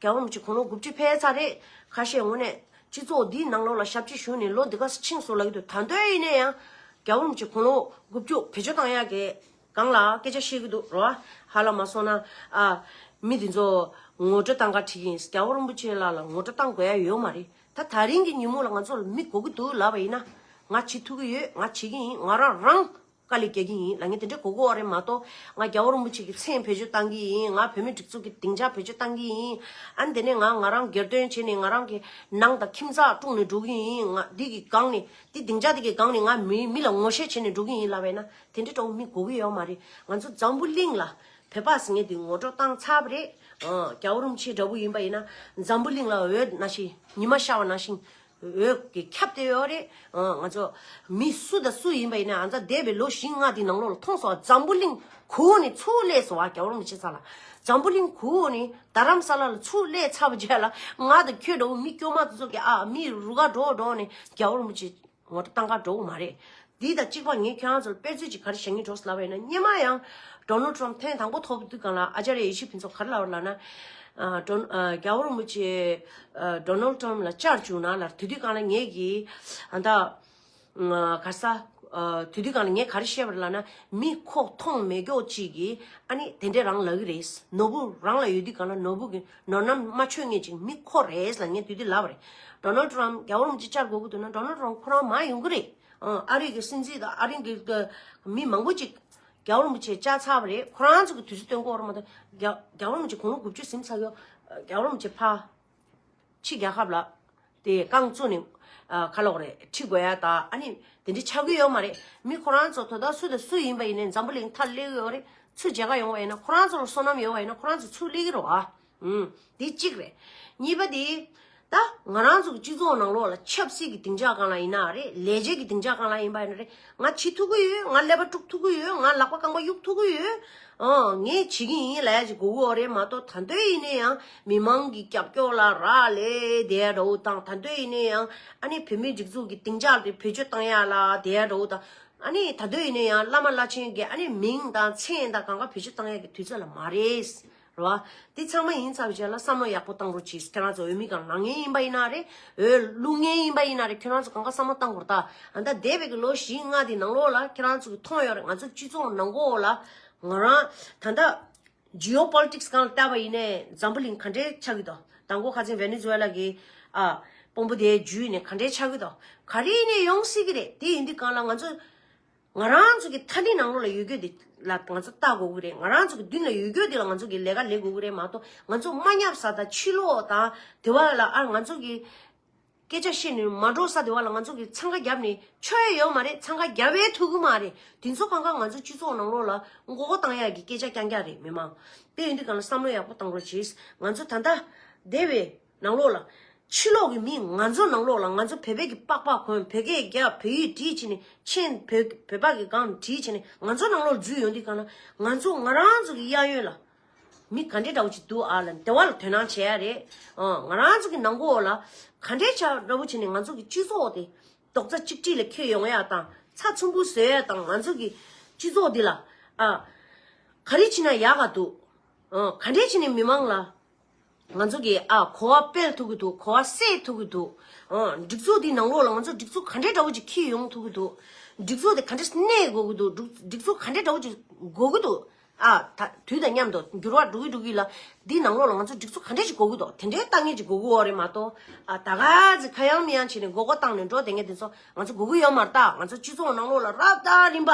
རྒྱལ་བ་རིན་པོ་ཆེ་དགུང་ལོ་དགུ་བཅུ་ཕེབས་ཚར་རེད། ཁ་ཤས་དངོས་གནས་སྤྱི་ཚོགས་འདིའི་ནང་ལོགས་ལ་ཞབས་ཕྱི་ཞུས་ནས་ལོ་འདི་ག་ཙམ་ཕྱིན་སོང་ལབ་ཀྱི་འདུག་ད་དུང་ཡིན་ན་ཡང་རྒྱལ་བ་རིན་པོ་ཆེ་དགུང་ལོ་དགུ་བཅུ་བེད་སྤྱོད་བཏང་ཡག་གི་སྒང་ལ་སྐད་ཆ་བཤད་ཀྱི་འདུག་རོ། ཧ་ལས་མ་སོང་ན། ཨ། མི་འདི་ཚོ་ངོ་སྤྲོད་བཏང་ག་ཁྲིད་ཀྱི་ཡིན། རྒྱལ་བ་རིན་པོ་ཆེ་ལགས་ལ་ངོ་སྤྲོད་བཏང་དགོས་ཡ་ཡོད་མ་རེད། ད་ད་རིང་གི་ཉིན་མོ་ལ་ང་ཚོ་ལ་མི་དགོས་ཀྱི་འདུག་ལབ་པ་ཡིན་ན། ང་བྱེད་ཐུབ་ཀྱི་ཡོད། ང་བྱེད་ཀྱི་ཡིན། ང་རང་རང་། དཀའ་ལས་རྒྱག་གི་ཡིན་ལབ་མཁན་དེ་འདྲ་གོ་གོ་བ་རེད་མ་གཏོགས། ང་རྒྱལ་བ་རིན་པོ་ཆེ་གི་མཚན་བེད་སྤྱོད་བཏང་གི་ཡིན། ང་བོད་མི་སྒྲིག་འཛུགས་ཀྱི་སྡིངས་ཆ་བེད་སྤྱོད་བཏང་གི་ཡིན། ཨ་ནི་དེ་ནས་ང་ང་རང་སྒེར་དོན་བྱས་ནས་ང་རང་གི་ནང་དང་ཁྱིམ་ཚང་དཀྲུགས་ནས་འགྲོ་གི་ཡིན། ང་འདི་གི་སྒང་ནས་འདི་སྡིངས་ཆ་འདི་གི་སྒང་ནས་ང་མི་མི་ལ་ངོ་ཤེས་བྱས་ནས་འགྲོ་གི་ཡིན་ལབ་པས་ན། དེ་འདྲ་འདྲ་བོ་མི་གོ་གི་ཡོད་མ་རེད། ང་ཚོ་འཛམ་བུ་གླིང་ལ་བོད་པ་ཟེར་མཁན་དེ་ངོ་སྤྲོད་བཏང་ཚར་བ་རེད། ཨ། རྒྱལ་བ་རིན་པོ་ཆེ་འདྲ་བོ་ཡིན་པ་ཡིན་ན། འཛམ་བུ་གླིང་ལ་འོད་ནང་བཞིན་ཉི་མ་ཤར་བ་ནང་བཞིན་འོད་ཀྱིས་ཁྱབ་བསྡད་ཡོད་རེད། ཨ། ང་ཚོ་མི་སུ་དང་སུ་ཡིན་པ་ཡིན་ན། ཨ། ད་འདས་པའི་ལོ་བཞི་ལྔ་དེའི་ནང་ལོགས་ལ་མཐོང་སོང་བ། འཛམ་བུ་གླིང་གོང་ནས་ཚུར་སླེབས་སོང་བ། རྒྱལ་བ་རིན་པོ་ཆེ་ས་ལ། འཛམ་བུ་གླིང་གོང་ནས་རྡ་རམ་ས་ལ་ལ་ཚུར་སླེབས་ཚར་བ་རྗེས་ལ། ང་དང་ཁྱོད་འདྲ་བོ་མི་སྐྱོ་མ་དེ་ཚོ་གི། ཨ། མི་རུ་ཁག་འགྲོ་འགྲོ་ནས་རྒྱལ་བ་རིན་པོ་ཆེ་ངོ་སྤྲོད་བཏང་ག་འགྲོ་གི་མ་རེད། འདི་དང་གཅིག་པ་ངས་ཁྱེད་རང་ཚོར་དཔེ་མཚོན་ཅིག་ག་རེ་བཤད་སྙིང་འདོད་ལབ་པ་ཡིན་ན། སྔོན་མ་ཡང་ཌོ་ནལ་ཊམ་ཕ་ཐེངས་དང་པོ་ཐོབ་དུས་སྒང་ལ་ཨ་ཅཱརྱ་ཡེ་ཤེས་ཕུན་ཚོགས་ག་རེ་ལབ་པ་ལབ་ན། ཨ། ཌོ་ཨ། རྒྱལ་བ་རིན་པོ་ཆེ། ཨ། ཌོ་ནལ་ཊམ་ལ་བཅར་བཅུག་ན་ལ། དེ་དུས་སྒང་ལ་ངས་ཀྱིས། ཨ། ད་ཨ། ག་ས། ཨ། དེ་དུས་སྒང་ལ་ངས་ག་རེ་བཤད་པ་ལབ་ན། མི་ཁོ་མཐོང་མེད་མཁན་ཅིག་གིས། ཨ་ནི་དེ་འདྲས་རང་ལབ་ཀྱི་རེད། ནོར་བུ་རང་ལ་ཡོད་དུས་སྒང་ལ་ནོར་བུ་གི་ནོར་རྣམས་མ་ཆོད་མཁན་ཅིག་མི་ཁོ་རེད་ལབ་ངས་དེ་དུས་ལབ་པ་རེད། ཌོ་ནལ་ཊམ་རྒྱལ་བ་རིན་པོ་ཆེ་བཅར་དགོས་ཀྱི་འདུག་ན། ཌོ་ནལ་ཊམ་ཁོ་རང་མར་ཡོང་གི་རེད། ཨ། ཨ་རི་གི་སྲིད་འཛིན་དང་ཨ་རི་གི་མི་མང་པོ་ཅིག་རྒྱལ་བ་རིན་པོ་ཆེ་བཅར་ཚར་བ་རེད། ཁོ་རང་ཚོ་གི་དུས་ཚོད་སྟོན་གྱི་ཡོད་རེད་མ་གཏོགས། རྒྱལ་རྒྱལ་བ་རིན་པོ་ཆེ་དགུང་ལོ་དགུ་བཅུ་ཟིན་ཚར་ཡོད། རྒྱལ་བ་རིན་པོ་ཆེ་ཕར་ཕྱི་རྒྱལ་ཁབ་ལ་དེ་རྐང་བཙུགས་ནས། ཨ། ག་ལབ་དགོས་རེད། ཁྲིད་དགོས་ཡ་ད། ཨ་ནི་དེ་འདྲ་ཆགས་ཀྱི་ཡོད་མ་རེད། མི་ཁོ་རང་ཚོ་ད་ལྟ་སུ་དང་སུ་ཡིན་པ་ཡིན་ནའི་འཛམ་བུ་གླིང་མཐར་སླེབས་ཀྱི་ཡོད་རེད། ཚུར་མཇལ་ཁ་ཡོང་བ་ཡིན་ན། ཁོ་རང་ཚོར་བསོད་ནམས་ཡོད་པ་ཡིན་ན་ཁོ་རང་ཚོ་ཚུར་སླེབས་ཀྱི་རེད་བ། ཨུམ། དེ་གཅིག་རེད། གཉིས་པ་དེ། ད་ང་རང་ཚོ་གི་སྤྱི་ཚོགས་ནང་ལོགས་ལ་ཆབ་སྲིད་ཀྱི་སྡིངས་ཆ་སྒང་ལ་ཡིན་ན་རེད། ལས་བྱེད་ཀྱི་སྡིངས་ཆ་སྒང་ལ་ཡིན་པ་ཡིན་ན་རེད། ང་བྱེད་ཐུབ་ཀྱི་ཡོད། ང་ཀླད་པ་དཀྲུག་ཐུབ་ཀྱི་ཡོད། ང་ལག་པ་རྐང་པ་གཡུག་ཐུབ་ཀྱི་ཡོད། ཨོ། ངས་བྱེད་ཀྱི་ཡིན་ལབ་ཡ་ཅིག་དགོས་ཀྱི་ཡོད་རེད་མ་གཏོགས། ད་དུང་ཡིན་ན་ཡང་མི་མང་གི་རྒྱབ་སྐྱོར་ལ་རག་ལས་བསྡད་ཡ་འདྲ་བོ་དང་། ད་དུང་ཡིན་ན་ཡང་ཨ་ནི་བོད་མིའི་སྒྲིག་འཛུགས་ཀྱི་སྡིངས་ཆ་དེ་བེད་སྤྱོད་བཏང་ཡ་ལ་བསྡད་ཡ་འདྲ་བོ་དང་། ཨ་ནི་ད་དུང་ཡིན་ན་ཡང་བླ་མ་བླ་ཆེན་གྱི་ཨ་ནི་མིང་དང་མཚན་དང་གང་ག་བེད་སྤྱོད་བཏང་ཡ་གི་དུས་ཚོད་ལ་མ་རེད། རེད་བ། འདི་ཚང་མ་ཡིན་ཚར་བའི་རྗེས་ལ་བསམ་བློ་ཡག་པོ་བཏང་རོགས་གྱིས། ཁྱེད་རང་ཚོ་འོས་མི་སྒང་ལངས་མཁན་ཡིན་པ་ཡིན་ན་རེད། འོས་བླུག་མཁན་ཡིན་པ་ཡིན་ན་རེད། ཁྱེད་རང་ཚོ་གང་ག་བསམ་བློ་བཏང་དགོས་རེད་ད། ཨ། ད་འདས་པའི་གི་ལོ་བཞི་ལྔ་དེའི་ནང་ལོགས་ལ་ཁྱེད་རང་ཚོ་གིས་མཐོང་ཡོད་རེད། ང་ཚོ་སྤྱི་ཚོགས་ནང་ལོགས་ལ་ང་རང་ད་ལྟ་ཇི་ཨོ་པོ་ལི་ཊིག་སི་སྒང་ལ་བལྟས་པ་ཡིན་ནའི་འཛམ་བུ་གླིང་ག་འདྲས་ཆགས་ཀྱི་འདུག་དང་པོ་ཁ་སང་ཝེ་ནེ་ཛུ་ཝེ་ལ་གི། ཨ། དཔོན་པོ་དེའི་རྒྱུད་ནས་ག་འདྲས་ཆགས་ཀྱི་འདུག་ག་རེ་ཡིན་ནའི་ཡོང་སྲིད་ཀྱི་རེད། དེ་ཡིན་དུས་སྒང་ལ་ང་ཚོ། ང་རང་ཚོ་གི་ཐ་སྙད་ནང་ལོགས་ལ་ཡོད་རྒྱུ་དེ་ལ་ང་ཚོ་ལྟ་དགོས་ཀྱི་རེད། ང་རང་ཚོ་གི་མདུན་ལ་ཡོད་རྒྱུ་དེ་ལ་ང་ཚོ་གི་ལས་ཀ་ལས་དགོས་ཀྱི་རེད་མ་གཏོགས། ང་ཚོ་མ་ཉམས་ས་དང་ཕྱི་ལོགས་དང་དེ་བ་ལ། ཨ། ང་ཚོ་གི་སྐད་ཆ་བཤད་ནས་མ་འགྲོ་ས་དེ་བ་ལ་ང་ཚོ་གི་འཚང་ཁ་བརྒྱབ་ནས་ཆོ་ཡ་ཡོད་མ་རེད། འཚང་ཁ་བརྒྱབ་ཡ་ཐུབ་ཀྱི་མ་རེད། དེ་ཚོ་གང་ག་ང་ཚོ་སྤྱི་ཚོགས་ནང་ལོགས་ལ་མགོ་སྐོར་བཏང་ཡ་གི་སྐད་ཆ་རྐྱང་རྐྱང་རེད། མི་མང་དེ་ཡིན་དུས་སྒང་ལ་བསམ་བློ་ཡག་པོ་བཏང་རོགས་གྱིས། ང་ཚོ་ད་ལྟ་འདས་པའི་ནང་ལོགས་ལ། ཕྱི་ལོགས་ཀྱི་མི་ང་ཚོ་ནང་ལོགས་ལ། ང་ཚོ་བོད་པའི་གི་པགས་པ་གོན། བོད་སྐད་རྒྱབ། བོད་ཡིག་བྲིས་བྱས་ནས། མཆན་བོད་བོད་པ་གི་སྒང་བྲིས་བྱས་ནས་ང་ཚོ་ནང་ལོགས་འཛུལ་ཡོང་དུས་སྒང་ལ། ང་ཚོ་ང་རང་ཚོ་གི་གཡས་གཡོན་ལ་མི་ག་འདྲས་འདྲ་བོ་ཅིག་འདུག་ཨ་ལ་དེ་བ་ལ་དོ་སྣང་བྱེད་ཡ་རེད། ཨ། ང་རང་ཚོ་གི་ནང་ཁོག་ལ་ག་འདྲས་ཆགས་འདྲ་བོ་བྱས་ནས་ང་ཚོ་གི་སྤྱི་ཚོགས་དེ་རྡོག་རྩ་གཅིག་སྒྲིལ་ལ་འཁྱེར་ཡོང་ཡ་དང་། ཚགས་ཚུད་པོ་བཟོ་ཡ་དང་། ང་ཚོ་གི་སྤྱི་ཚོགས་འདི་ལ། ཨ། ག་རེ་བྱས་ན་ཡག་ག་འདུག་ཨ། ག་འདྲས་བྱས་ནས་མི་མང་ལ། ང་ཚོ་གི། ཨ། གོ་བ་སྤེལ་ཐུབ་ཀྱི་འདུག་གོ་བ་སད་ཐུབ་ཀྱི་འདུག་ཨ། སྒྲིག་འཛུགས་འདིའི་ནང་ལོགས་ལ་ང་ཚོ་སྒྲིག་འཛུགས་ག་འདྲས་འདྲ་བོ་ཅིག་འཁྱེར་ཡོང་ཐུབ་ཀྱི་འདུག་སྒྲིག་འཛུགས་དེ་ག་འདྲས་གནས་དགོས་ཀྱི་འདུག་སྒྲིག་སྒྲིག་འཛུགས་ག་འདྲས་འདྲ་བོ་ཅིག་དགོས་ཀྱི་འདུག་ཨ། ད་དུས་དང་མཉམ་དུ་འགྱུར་བ་འགྲོ་གི་འགྲོ་གི་ལ། འདིའི་ནང་ལོགས་ལ་ང་ཚོ་སྒྲིག་འཛུགས་ག་འདྲས་ཅིག་དགོས་ཀྱི་འདུག་དེ་འདྲས་ལྟ་མཁན་ཅིག་དགོས་ཀྱི་ཡོད་རེད་མ་གཏོགས། ཨ། ད་ག་ཚོད་ཁ་ཡང་མི་ཡང་བྱས་ནས་མགོ་སྐོར་བཏང་ནས་འགྲོ་བསྡད་མཁན་དེ་ཚོ་ང་ཚོ་དགོས་ཀྱི་ཡོད་མ་རེད་ད། ང་ཚོ་སྤྱི་ཚོགས་ནང་ལོགས་ལ་རབ་དང་རིམ་པ་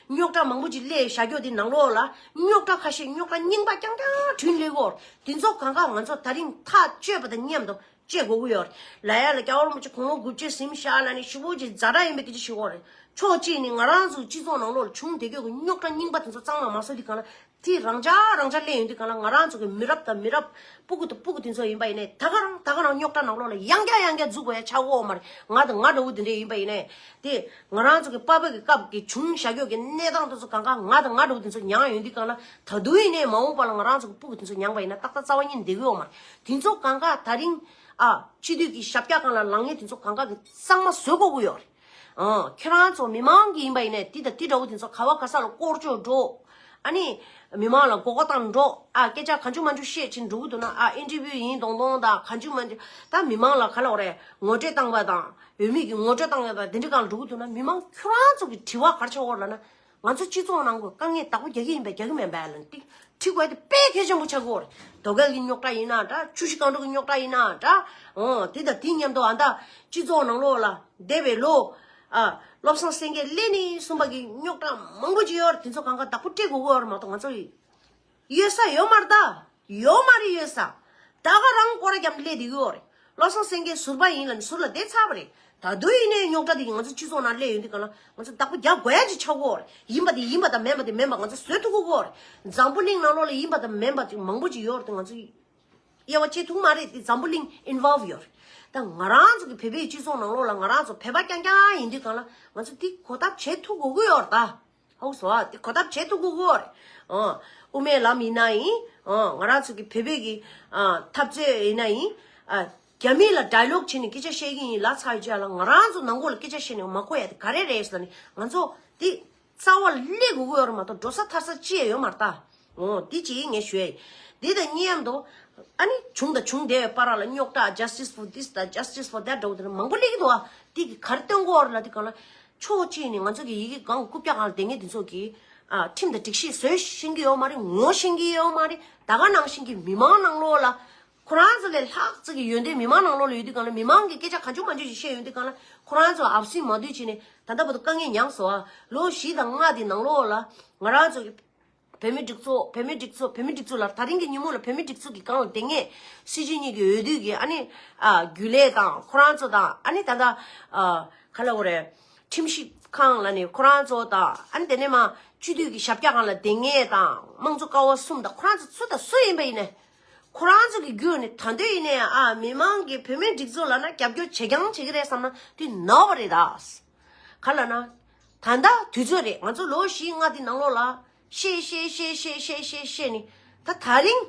རྙོག་དྲ་མང་པོ་ཅིག་སླེབས་བཞག་རྒྱུ་དེའི་ནང་ལོགས་ལ། རྙོག་དྲ་ཁ་ཤས་རྙོག་དྲ་རྙིང་པ་རྐྱང་རྐྱང་བསྐྲུན་སླེབས་ཀྱི་ཡོད་རེད། དེ་ཚོ་གང་ག་ང་ཚོ་ད་རིང་ཐག་གཅོད་པ་དང་མཉམ་དུ་བཅད་དགོས་ཀྱི་ཡོད་རེད། ལབ་ཡ་ལ་རྒྱལ་བ་རིན་པོ་ཆེ་དགུང་ལོ་དགུ་བཅུ་ཟིན་བཞག་ལབ་ནས་ཞེ་པོ་ཅིག་ཛ་དྲག་ཡིན་པའི་སྐད་ཆ་ཞུ་གི་ཡོད་རེད། ཕྱོགས་གཅིག་ནས་ང་རང་ཚོའི་སྤྱི་ཚོགས་ནང་ལོགས་ལ་བྱུང་བསྡད་རྒྱུ་གི་རྙོག་དྲ་རྙིང་པ་དེ་ཚོ་གཙང་མ་མ་བཟོས་དུས་སྒང་ལ། དེ་རང་འཇགས་རང་འཇགས་སླེབས་ཡོང་དུས་སྒང་ལ། ང་རང་ཚོ་གི་མི་རབས་དང་མི་རབས། སྤུ་གུ་དང་སྤུ་གུ་དེ་ཚོ་ཡིན་པ་ཡིན་ནའི་ད་ག་རང་ད་ག་རང་རྙོག་དྲ་ནང་ལོགས་ལ་ཡང་བསྐྱར་ཡང་བསྐྱར་འཛུལ་དགོས་ཡ་ཆགས་ཀྱི་ཡོད་མ་རེད། ང་དང་ང་འདྲ་བོ་དེ་འདྲས་ཡིན་པ་ཡིན་ནའི། དེ་ང་རང་ཚོ་གི་པ་ཕ་གི་སྐབས་ཀྱི་བྱུང་བཞག་རྒྱུ་གི་གནས་སྟངས་དེ་ཚོ་གང་ག་ང་དང་ང་འདྲ་བོ་དེ་ཚོ་མྱངས་ཡོང་དུས་སྒང་ལ། ད་དུང་ཡིན་ནའི་མ་འོངས་པ་ལ་ང་རང་ཚོ་གི་སྤུ་གུ་དེ་ཚོ་མྱངས་པ་ཡིན་ན་ཏག་ཏག་རྩ་བ་ཉིད་བསྡད་ཀྱི་ཡོད་མ་རེད། དེ་ཚོ་གང་ག་ད་རིང་། ཨ། སྤྱི་འཐུས་ཀྱི་ཞབས་བཀྱག་སྒང་ལ་ལངས་མཁན་དེ་ཚོ་གང་ག་གི་གཙང་མ་བཟོ་དགོས་ཀྱི་ཡོད་རེད། ཨ། ཁྱེད་རང་ཚོ་མི་མང་གི་ཡིན་པ་ཡིན་ནའི་དེ་དང་དེ་འདྲ་བོ་དེ་ཚོ་ག་བ་ག་ས་ལ་སྐོར་སྐྱོད་འགྲོ། ཨ་ནི་མི་མང་ལ་མགོ་སྐོར་བཏང་འགྲོ། ཨ། སྐད་ཆ་གང་བྱུང་མང་བྱུང་བཤད་ཕྱིན་འགྲོ་གི་འདུག་ན། ཨ། ཨིན་ཊར་བིའུ་ཡིན་མདོག་མདོག་དང་གང་བྱུང་མང་བྱུང་། ད་མི་མང་ལ་ག་ལབ་དགོས་རེད། ངོ་སྤྲོད་བཏང་བ་དང་། འོས་མི་གི་ངོ་སྤྲོད་བཏང་ཡ་དང་དེ་འདྲ་སྒང་ལ་འགྲོ་གི་འདུག་ན། མི་མང་ཁྱོད་རང་ཚོ་གི་དྲི་བ་ག་རེ་ཆགས་ཀྱི་ཡོད་རེད་ལབ་ན། ང་ཚོ་སྤྱི་ཚོགས་ནང་གི་དཀའ་ངལ་བདག་པོ་རྒྱག་གི་ཡིན་པས་རྒྱག་གི་མིན་པས་ལབ་ནས་དེ་དྲི་དགོས་དེ་དཔེ་གལ་ཆེན་པོ་ཆགས་ཀྱི་ཡོད་རེད། དོ་གལ་གྱི་རྙོག་དྲ་ཡིན་ན་འདྲ། ཆུ་བཞི་སྒང་དྲུག་གི་རྙོག་དྲ་ཡིན་ན་འདྲ། འོ། དེ་དང་དེ་མཉམ་དུ་ཨ་ད་སྤྱི་ཚོགས་ནང་ལོགས་ལ་འདས་པའི་ལོ། ཨ། བློ་བཟང་སེང་གེ་སླེབས་ནས་གསུངས་པ་གི་རྙོག་དྲ་མང་པོ་ཅིག་ཡོད་རེད། དེ་ཚོ་གང་ག་བདག་པོ་སྤྲད་དགོས་ཀྱི་ཡོད་རེད་མ་གཏོགས། ང་ཚོ་ཡོད་ས་ཡོད་མ་རེད་ད། ཡོད་མ་རེད། ཡོད་ས་ད་ག་རང་སྐོར་རྒྱབ་སླེབས་བསྡད་ཀྱི་ཡོད་རེད། བློ་བཟང་སེང་གེ་ཟུར་པ་ཡིན་ལབ་ནས་ཟུར་ལ་བསྡད་ཚར་བ་རེད། ད་དུང་ཡིན་ནའི་རྙོག་དྲ་དེ་ང་ཚོ་སྤྱི་ཚོགས་ནང་སླེབས་ཡོང་དུས་གང་ལ་ང་ཚོ་བདག་པོ་རྒྱག་དགོས་ཡ་ཅིག་ཆགས་ཀྱི་ཡོད་རེད། ཡིན་པ་དེ་ཡིན་པ་དང་མིན་པ་དེ་མིན་པ་ང་ཚོ་བཟོ་ཐུབ་ཀྱི་ཡོད་རེད། འཛམ་བུ་གླིང་ནང་ལོགས་ལ་ཡིན་པ་དང་མིན་པ་ཅིག་མང་པོ་ཅིག་ཡོད་རེད། དེ་ང་ཚོ་དབྱེ་བ་ཕྱེ་ཐུབ་མ་རེད། དེ་འཛམ་བུ་གླིང་ཨིན་ཝོལ་ཝི་ཡོད་རེད། ད་ང་རང་ཚོ་གི་བོད་པའི་སྤྱི་ཚོགས་ནང་ལོགས་ལ་ང་རང་ཚོ་བོད་པ་རྐྱང་རྐྱང་ཡིན་དུས་གང་ལ་ང་ཚོ་དེ་གོ་ཐབས་བྱེད་ཐུབ་དགོས་ཀྱི་ཡོད་རེད་ད། ཧོ་སོ་ཨ། དེ་གོ་ཐབས་བྱེད་ཐུབ་དགོས་ཀྱི་ཡོད་རེད། ཨ། དབུ་མའི་ལམ་ཡིན་ན་ཡིན། ཨ། ང་རང་ཚོ་གི་བོད་པའི་གི་ཨ། འཐབ་རྩོད་ཡིན་ན་ཡིན། ཨ། རྒྱ་མི་ལ་ཌའི་ལོག་བྱས་ནས་སྐད་ཆ་བཤད་ཀྱི་ཡིན་ལབ་ཚར་བའི་རྗེས་ལ་ང་རང་ཚོ་ནང་ཁུལ་ལ་སྐད་ཆ་བཤད་ནས་མ་གོ་ཡ་དེ་ག་རེ་རེད་ཟེར་ནས་ང་ཚོ་དེ་རྩ་བ་ལས་དགོས་ཀྱི་ཡོད་རེད་མ་གཏོགས་འགྲོ་ས་ཐར་ས་ཅི་ཡང་ཡོད་མ་རེད་ད། འོ་དེ་ཅིག་ངས་ཞུ་ཡ་ཡིན། དེ་དང་མཉམ་དུ་ཨ་ནི་བྱུང་དང་བྱུང་བསྡད་པའི་བར་ལ་རྙོག་དྲ་justice for this དང་justice for that འདྲ་བོ་དེ་འདྲ་མང་པོ་སླེབས་ཀྱི་འདུག་ཨ། དེ་གི་ག་རེ་སྟོན་གྱི་ཡོད་རེད་ལབ་དུས་གང་ལ། ཕྱོགས་གཅིག་ནས་ང་ཚོ་གི་ཡི་གེ་གང་རྐུབ་བཀྱག་གང་ལ་བསྡད་མཁན་དེ་ཚོ་གིས་ཨ། ཁྲིམས་དང་སྒྲིག་གཞི་བཟོ་ཤེས་ཀྱི་ཡོད་མ་རེད། ངོ་ཤེས་ཀྱི་ཡོད་མ་རེད། ད་ག་ནང་བཞིན་གྱི་མི་མང་ནང་ལོགས་ལ་ཁོ་རང་ཚོ་ལས་ལྷག་ཙམ་གྱི་ཡོན་ཏན་མི་མང་ནང་ལོགས་ལ་ཡོད་དུས་གང་ལ་མི་མང་གིས་སྐད་ཆ་གང་བྱུང་མང་བྱུང་ཞིག་བཤད་ཡོང་དུས་གང་ལ་ཁོ་རང་ཚོ་ཨབ་སི་མ་བསྡུས་བྱས་ནས་ད་ལྟ་བར་དུ་དཀའ་ངལ་མྱངས་སོང་ཨ། ལོ་བཞི་དང་ལྔ་དེ་ནང་ལོགས་ལ་ང་རང་ཚོ་གི་བོད་མི་སྒྲིག་འཛུགས་བོད་མི་སྒྲིག་འཛུགས་བོད་མི་སྒྲིག་འཛུགས་ལ་ད་རིང་གི་ཉིན་མོ་ལ་བོད་མི་སྒྲིག་འཛུགས་ཀྱི་སྒང་ལ་བསྡད་མཁན་སྲིད་སྤྱི་གཉིས་ཀྱི་འོས་བསྡུ་གི་ཨ་ནི་ཨ། རྒྱུན་ལས་དང་ཁོ་རང་ཚོ་དང་ཨ་ནི་ད་ལྟ་ཨ། ག་ལབ་དགོས་རེད། ཁྲིམས་ཞིབ་ཁང་ལ་ནི་ཁོ་རང་ཚོ་དང་ཨ་ནི་དེ་ནས་མ་སྤྱི་འཐུས་ཀྱི་ཞབས་བཀྱག་སྒང་ལ་བསྡད་མཁན་དང་དམངས་གཙོ་ཀ་བ་གསུམ་དང་ཁོ་རང་ཚོ་སུ་དང་སུ་ཡིན་པ་ཡིན་ནའི་ཁོ་རང་ཚོ་གི་བརྒྱུད་ནས་ད་འདོད་ཡིན་ནའི་ཨ། མི་མང་གིས་བོད་མིའི་སྒྲིག་འཛུགས་ལབ་ན་རྒྱབ་སྐྱོར་བྱེད་རྐྱང་བྱེད་ཀྱི་རེད་བསམ་ན་དེ་ནོར་བ་རེད་ད། ག་ལབ་ན། ད་ལྟ་དུས་ཚོད་རེད། ང་ཚོ་ལོ་བཞི་ལྔ་དེ་ནང་ལོགས་ལ་བཤད་བཤད་བཤད་བཤད་བཤད་བཤད་བཤད་ནས་ད་ད་རིང་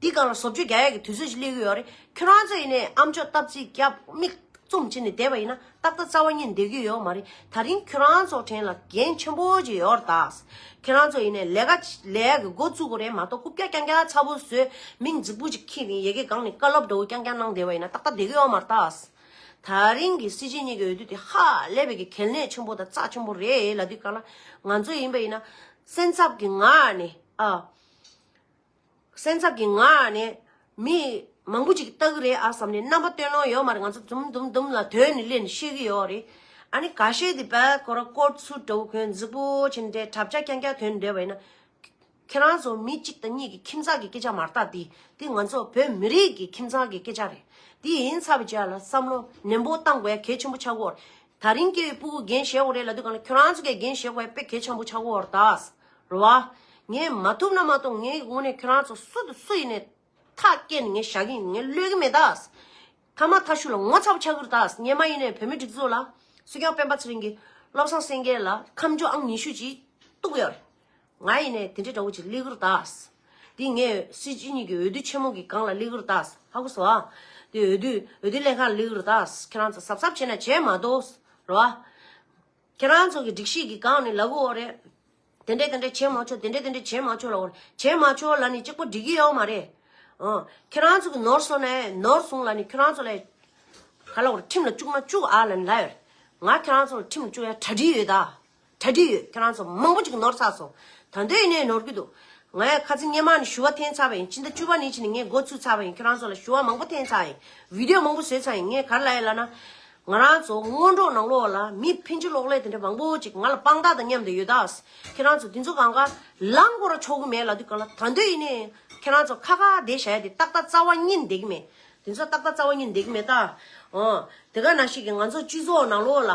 འདི་སྒང་ལ་བཟོ་བཅོས་རྒྱག་ཡག་གི་དུས་ཚོད་ཅིག་སླེབས་ཀྱི་ཡོད་རེད། ཁྱོད་རང་ཚོ་ཡིན་ནའི་ཨམ་ཅོག་སྟབས་ཚིག་རྒྱབ་མིག་བཙུམ་བྱས་ནས་བསྡད་པ་ཡིན་ན་ཏག་ཏག་རྩ་བ་ཉིད་བསྡད་ཀྱི་ཡོད་མ་རེད། ད་རིང་ཁྱོད་རང་ཚོ་དྲན་ལ་འགན་ཆེན་པོ་ཅིག་ཡོད་རེད་ད། ཁྱོད་རང་ཚོ་ཡིན་ནའི་ལས་ཀ་ལས་ཀྱི་འགོ་བཙུགས་དགོས་རེད་མ་གཏོགས་རྐུབ་བཀྱག་རྐྱང་རྐྱང་ཚ་པོ་བཟོས་མིང་རྫིག་པོ་ཅིག་འཁྱེར་ནས་ཡ་གི་སྒང་ནས་བཀའ་སློབ་འདྲ་བོ་རྐྱང་རྐྱང་གནང་བསྡད་པ་ཡིན་ན་ཏག་ཏག་བསྡད་ཀྱི་ཡོད་མ་རེད་ད། ད་རིང་གི་སྲིད་སྤྱི་གཉིས་ཀྱི་འོས་བསྡུ་དེ་ཧ་ལས་པའི་གི་གལ་གནད་ཆེན་པོ་དང་རྩ་ཆེན་པོ་རེད་ལབ་དུས་གང་ལ་ང་ཚོ་ཡིན་པ་ཡིན་ན་སེམས་འཚབ་ཀྱི་ངང་ནས་ཨ། སེམས་འཚབ་ཀྱི་ངང་ནས་མི་མང་པོ་ཅིག་ལྟ་གི་རེད་ཨ་བསམ་ནས་རྣམ་པ་སྟོན་ལོང་ཡོད་མ་རེད། ང་ཚོ་དུམ་དུམ་དུམ་ལ་དོན་ནི་སླེབས་ནས་བཤད་ཀྱི་ཡོད་རེད། ཨ་ནི་ཁ་ཤས་དེ་བལ་ཁོ་ར་ཀོཊ་སུཊ་འདྲ་བོ་གོན་རྫིག་པོ་ཕྱིན་འདྲ་གྲྭ་ཆས་རྐྱང་རྐྱང་གོན་འདྲ་བ་ཡིན་ན། ཁྱེད་རང་ཚོ་མི་གཅིག་དང་གཉིས་ཀྱི་ཁྱིམ་ཚང་གི་སྐད་ཆ་མ་རེད་ད། དེ་དེ་ང་ཚོ་བོད་མི་རིགས་ཀྱི་ཁྱིམ་ཚང་གི་སྐད་ཆ་རེད། དེ་ཡིན་ཚར་བའི་རྗེས་ལ་བསམ་བློ་ནན་པོ་བཏང་དགོས་ཡ་གལ་ཆེན་པོ་ཆགས་ཀྱི་ཡོད་རེད། ད་རིང་སྐྱེ་བའི་སྤུ་གུ་འགན་བཞེས་དགོས་རེད་ལབ་དུས་གང་ལ་ཁྱོད་རང་ཚོ་གིས་འགན་བཞེས་དགོས་ཡ་དཔེ་གལ་ཆེན་པོ་ཆགས་ཀྱི་ཡོད་རེད་ད། རེད་བ། ངས་མ་ཐུབ་ན་མ་གཏོགས་ངའི་ངོས་ནས་ཁྱོད་རང་ཚོ་སུ་དང་སུ་ཡིན་ནས་ཐག་བཅད་ནས་ངས་བཞག་གི་ཡིན། ངས་གློད་ཀྱི་མེད་ད། ཐ་མ་ཐ་ཤུ་ལ་ངོ་ཚ་པོ་ཆགས་ཀྱི་རེད་ད། སྔོན་མ་ཡིན་ནའི་བོད་མི་སྒྲིག་འཛུགས་ལ་སྲིད་སྐྱོང་སྤེན་པ་ཚེ་རིང་གིས་བློ་བཟང་སེང་གེ་ལ་ཁ་མཆུ་ཨང་ཉི་ཤུ་ཅིག་གཏུགས་ཡོད་རེད། ང་ཡིན་ནའི་དེ་འདྲའི་འདྲ་བོ་ཅིག་སླེབས་ཀྱི་རེད་ད། འདི་ངས་སྲིད་སྤྱི་གཉིས་ཀྱི་འོས་བསྡུ་ཆེན་མོ་གི་སྒང་ལ་སླེབས་ཀྱི་རེད་ད། ཧ་གོ་སོང་ཨ། དེ་འོས་བསྡུ་འོས་བསྡུ་ལྷན་ཁང་ལ་སླེབས་ཀྱི་རེད་ད། ཁྱེད་རང་ཚོ་གཟབ་གཟབ་བྱས་ན་བྱས་མ་གཏོགས། རེད་བ། ཁྱེད་རང་ཚོ་གི་སྒྲིག་གཞི་གི་སྒང་ནས་ལབ་ཀྱི་ཡོད་རེད། དེ་འདྲས་དེ་འདྲས་བྱེད་མ་ཆོག་དེ་འདྲས་དེ་འདྲས་བྱེད་མ་ཆོག་ལབ་ཀྱི་ཡོད་རེད། བྱེད་མ་ཆོག་ལབ་ནས་གཅིག་པོ་འགྲིག་གི་ཡོད་མ་རེད། ཨང་། ཁྱེད་རང་ཚོ་གི་ནོར་སོང་ནས་ནོར་སོང་ལབ་ནས་ཁྱེད་རང་ཚོ་ལ་ག་ལབ་དགོས་རེད། ཁྲིམས་ལ་བཅུག་ན་བཅུག་ཨ་ལབ་ནས་ལབ་ཡོད་རེད། ང་ཁྱེད་རང་ཚོ་ལ་ཁྲིམས་ལ་བཅུག་ཡ་གྲ་སྒྲིག་ཡོད་ད། གྲ་སྒྲིག་ཡོད། ཁྱེད་རང་ཚོ་མང་པོ་ཅིག་ནོར་ཚར་སོང་། ད་དུང་ཡིན་ནའི་ནོར་གྱི་འདུག་ངས་ཁ་སང་སྔོན་མ་ནས་ཞུ་བ་འཐེན་ཚར་བ་ཡིན། ཕྱི་ཟླ་བཅུ་པ་ནས་ཕྱིན་ནས་ངས་འགོ་ཚུགས་ཚར་བ་ཡིན། ཁྱེད་རང་ཚོ་ལ་ཞུ་བ་མང་པོ་འཐེན་ཚར་ཡིན། བི་ཌིའོ་མང་པོ་བཟོས་ཚར་ཡིན། ངས་ག་རེ་ལབ་ཡོད་ལབ་ན། ང་རང་ཚོ་སྔོན་འགྲོ་ནང་ལོགས་ལ་མི་ཕན་ཆད་གློག་ཀླད་དེ་འདྲ་མང་པོ་ཅིག་ང་ལ་དཔང་རྟགས་དང་མཉམ་དུ་ཡོད་ད། ཁྱེད་རང་ཚོ་དེ་ཚོ་གང་ག་ལངས་དགོས་ར་ཆོག་གི་མེད་ལབ་དུས་གང་ལ། ད་དུང་ཡིན་ནའི་ཁྱེད་རང་ཚོ་ཁ་ཁ་བསྡད་བཞག་ཡ་དེ་ཏག་ཏག་རྩ་བ་ཉིད་བསྡད་ཀྱི་མེད། དེ་ཚོ་ཏག་ཏག་རྩ་བ་ཉིད་བསྡད་ཀྱི་མེད་ད། ཨོ། དེ་ག་ནང་བཞིན་གྱི་ང་ཚོ་སྤྱི་ཚོགས་ནང་ལོགས་ལ་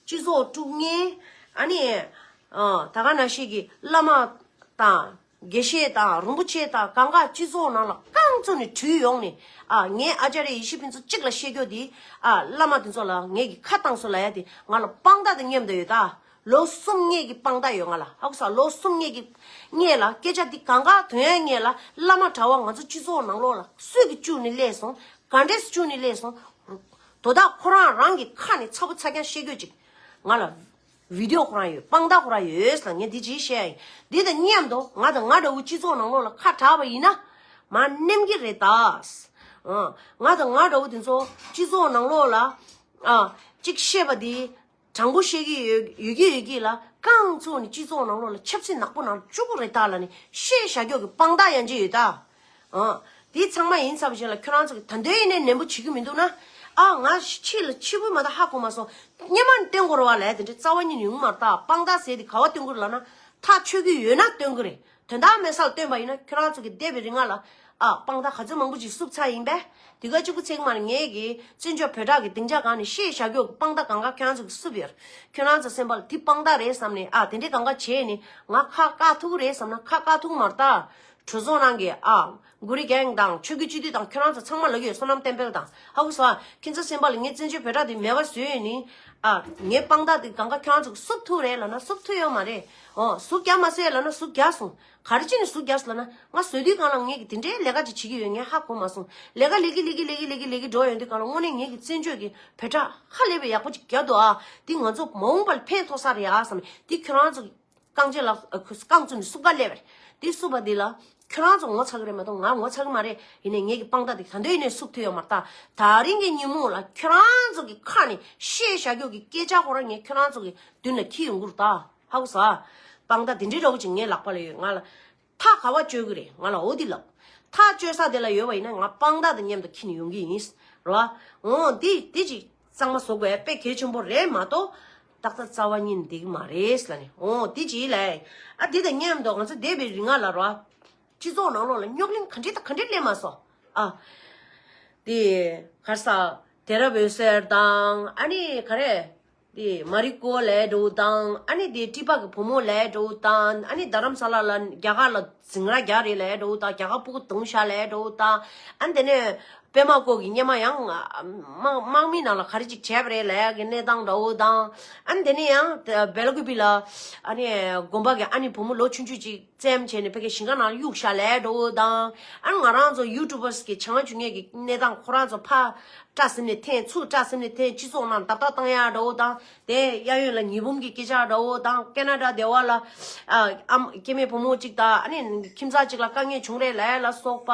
སྤྱི་ཚོགས་དཀྲུག་མཁན། ཨ་ནི། ཨོ། ད་ག་ནང་བཞིན་གྱི་བླ་མ་དང་། དགེ་བཤེས་དང་རིན་པོ་ཆེ་དང་གང་ག་སྤྱི་ཚོགས་ནང་ལ་རྐང་བཙུགས་ནས་དྲུད་ཡོང་ནས། ཨ། ངའི་ཨ་ཅཱ་རི་ཡེ་ཤེས་ཕུན་ཚོགས་གཅིག་ལ་བཤད་རྒྱུ་དེ། ཨ། བླ་མ་དེ་ཚོ་ལ་ངས་ཀྱི་ཁ་བཏང་སོང་ལབ་ཡ་དེ་ང་ལ་དཔང་རྟགས་དང་མཉམ་དུ་ཡོད་ད། ལོ་གསུམ་སྔོན་གྱི་དཔང་རྟགས་ཡོད་ང་ལ། ཧ་གོ་སོང་། ལོ་གསུམ་སྔོན་གྱི་སྔོན་ལ་སྐད་ཆ་འདི་གང་ག་ཐོན་ཡ་སྔོན་ལ་བླ་མ་གྲྭ་བ་ང་ཚོ་སྤྱི་ཚོགས་ནང་ལོགས་ལ་སུས་ཀྱིས་བཅུག་ནས་སླེབས་སོང་། ག་འདྲས་བཅུག་ནས་སླེབས་སོང་། དོ་བདག་ཁོ་རང་རང་གི་ཁ་ནས་ཚ་པོ་ཚ་རྐྱང་བཤད་རྒྱུ་ཅིག་ང་ལ། བི་ཌིའོ་ཁོ་རང་ཡོད། དཔང་རྟགས་ཁོ་རང་ཡོད་ཟེར་ངས་འདི་ཅིག་བཤད་ཡ་ཡིན། འདི་དང་མཉམ་དུ་ང་དང་ང་འདྲ་བོ་སྤྱི་ཚོགས་ནང་ལོགས་ལ་ཁ་གྲགས་པ་ཡིན་ན་མར་ནེམ་གྱི་རེད་ད། ཨ། ང་དང་ང་འདྲ་བོ་དེ་ཚོ་སྤྱི་ཚོགས་ནང་ལོགས་ལ། ཨ། གཅིག་བཤད་པ་དེ་དྲང་པོ་བཤད་ཀྱི་ཡོད་ཡོད་ཀྱི་ཡོད་ཀྱི་ལ་རྐང་བཙུགས་ནས་སྤྱི་ཚོགས་ནང་ལོགས་ལ་ཆབ་སྲིད་ནག་པོ་ནང་བཅུག་གི་རེད་ད་ལབ་ནས་བཤད་བཞག་རྒྱུ་གི་དཔང་རྟགས་ཡང་ཅིག་ཡོད་ད། ཨ། དེ་ཚང་མ་ཡིན་ཚར་བ་ཞིག་ལ་ཁྱོད་རང་ཚོ་གི་ད་དུང་ཡིན་ནའི་ནན་པོ་བྱེད་ཀྱི་མི་འདུག་ན། ཨ་ང་ཕྱི་ལ་ཕྱི་པོ་མ་གཏོགས་ཧ་གོ་མ་སོང་། སྔོན་མ་ནས་སྟོན་དགོས་རེད་བ་ལས་དེ་འདྲའི་རྩ་བ་ཉིད་ནས་ཡོང་མ་རེད་ད། དཔང་རྟགས་ཟེར་དེ་ག་བ་སྟོན་དགོས་རེད་ལབ་ན། ཐག་ཆོད་ཀྱི་ཡོད་ན་སྟོན་གི་རེད། དོན་དག་མེད་ས་ལ་སྟོན་པ་ཡིན་ན་ཁྱོད་རང་ཚོ་གི་འདས་པའི་རིང་ལ་ཨ་དཔང་རྟགས་ག་ཚོད་མང་པོ་ཅིག་བསུབ་ཚར་ཡིན་པས། དེ་ག་གཅིག་པུ་ཚིག་མ་ནས་ངས་ཀྱི་བཙན་བྱོལ་བོད་དྲག་གི་སྡིངས་ཆ་སྒང་ནས་བཤད་བཞག་རྒྱུ་གི་དཔང་རྟགས་གང་ག་ཁྱོད་རང་ཚོ་གི་བསུབ་ཡོད། ཁྱོད་རང་ཚོ་སེམས་པ་ལ་དེ་དཔང་རྟགས་རེད་བསམ་ནས་ཨ་དེ་འདྲའི་གང་ག་བྱས་ནས་ང་ཁ་བཀག་ཐུབ་ཀྱི་རེད་བསམ་ན་ཁ་བཀག་ཐུབ་ཀྱི་མ་རེད་ད། གྲོས་ཚོགས་ནང་གི་ཨ། གུ་རི་གེང་དང་ཆོས་ཀྱི་སྤྱི་འཐུས་དང་ཁྱོད་རང་ཚོ་ཚང་མ་ལབ་ཀྱི་ཡོད། བསོད་ནམས་བསྟན་འཕེལ་དང་ཧ་གོ་སོང་ཨ། ཁྱེད་ཚོ་སེམས་པ་ལ་ངས་བཙན་བྱོལ་བོད་དྲག་དེ་མེད་པ་བཟོས་ཡོད་ནི། ཨ། ངའི་དཔང་རྟགས་དེ་གང་ག་ཁྱོད་རང་ཚོ་གིས་བསུབ་ཐུབ་རེད་ལབ་ན་བསུབ་ཐུབ་ཡོད་མ་རེད། ཨོ་ཟུག་རྒྱག་མ་སྲིད་ལབ་ན་ཟུག་རྒྱག་སོང་། ག་རེ་བྱས་ནས་ཟུག་རྒྱག་སོང་ལབ་ན་ང་བཟོས་དུས་གང་ལ་ངས་ཀྱི་དེ་འདྲའི་ལས་ཀ་ཅིག་བྱེད་ཀྱི་ཡོད་ངས་ཧ་གོ་མ་སོང་། ལས་ཀ་ལས་ཀྱི་ལས་ཀྱི་ལས་ཀྱི་ལས་ཀྱི་ལས་ཀྱི་འགྲོ་ཡོང་དུས་གང་ལ་དངོས་གནས་ངས་ཀྱི་བཙན་བྱོལ་གྱི་བོད་དྲག་ཧ་ལས་པའི་ཡག་པོ་ཅིག་རྒྱབ་འདུག་ཨ། འདི་ང་ཚོ་མ་འོངས་པ་ལ་ཕན་ཐོགས་ས་རེད་ཨ་བསམ་ནས་འདི་ཁྱོད་རང་ཚོ་རྐང་རྗེས་ལ་ཨ་ཁུ་རྐང་བཙུགས་ནས་སུབ་ག་སླེབས་པ་རེད། དེ་སུབ་པ་འདི་ལ་ཁྱོད་རང་ཚོ་ངོ་ཚ་གི་རེད་མ་གཏོགས་ང་ངོ་ཚ་གི་མ་རེད། ཡིན་ནའི་ངེད་ཀྱི་དཔང་རྟགས་དེ་ད་དུང་ཡིན་ནའི་སུབ་ཐུབ་ཡོད་མ་རེད་ད། ད་རིང་གི་ཉིན་མོ་ལ་ཁྱོད་རང་ཚོ་གི་ཁ་ནས་བཤད་བཞག་རྒྱུ་གི་སྐད་ཆ་ཁོ་རང་ངས་ཁྱོད་རང་ཚོ་གི་མདུན་ལ་འཁྱེར་ཡོང་གི་རེད་ད། ཧ་གོ་སོང་ཨ། དཔང་རྟགས་དེ་འདྲའི་འདྲ་བོ་ཅིག་ངའི་ལག་པ་ལ་ཡོད། ང་ལ་ཐག་ག་བ་གཅོད་གི་རེད། ང་ལ་འོ་འདི་ལབ། ཐག་གཅོད་ས་དེ་ལ་ཡོད་པ་ཡིན་ན་ང་དཔང་རྟགས་དང་མཉམ་དུ་འཁྱེར་ནས་ཡོང་གི་ཡིན། རེད་བ། འོ་འདི་འདི་ཅིག་གཙང་མ་བཟོ་དགོས་དཔེ་གལ་ཆེན་པོ་རེད་མ་གཏོགས། ཏག་ཏག་རྩ་བ་ཉིད་ནས་འགྲིག་གི་མ་རེད་ལབ་ནས། འོ་དེ་ཅི་ལས། ཨ་འདི་དང་མཉམ་དུ་ང་ཚོ་འདས་པའི་རིང་ལ་ར། སྤྱི་ཚོགས་ནང་ལོགས་ལ་རྙོག་གླེང་ག་འདྲ་དང་ག་འདྲ་སླེབས་མ་སོང་། ཨ། དེ། ག་རེ་ཟ། དེ་རབས་འོད་ཟེར་དང་ཨ་ནི་ག་རེ། དེ་མ་རི་ཀོ་ལབ་འདྲ་བོ་དང་ཨ་ནི་དེ་ཀྲི་པ་གི་བུ་མོ་ལབ་འདྲ་བོ་དང་ཨ་ནི་རྡ་རམ་ས་ལ་ལ་རྒྱ་གར་ལ་འཛིང་ར་རྒྱག་རེད་ལབ་འདྲ་བོ་དང་རྒྱ་གར་སྤུ་གུ་རྡུང་བཞག་ལབ་འདྲ་བོ་དང་ཨ་ནི་དེ་ནས། པད་མ་ཀོ་གི་སྔོན་མ་ཡང་དམག་དམག་མི་ནང་ལ་ག་རེ་ཅིག་བྱས་པ་རེད་ལབ་ཡག་གི་གནས་སྟངས་འདྲ་བོ་དང་། ཨ་ནི་དེ་ནས་ཡང་སྦེལ་ཀོབ་ལ་ཨ་ནི་དགོན་པ་གི་ཨ་ནི་བུ་མོ་ལོ་ཆུང་ཆུང་ཅིག་བཙེམ་བྱས་ནས་ཕ་གི་ཞིང་ཁ་ནང་གཡུགས་བཞག་ལབ་འདྲ་བོ་དང་། ཨ་ནི་ང་རང་ཚོ་ཡུ་ཊུབ་པར་གི་བྱང་ཆུབ་ངེས་ཀྱི་གནས་སྟངས་ཁོ་རང་ཚོ་ཕར་སྐྲ་ཟིམ་ནས་འཐེན་ཚུར་སྐྲ་ཟིམ་ནས་འཐེན་སྤྱི་ཚོགས་ནང་རྡབ་རྡབ་བཏང་ཡག་འདྲ་བོ་དང་། དེ་གཡས་གཡོན་ལ་ཉི་འབུམ་གྱི་སྐད་ཆ་འདྲ་བོ་དང་ཀེ་ན་ཌ་སྡེ་བ་ལ་ཨ་ཨམ་སྐྱེ་དམན་བུ་མོ་གཅིག་དང་ཨ་ནི་ཁྱིམ་ཚང་གཅིག་ལ་དཀའ་ངལ་བྱུང་རེད་ལབ་ཡག་ལ་སོགས་པ།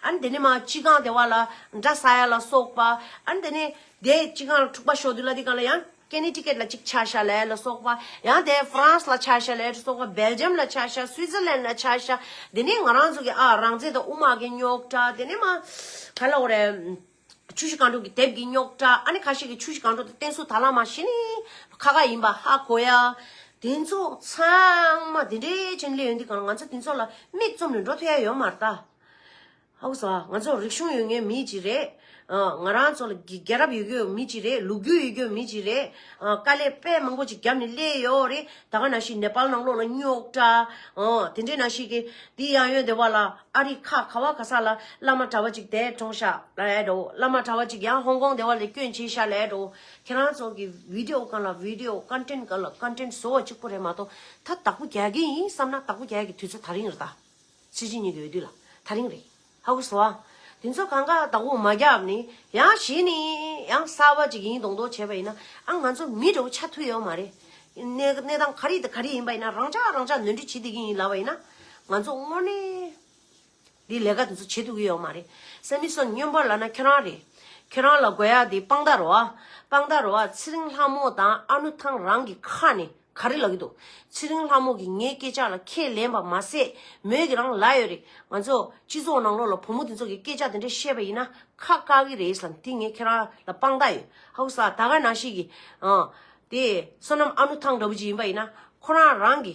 ཨ་ནི་དེ་ནས་མར་སྤྱི་ཁང་སྡེ་བ་ལ་འདྲ་ཟ་ཡག་ལ་སོགས་པ། ཨ་ནི་དེ་ནས་དེ་སྤྱི་ཁང་ལ་འཁྲུག་པ་ཤོར་དུས་ལ་དེ་ག་ལ་ཡང་ཀེ་ནི་ཊི་ཀེཊ་ལ་གཅིག་ཆགས་ཤག་ལབ་ཡག་ལ་སོགས་པ། ཡང་དེ་ཧྥ་རན་སི་ལ་ཆགས་ཤག་ལབ་ཡག་ལ་སོགས་པ། སྦེལ་ཇམ་ལ་ཆགས་ཤག་སུའི་ཙར་ལན་ལ་ཆགས་ཤག་དེ་ནས་ང་རང་ཚོ་གི་ཨ་རང་བཙན་དང་དབུ་དམག་གི་རྙོག་དྲ། དེ་ནས་མར་ག་ལབ་དགོས་རེད། ཆུ་བཞི་སྒང་དྲུག་གི་དེབ་ཀྱི་རྙོག་དྲ། ཨ་ནི་ཁ་ཤས་ཀྱིས་ཆུ་བཞི་སྒང་དྲུག་དེ་བསྟན་སྲུང་དར་ལམ་མ་ཤི་ནི་ཁ་ཁ་ཡིན་པ་ཧ་གོ་ཡ། དེ་ཚོ་ཚང་མ་དེ་འདྲའི་ཆེན་སླེབས་ཡོང་དུས་གང་ང་ཚོ་དེ་ཚོ་ལ་མིག་བཙུམ་ནས་འགྲོ་ཐུབ་ཡ་ཡོད་མ་རེད་ད། ཧ་གོ་སོང་ཨ། ང་ཚོ་རིག་གཞུང་ཡོད་མཁན་མི་ཅིག་རེད། ཨ་ང་རང་ཚོ་ལ་རྒྱལ་རབས་ཡོད་རྒྱུ་མི་ཅིག་རེད། ལོ་རྒྱུས་ཡོད་རྒྱུ་མི་ཅིག་རེད། ཨ་དཀའ་ལས་དཔེ་མང་པོ་ཅིག་བརྒྱབ་ནས་སླེབས་ཡོད་རེད། ད་ག་ནང་བཞིན་ནེ་པཱལ་ནང་ལོགས་ལ་རྙོག་དྲ། ཨ་དེ་འདྲའི་ནང་བཞིན་གྱི་དེ་ཡང་ཡོད་དེ་བ་ལ། ཨ་རི་ཁ་ག་བ་ག་ས་ལ་བླ་མ་གྲྭ་པ་ཅིག་དེ་གྲོངས་ཤག་ལབ་ཡ་འདྲ་བོ། བླ་མ་གྲྭ་པ་ཅིག་ཡང་ཧོང་ཀོང་དེ་བ་ལ་སྐྱོན་བྱས་ཤག་ལབ་ཡ་འདྲ་བོ། ཁྱེད་རང་ཚོ་གི་བི་ཌི་ཡོ་སྒང་ལ་བི་ཌི་ཡོ། ཀོན་ཊེན་སྒང་ལ་ཀོན་ཊེན་བཟོ་བ་གཅིག་པོ་རེད་མ་གཏོགས། ད་བདག་པོ་རྒྱག་གི་ཡིན་བསམ་ན་བདག་པོ་རྒྱག་ཡ་གི་དུས་ཚོད་དེ་རིང་རེད་ད། ཕྱི་ཕྱི་གཉིས་ཀྱི་འོས་བསྡུ་ལ་དེ་རིང་རེད། ཧ་གོ་སོང་ཨ། དེ་ཚོ་གང་ག་བདག་པོ་མ་རྒྱབ་ནི་ཡང་གཞི་ནི་ཡང་གསར་པ་ཅིག་ཡིན་མདོག་མདོག་བྱས་པ་ཡིན་ན་ཨ་ང་ཚོ་མི་འདྲ་བོ་ཆགས་ཐུབ་ཡོད་མ་རེད། གནས་གནས་སྟངས་ག་རེ་དང་ག་རེ་ཡིན་པ་ཡིན་ན་རང་ཅག་རང་ཅག་ནོར་འཁྲུལ་བྱེད་བསྡད་ཀྱི་ཡིན་ལབ་པ་ཡིན་ན། ང་ཚོ་དངོས་གནས། འདི་ལས་ཀ་དེ་ཚོ་བྱེད་ཐུབ་ཀྱི་ཡོད་མ་རེད། སེ་མི་སོན་སྨྱོན་པ་ལབ་ན་ཁྱེད་རང་རེད། ཁྱེད་རང་ལ་དགོས་ཡ་དེ་དཔང་རྟགས་རེད་བ། དཔང་རྟགས་རེད་བ། ཚེ་རིང་ལྷ་མོ་དང་ཨ་ནུ་ཐང་རང་གི་ཁ་ནས་ག་རེ་ལབ་ཀྱི་འདུག་ཚེ་རིང་ལྷ་མོ་གིས་ངའི་སྐད་ཆ་ལ་ཁས་ལེན་པ་མ་ཟད་མོས་ཀྱི་རང་ལབ་ཡོད་རེད། ང་ཚོ་སྤྱི་ཚོགས་ནང་ལོགས་ལ་བུ་མོ་དེ་ཚོ་གིས་སྐད་ཆ་དེ་འདྲ་བཤད་པ་ཡིན་ན་ཁ་བཀག་གི་རེད་ཟེར་ལབ། དེ་ངས་ཁྱེད་རང་ལ་དཔང་རྟགས་ཡོད། ཧ་གོ་སོང་ཨ། ད་ག་ནང་བཞིན་གྱི། ཨ། དེ་བསོད་ནམས་ཨ་ནུ་ཐང་འདྲ་བོ་ཅིག་ཡིན་པ་ཡིན་ན་ཁོ་རང་རང་གི་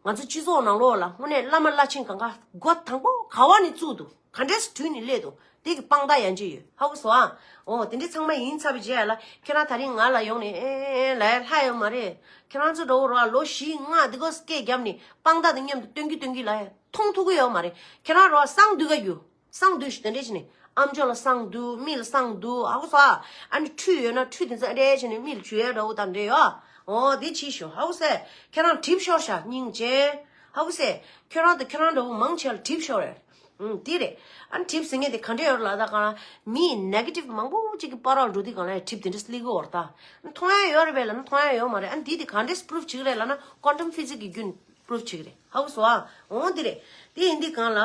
ང་ཚོ་སྤྱི་ཚོགས་ནང་ལོགས་ལ་དངོས་གནས་བླ་མ་བླ་ཆེན་གང་ག་འགོ་དང་པོ་ག་བ་ནས་བཙུགས་འདུག་ག་འདྲས་སུ་བྲུས་ནས་སླེབས་འདུག་དེ་གི་དཔང་རྟགས་ཡང་ཅིག་ཡོད། ཧ་གོ་སོང་ཨ། འོ་དེ་འདྲས་ཚང་མ་ཡིན་ཚར་བའི་རྗེས་ལ་ཁྱེད་རང་དེ་རིང་ང་ལ་ཡོང་ནས་ཨེ་ཨེ་ལབ་ཡ་ལྷག་ཡོད་མ་རེད། ཁྱེད་རང་ཚོ་འདྲ་བོ་ར་ལོ་བཞི་ལྔ་འདི་གོ་སྐད་བརྒྱབ་ནས་དཔང་རྟགས་དང་མཉམ་དུ་སྟོན་གི་སྟོན་གི་ལབ་ཡ་མཐོང་ཐུབ་གི་ཡོད་མ་རེད། ཁྱེད་རང་ར་བསང་བསྡུ་ག་རྒྱུ། བསང་བསྡུས་ཤིག་དེ་འདྲས་བྱས་ནས་ཨམ་ཅོག་ལ་བསང་བསྡུ། མིག་ལ་བསང་བསྡུ། ཧ་གོ་སོང་ཨ། ཨ་ནི་ཁྲུས་ཡོད་ན་ཁྲུས་དེ་ཚོ་ཨེ་འདྲས་བྱས་ནས་མིག་ལ་བྱུག་ཡ་འདྲ་བོ་དང་འདྲས་ཡོད། འོ་དེ་བྱས་ཤོག་ཧ་གོ་སོང་། ཁྱེད་རང་གྲིབ་ཤོར་ཤག་སྙིང་རྗེ། ཧ་གོ་སོང་། ཁྱོད་རང་དང་ཁྱོད་རང་འདྲ་བོ་མང་ཆེ་ལ་གྲིབ་ཤོར་རེད། ཨུམ་དེ་རེད། ཨ་ནི་གྲིབ་ཟེར་མཁན་དེ་ག་འདྲས་ཡོད་ལ་ད་གང་མིའི་ནེ་གེ་ཊིབ་མང་པོ་ཅིག་གི་བར་ལ་འགྲོ་དུས་གང་ལ་གྲིབ་དེ་འདྲས་སླེབས་ཀྱི་ཡོད་རེད་ད། མཐོང་ཡ་ཡོད་རེད་པས་ལབ་ན་མཐོང་ཡ་ཡོད་མ་རེད། ཨ་ནི་དེ་དེ་ག་འདྲས་པུ་རུབ་བྱེད་ཀྱི་རེད་ལབ་ན་ཀོན་ཊམ་ཕི་ཛིག་གི་རྒྱུན་པུ་རུབ་བྱེད་ཀྱི་རེད། ཧ་གོ་སོང་ཨ། འོ་འདི་རེད། དེ་ཡིན་དུས་གང་ལ་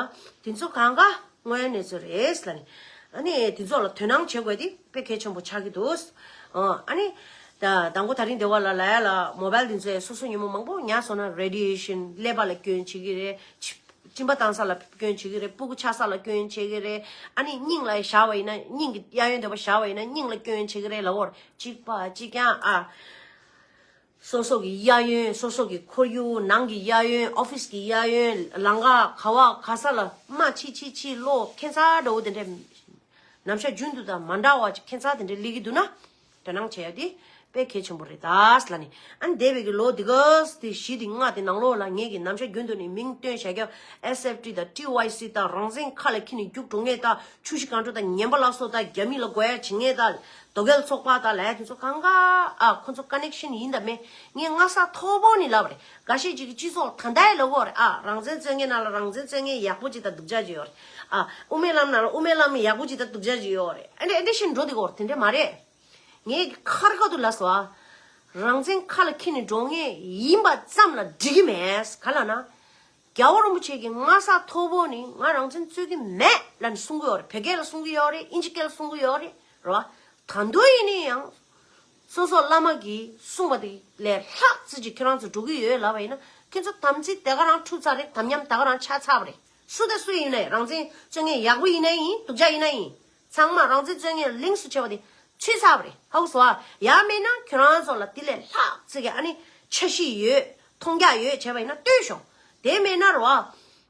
དེ་ཚོ་གང་ག་དངོས་ཡོད་གནས་ཚུལ་རེད་ལབ་ནས། ཨ་ནི་དེ་ཚོ་ལ་དོ་སྣང་བྱེད་དགོས་དེ་དཔེ་གལ་ཆེན་པོ་ཆགས་ཀྱི་འདུག་ཨ་ནི་ད་དང་པོ་དེ་རིང་སྡེ་བ་ལ་ལ་ཡ་ལ་མོ་བལ་དེ་ཚོས་སོ་སོ་ཉིན་མོ་མང་པོ་ཉལ་སོང་ན་རེ་ཌི་ཡེ་ཤན་ཀླད་པ་ལ་སྐྱོན་བྱེད་ཀྱི་རེད། ཕྱི་ གཅིན་པ་བཏང་ས་ལ་སྐྱོན་བྱེད་ཀྱི་རེད། སྤུ་གུ་ཆགས་ས་ལ་སྐྱོན་བྱེད་ཀྱི་རེད། ཨ་ནི་སྙིང་ལ་བཞག་པ་ཡིན་ན། སྙིང་གི་གཡས་གཡོན་དེ་པ་བཞག་པ་ཡིན་ན་སྙིང་ལ་སྐྱོན་བྱེད་ཀྱི་རེད་ལབ་ཀྱི་ཡོད་རེད། གཅིག་པ་གཅིག་རྐྱང་ཨ། སོ་སོ་གི་གཡས་གཡོན། སོ་སོ་གི་ཁོར་ཡུག་ནང་གི་གཡས་གཡོན། ཨོ་ཕིས་གི་གཡས་གཡོན། ལམ་ཁ་ག་བ་ག་ས་ལ་རྨ་ཆི་ཆི་ཆི་ལོ་ཁྱད་མཚར་འདྲ་བོ་དེ་འདྲས། ནམ་ཞག་རྒྱུན་དུ་དང་མ་འདྲ་བ་ཅིག་ཁྱད་མཚར་དེ་འདྲས་སླེབས་ཀྱི་འདུག་ན། དོ་སྣང་བྱེད་ཡ་དེ་དཔེ་གལ་ཆེན་པོ་རེད་ད་ལབ་ནས། ཨ་ནི་འདས་པའི་གི་ལོ་འདི་ག་དེ་བཞི་དེ་ལྔ་དེ་ནང་ལོགས་ལ་ངས་ཀྱི་ནམ་ཞག་རྒྱུན་དུ་ནས་མིང་བཏོན་བྱ་རྒྱུ་ཨེས་ཨེཕ་ཊི་དང་ཊི་ཝའི་སི་དང་། རང་བཙན་ཁ་ལ་འཁྱེར་ནས་རྒྱུགས་འགྲོ་མཁན་དང་། ཆུ་བཞི་སྒང་དྲུག་དང་། ངན་པ་ལ་སོགས་དང་། རྒྱ་མི་ལ་དགོས་ཡ་བྱེད་མཁན་དང་། དོ་གལ་ཚོགས་པ་དང་ལབ་ཡ་དེ་ཚོ་གང་ག་ཨ་ཁོ་ཚོ་ཀ་ནེག་ཤན་ཡིན་དང་མེད། ངས་སྔ་ས་མཐོ་པོ་ནས་ལབ་པ་རེད། འགའ་ཤས་ཅིག་གི་སྤྱི་ཚོགས་ད་ལྟ་ཡི་ལབ་ཀྱི་ཡོད་རེད། ཨ་རང་བཙན་རྩོད་མཁན་ནང་ལ་རང་བཙན་རྩོད་མཁན་ཡག་པོ་ཅིག་དང་སྡུག་ཅག་ཅིག་ཡོད་རེད། ཨ་དབུ་མའི་ལམ་ནང་ལ་དབུ་མའི་ལམ་ཡག་པོ་ཅིག་དང་སྡུག་ཅག་ཅིག་ཡོད་རེད། ཨ་འདྲ་ཨ་འདྲ་བྱས་ནས་འགྲོ་བསྡད་ཀྱི་ཡོད་རེད། དེ་འདྲ་མ་རེད། ངས་ཁ་ར་ཁ་ཐུག་ལབ་སོང་ཨ། རང་བཙན་ཁ་ལ་འཁྱེར་ནས་འགྲོ་མཁན་ཡིན་པ་ཙམ་ལ་འགྲིག་གི་མེད། ག་ལབ་ན། རྒྱལ་བ་རིན་པོ་ཆེ་གིས་སྔ་ས་མཐོ་པོ་ནས་ང་རང་བཙན་རྩོད་ཀྱི་མེད་ལབ་ནས་གསུང་གི་ཡོད་རེད། བོད་སྐད་ལ་གསུང་གི་ཡོད་རེད། ཨིན་ཇི་སྐད་ལ་གསུང་གི་ཡོད་རེད། རེད་བ། ད་དུང་ཡིན་ན་ཡང་། སོ་སོ་བླ་མ་གིས་གསུངས་པ་དེ་ལས་ལྷག་ཙམ་ཅིག་ཁྱེད་རང་ཚོ་འགྲོ་གི་ཡོད་ལབ་པ་ཡིན་ན། ཁྱེད་ཚོ་དམ་ཚིག་དེ་ག་རང་འཁྲུག་ཚར་རེད། དམ་ཉམས་དེ་ག་རང་ཆགས་ཚར་བ་རེད། སུ་དང་སུ་ཡིན་ནའི་རང་བཙན་རྩོད་མཁན་ཡག་པོ་ཡིན་ན་ཡིན། སྡུག་ཅག་ཡིན་ན་ཡིན། ཚང་མ་རང་བཙན་རྩོད་མཁན་ལིངས་སུ་བྱས་པ་དེ་ཚུད་ཚར་བ་རེད། ཧ་གོ་སོང་ཨ། ཡང་མིན་ན་ཁྱོད་རང་ཚོ་ལ་དེ་ལས་ལྷག་ཙམ་གྱི་ཨ་ནི་འཆར་གཞི་ཡོད། མཐོང་རྒྱ་ཡོད་བྱས་པ་ཡིན་ན་ལྟོས་ཤོག་དེ་མིན་ན་རེད་བ།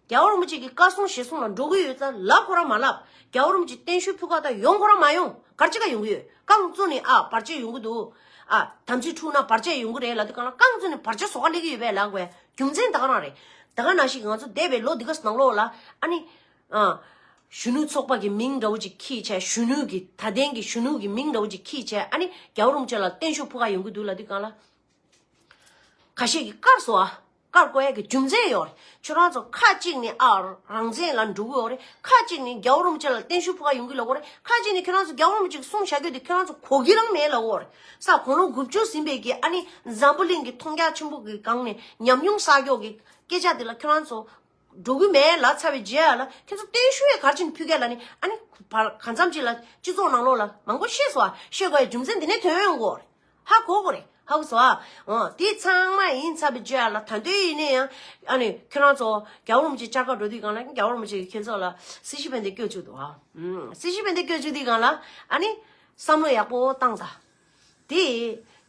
རྒྱལ་བ་རིན་པོ་ཆེ་གི་བཀའ་གསུང་ཞལ་གསུང་ལ་འགྲོ་གི་ཡོད་ཙང་ལབ་ཁོ་རང་མ་ལབ། རྒྱལ་བ་རིན་པོ་ཆེ་བརྟན་བཞུགས་ཕུལ་ག་ད་ཡོང་ཁོ་རང་མ་ཡོང་། ག་རེ་བྱེད་ག་ཡོང་གི་ཡོད། རྐང་བཙུགས་ནས་ཨ་བར་ཆད་ཡོང་གི་འདུག་ཨ་དམ་ཚིག་འཁྲུགས་ན་བར་ཆད་ཡོང་གི་རེད་ལབ་དུས་སྒང་ལ། རྐང་བཙུགས་ནས་བར་ཆད་བཟོ་ག་སླེབས་ཀྱི་ཡོད་པས་ལབ་དགོས། རྒྱུ་མཚན་ད་ག་རང་རེད། ད་ག་ནང་བཞིན་ང་ཚོ་འདས་པའི་ལོ་འདི་ག་ནང་ལོགས་ལ་ཨ་ནི། ཨ། གཞོན་ནུ་ཚོགས་པ་གི་མིང་འདྲ་བོ་ཅིག་འཁྱེར་བྱས། གཞོན་ནུ་གི་ད་ལྟའི་གི་གཞོན་ནུ་གི་མིང་འདྲ་བོ་ཅིག་འཁྱེར་བྱས། ཨ་ནི་རྒྱལ་བ་རིན་པོ་ཆེ་ལ་བརྟན་བཞུགས་ཕུལ་ག་ཡོང་གི་འདུག་ལབ་དུས་སྒང་ལ། ཁ་ཤས་ཀྱིས་བཀག་སོང་ཨ། བཀག་དགོས་ཡ་གི་རྒྱུ་མཚན་ཡོད་རེད། ཁྱོད་རང་ཚོ་ཁ་གཅིག་ནས་ཨ་རང་བཙན་ལ་འགྲོ་གི་ཡོད་རེད། ཁ་གཅིག་ནས་རྒྱལ་བ་རིན་པོ་ཆེ་ལ་བརྟན་བཞུགས་ཕུལ་ག་ཡོང་གི་ལབ་ཀྱི་ཡོད་རེད། ཁ་གཅིག་ནས་ཁྱོད་རང་ཚོ་རྒྱལ་བ་རིན་པོ་ཆེ་གི་གསུང་བྱ་རྒྱུ་དེ་ཁྱོད་རང་ཚོ་གོ་གི་རང་མེད་ལབ་ཀྱི་ཡོད་རེད། ས་དགུང་ལོ་དགུ་བཅུ་ཟིན་པའི་གི་ཨ་ནི་འཛམ་བུ་གླིང་གི་མཐོང་རྒྱ་ཆེན་པོ་གི་སྒང་ནས་ཉམས་མྱོང་བསགས་ཀྱོག་གི་སྐད་ཆ་དེ་ལ་ཁྱོད་རང་ཚོ་འགྲོ་གི་མེད་ལབ་ཚར་བའི་རྗེས་ལ། ཁྱེད་ཚོ་བརྟན་བཞུགས་ཡ་ག་རེ་བྱས་ནས་ཕུལ་ག་ལབ་ནས། ཨ་ནི་བར་གང་འཚམ་ཅིག་ལ་སྤྱི་ཚོགས་ནང་ལོགས་ལ་མང་པོ་བཤད་སོང་ཨ། བཤད་དགོས་ཡ་རྒྱུ་མཚན་འདི་ནས་ཐོན་ཡོང་གི་ཡོད་རེད། ཧ་གོ་གི་རེད། ཧ་གོ་སོང་ཨ། འོ་དེ་ཚང་མ་ཡིན་ཚར་བའི་རྗེས་ལ་ད་དུང་ཡིན་ན་ཡང་། ཨ་ནི་ཁྱོད་རང་ཚོ་རྒྱལ་བ་རིན་པོ་ཆེ་བཅར་ག་འགྲོ་དུས་སྒང་ལ། རྒྱལ་བ་རིན་པོ་ཆེ་གིས་ཁྱེད་ཚོ་ལ་སྲི་ཞུ་ཕན་བདེ་སྐྱོན་བཅུག་འདུག་ཨ། ཨུམ། སྲི་ཞུ་ཕན་བདེ་སྐྱོན་བཅུག་དུས་སྒང་ལ་ཨ་ནི་བསམ་བློ་ཡག་པོ་བཏང་དང་། དེ་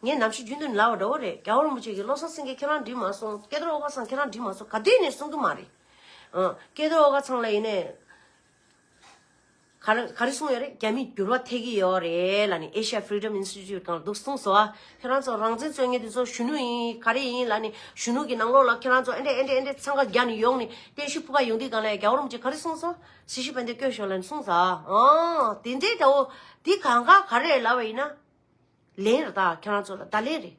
ངས་ནམ་ཞིག་རྒྱུན་དུ་ལབ་པ་འདྲ་བོ་རེད། རྒྱལ་བ་རིན་པོ་ཆེ་གིས་བློ་བཟང་སེང་གེ་ཁྱེད་རང་འགྲིག་མ་སོང་། སྐལ་རྡོར་དབུ་དཀར་ཚང་ཁྱེད་རང་འགྲིག་མ་སོང་། ག་དུས་ནས་གསུང་གི་མ་རེད། ཨ། སྐལ་རྡོར་དབུ་དཀར་ཚང་ལ་ཡིན་ནའི། ག་རེ་ག་རེ་གསུངས་ཡོད་རེད། རྒྱ་མིས་འགྱུར་བ་ཐེབས་ཀྱི་ཡོད་རེད་ལབ་ནས། Asia Freedom Institute སྒང་ལ་འདུག་གསུངས་སོང་ཨ། ཁྱེད་རང་ཚོ་རང་བཙན་རྩོད་མཁན་དེ་ཚོ་གཞོན་ནུ་ཡིན། ག་རེ་ཡིན་ལབ་ནས། གཞོན་ནུ་གི་ནང་ལོགས་ལ་ཁྱེད་རང་ཚོ་ཨེ་འདྲས་ཨེ་འདྲས་ཨེ་འདྲས་འཚང་ཁ་རྒྱག་ནས་ཡོང་ནས་བརྟན་བཞུགས་ཕུལ་ག་ཡོང་དུས་སྒང་ལ་རྒྱལ་བ་རིན་པོ་ཆེ་ག་རེ་གསུངས་སོང་། སྲི་ཞུ་ཕན་བདེ་སྐྱོན་ཞུ་ལབ་ནས་གསུངས་སོང་ཨ། ཨོ་དེ་འདྲས་ད། འོ་དེ་གང་ག་ག་རེ་ལབ་པ་ཡིན་ན། ལན་རེད་ད། ཁྱེད་རང་ཚོ་ལ་བརྡ་ལན་རེད།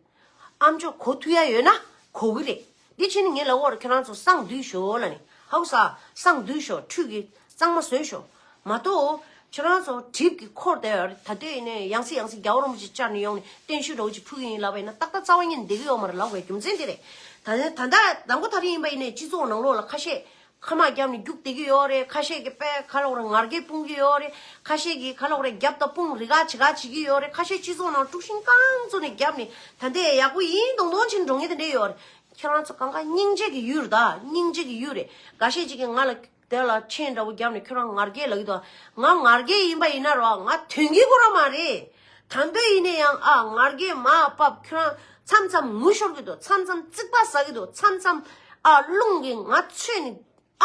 ཨ་མཆོག་གོ་ཐུབ་ཡ་ཡོད་ན་གོ་གི་རེད། འདི་ཕྱིན་ངས་ལབ་ཀྱི་ཡོད་རེད། ཁྱེད་རང་ཚོ་གསང་སྡུག་ཤོག་ལབ་ནས། ཧ་གོ་སོང་ཨ། གསང་སྡུག་ཤོག་ཁྲུས་ཀྱི་གཙང་མ་བཟོས་ཤོག་མ་གཏོགས་ཁྱེད་རང་ཚོ་གྲིབ་ཀྱིས་འཁོར་བསྡད་ཡོད་རེད། ད་ལྟ་ཡིན་ནའི་ཡང་སེ་ཡང་སེ་རྒྱལ་བ་རིན་པོ་ཆེ་བཅར་ནས་ཡོང་ནས་བརྟན་བཞུགས་འདྲ་བོ་ཅིག་ཕུལ་གྱི་ཡིན་ལབ་པ་ཡིན་ན། ཏག་ཏག་རྩ་བ་ཉིད་ནས་བསྡད་ཀྱི་ཡོད་མ་རེད་ལབ་དགོས་རྒྱུ་མཚན་དེ་རེད། ད་ད་ད་ལྟ་དང་པོ་ད་རེས་ཡིན་པ་ཡིན་ནའི་སྤྱི་ཚོགས་ནང་ལོགས་ལ་ཁ་ཤས། ཁ་མ་བརྒྱབ་ནས་རྒྱུགས་བསྡད་ཀྱི་ཡོད་རེད། ཁ་ཤས་ཀྱིས་དཔེ་ག་ལབ་དགོས་རེད། ང་རྒྱལ་སྤུངས་ཀྱི་ཡོད་རེད། ཁ་ཤས་ཀྱིས་ག་ལབ་དགོས་རེད། རྒྱབ་དང་དཔུང་རེ་ཁ་བྱེད་ཁ་བྱེད་ཀྱི་ཡོད་རེད། ཁ་ཤས་སྤྱི་ཚོགས་ནང་དཀྲུག་ཤིང་རྐང་བཙུགས་ནས་བརྒྱབ་ནས། ད་ལྟའི་ཡག་པོ་ཡིན་མདོག་མདོག་བྱས་ནས་འགྲོ་མཁན་དེ་འདྲས་ཡོད་རེད། ཁྱེད་རང་ཚོ་གང་ག་སྙིང་རྗེ་གི་ཡུལ་རེད་ད། སྙིང་རྗེ་གི་ཡུལ་རེད། འགའ་ཤས་ཅིག་གིས་ང་ལ་དེ་ལ་མཆན་འདྲ་བོ་བརྒྱབ་ནས་ཁྱོད་རང་ང་རྒྱལ་ལབ་ཀྱི་འདུག་ང་ང་རྒྱལ་ཡིན་པ་ཡིན་ན་རོ། ང་དོན་གྱི་གོ་ར་མ་རེད། ད་འདོད་ཡིན་ན་ཡང་ཨ་ང་རྒྱལ་མ་བབས། ཁྱོད་རང་མཚམས་མཚམས་ངུ་ཤོར་གྱི་འདུག་མཚམས་མཚམས་རྩིག་པ་ཟ་གི་འདུག་མཚམས་མཚམས་ཨ་རླུང་གིས་ང་ཚོས་ནས།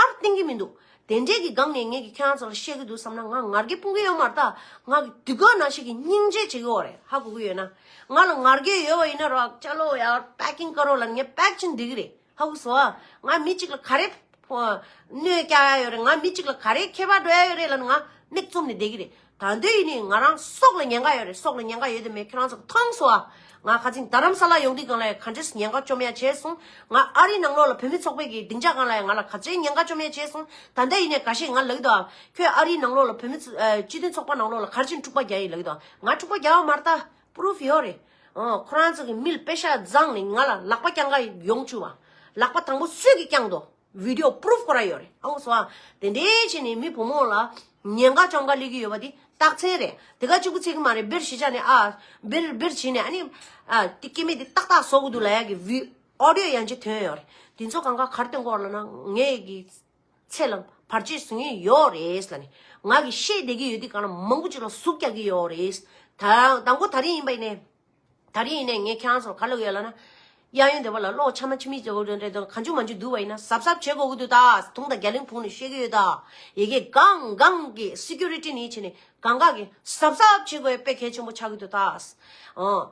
ཨར་གཏིང་གི་མི་འདུག་དེ་འདྲས་ཀྱི་སྒང་ནས་ངས་ཀྱི་ཁྱེད་རང་ཚོ་ལ་བཤད་ཀྱི་འདུག་བསམ་ན། ང་ང་རྒྱལ་སྤུངས་ཀྱི་ཡོད་མ་རེད་ད། ང་གི་དུས་སྐབས་ནང་བཞིན་གྱི་སྙིང་རྗེ་བྱེད་ཀྱི་ཡོད་རེད། ཧ་གོ་གི་ཡོད་ན། ང་ལ་ང་རྒྱལ་ཡོད་པ་ཡིན་ན་རོ། ཅ་ལོ་ཡར་པེ་ཀིང་ཀ་རོ་ལབ་ནས་ངས་པེག་བྱས་ནས་བསྡད་ཀྱི་རེད། ཧ་གོ་སོང་ཨ། ང་མི་གཅིག་ལ་ག་རེ་གནོད་བསྐྱལ་ཡ་ཡོད་རེད། ང་མི་གཅིག་ལ་ག་རེ་ཁྱད་པར་འགྲོ་ཡ་ཡོད་རེད་ལབ་ནས་ང་མིག་བཙུམ་ནས་བསྡད་ཀྱི་རེད། ད་འདོད་ཡིན་ནི་ང་རང་སྲོག་ལ་ཉེན་ཁ་ཡོད་རེད། སྲོག་ལ་ཉེན་ཁ་ཡོད་དེ་མེད་ཁྱེད་རང་ཚོ་མཐོང་སོང་ཨ། ང་ཁ་སང་རྡ་རམ་ས་ལ་ཡོང་དུས་སྒང་ལ་ག་འདྲས་ཉེན་ཁ་བཅོམ་ཡ་བྱས་སོང་། ང་ཨ་རི་ནང་ལོགས་ལ་བོད་མི་ཚོགས་པའི་གི་སྡིངས་ཆ་སྒང་ལ་ཡང་ང་ལ་ག་ཚོད་ཉེན་ཁ་བཅོམ་ཡ་བྱས་སོང་། ད་ལྟ་ཡིན་ནའི་འགའ་ཤས་ང་ལབ་ཀྱི་འདུག་ཁྱོད་ཨ་རི་ནང་ལོགས་ལ་བོད་མི་ཚོ་ཨ་སྤྱི་མཐུན་ཚོགས་པ་ནང་ལོགས་ལ་ག་རེ་བྱས་ནས་འཁྲུག་པ་རྒྱག་ཡིན་ལབ་ཀྱི་འདུག་ང་འཁྲུག་པ་རྒྱག་པ་མ་རེད་ད། པུ་རུབ་ཡོད་རེད། ཨོ་ཁོ་རང་ཚོ་གི་མི་ལ་པེ་ཤག་བརྫངས་ནས་ང་ལ་ལག་པ་བརྐྱང་ག་ཡོང་བཅུག་པ། ལག་པ་དང་པོ་སུས་ཀྱིས་བརྐྱངས་འདུག་བི་ཌི་ཡོ་པུ་རུབ་ཁོ་རང་ཡོད་རེད། ཨོ་སོ་ཨ། དེ་འདྲའི་བྱས་ནས་མི་བུ་མོ་ལ་ཉེན་ཁ་བཅོམ་ག་སླེབས་ཀྱི་ཡོད་པ་དེ་རྟགས་མཚན་རེད། དེ་ག་གཅིག་པུ་ཚིག་གི་མ་རེད། སྦིར་ཞི་ཆ་ནས་ཨ། སྦིར་སྦིར་བྱས་ནས་ཨ་ནི། ཨ་དེ་སྐྱེ་དམན་དེ་ཏག་ཏག་བཟོ་གི་འདུག་ལབ་ཡ་གི་བི་ཨོ་ཌི་ཡོ་ཡང་ཅིག་ཐོན་ཡོད་རེད། དེ་ཚོ་གང་ག་ག་རེ་སྟོན་གྱི་ཡོད་རེད་ལབ་ན། ངས་གི་ ཚེ་ལ་བར་ཆད་བཟོ་མཁན་ཡོད་རེད་ལབ་ནས། ང་གིས་བཤད་བསྡད་ཀྱི་ཡོད་དུས་གང་ལ་མང་པོ་ཅིག་ལ་ཟུག་རྒྱག་གི་ཡོད་རེད། ད་དང་པོ་ད་རིང་ཡིན་པ་ཡིན་ནའི། ད་རིང་ཡིན་ནའི་ངས་ཁྱེད་རང་ཚོར་ག་ལབ་ཡོད་ལབ་ན། གཡས་གཡོན་སྡེ་བ་ལ་གློག་ཆ་མ་ཆ་མི་འཇོག་འགྲོ་འདྲ་དང་གང་བྱུང་མང་བྱུང་འདུག་པ་ཡིན་ན་གཟབ་གཟབ་བྱེད་དགོས་ཀྱི་འདུག་ད་དུང་དང་རྒྱ་གླིང་ཕུང་ནས་བཤད་ཀྱི་ཡོད་ད། ཡ་གི་གང་གང་གི་སི་ཀུ་རི་ཊི་ནས་བྱས་ནས་གང་ག་གི་གཟབ་གཟབ་བྱེད་དགོས་དཔེ་གལ་ཆེན་པོ་ཆགས་ཀྱི་འདུག་ད། ཨོ།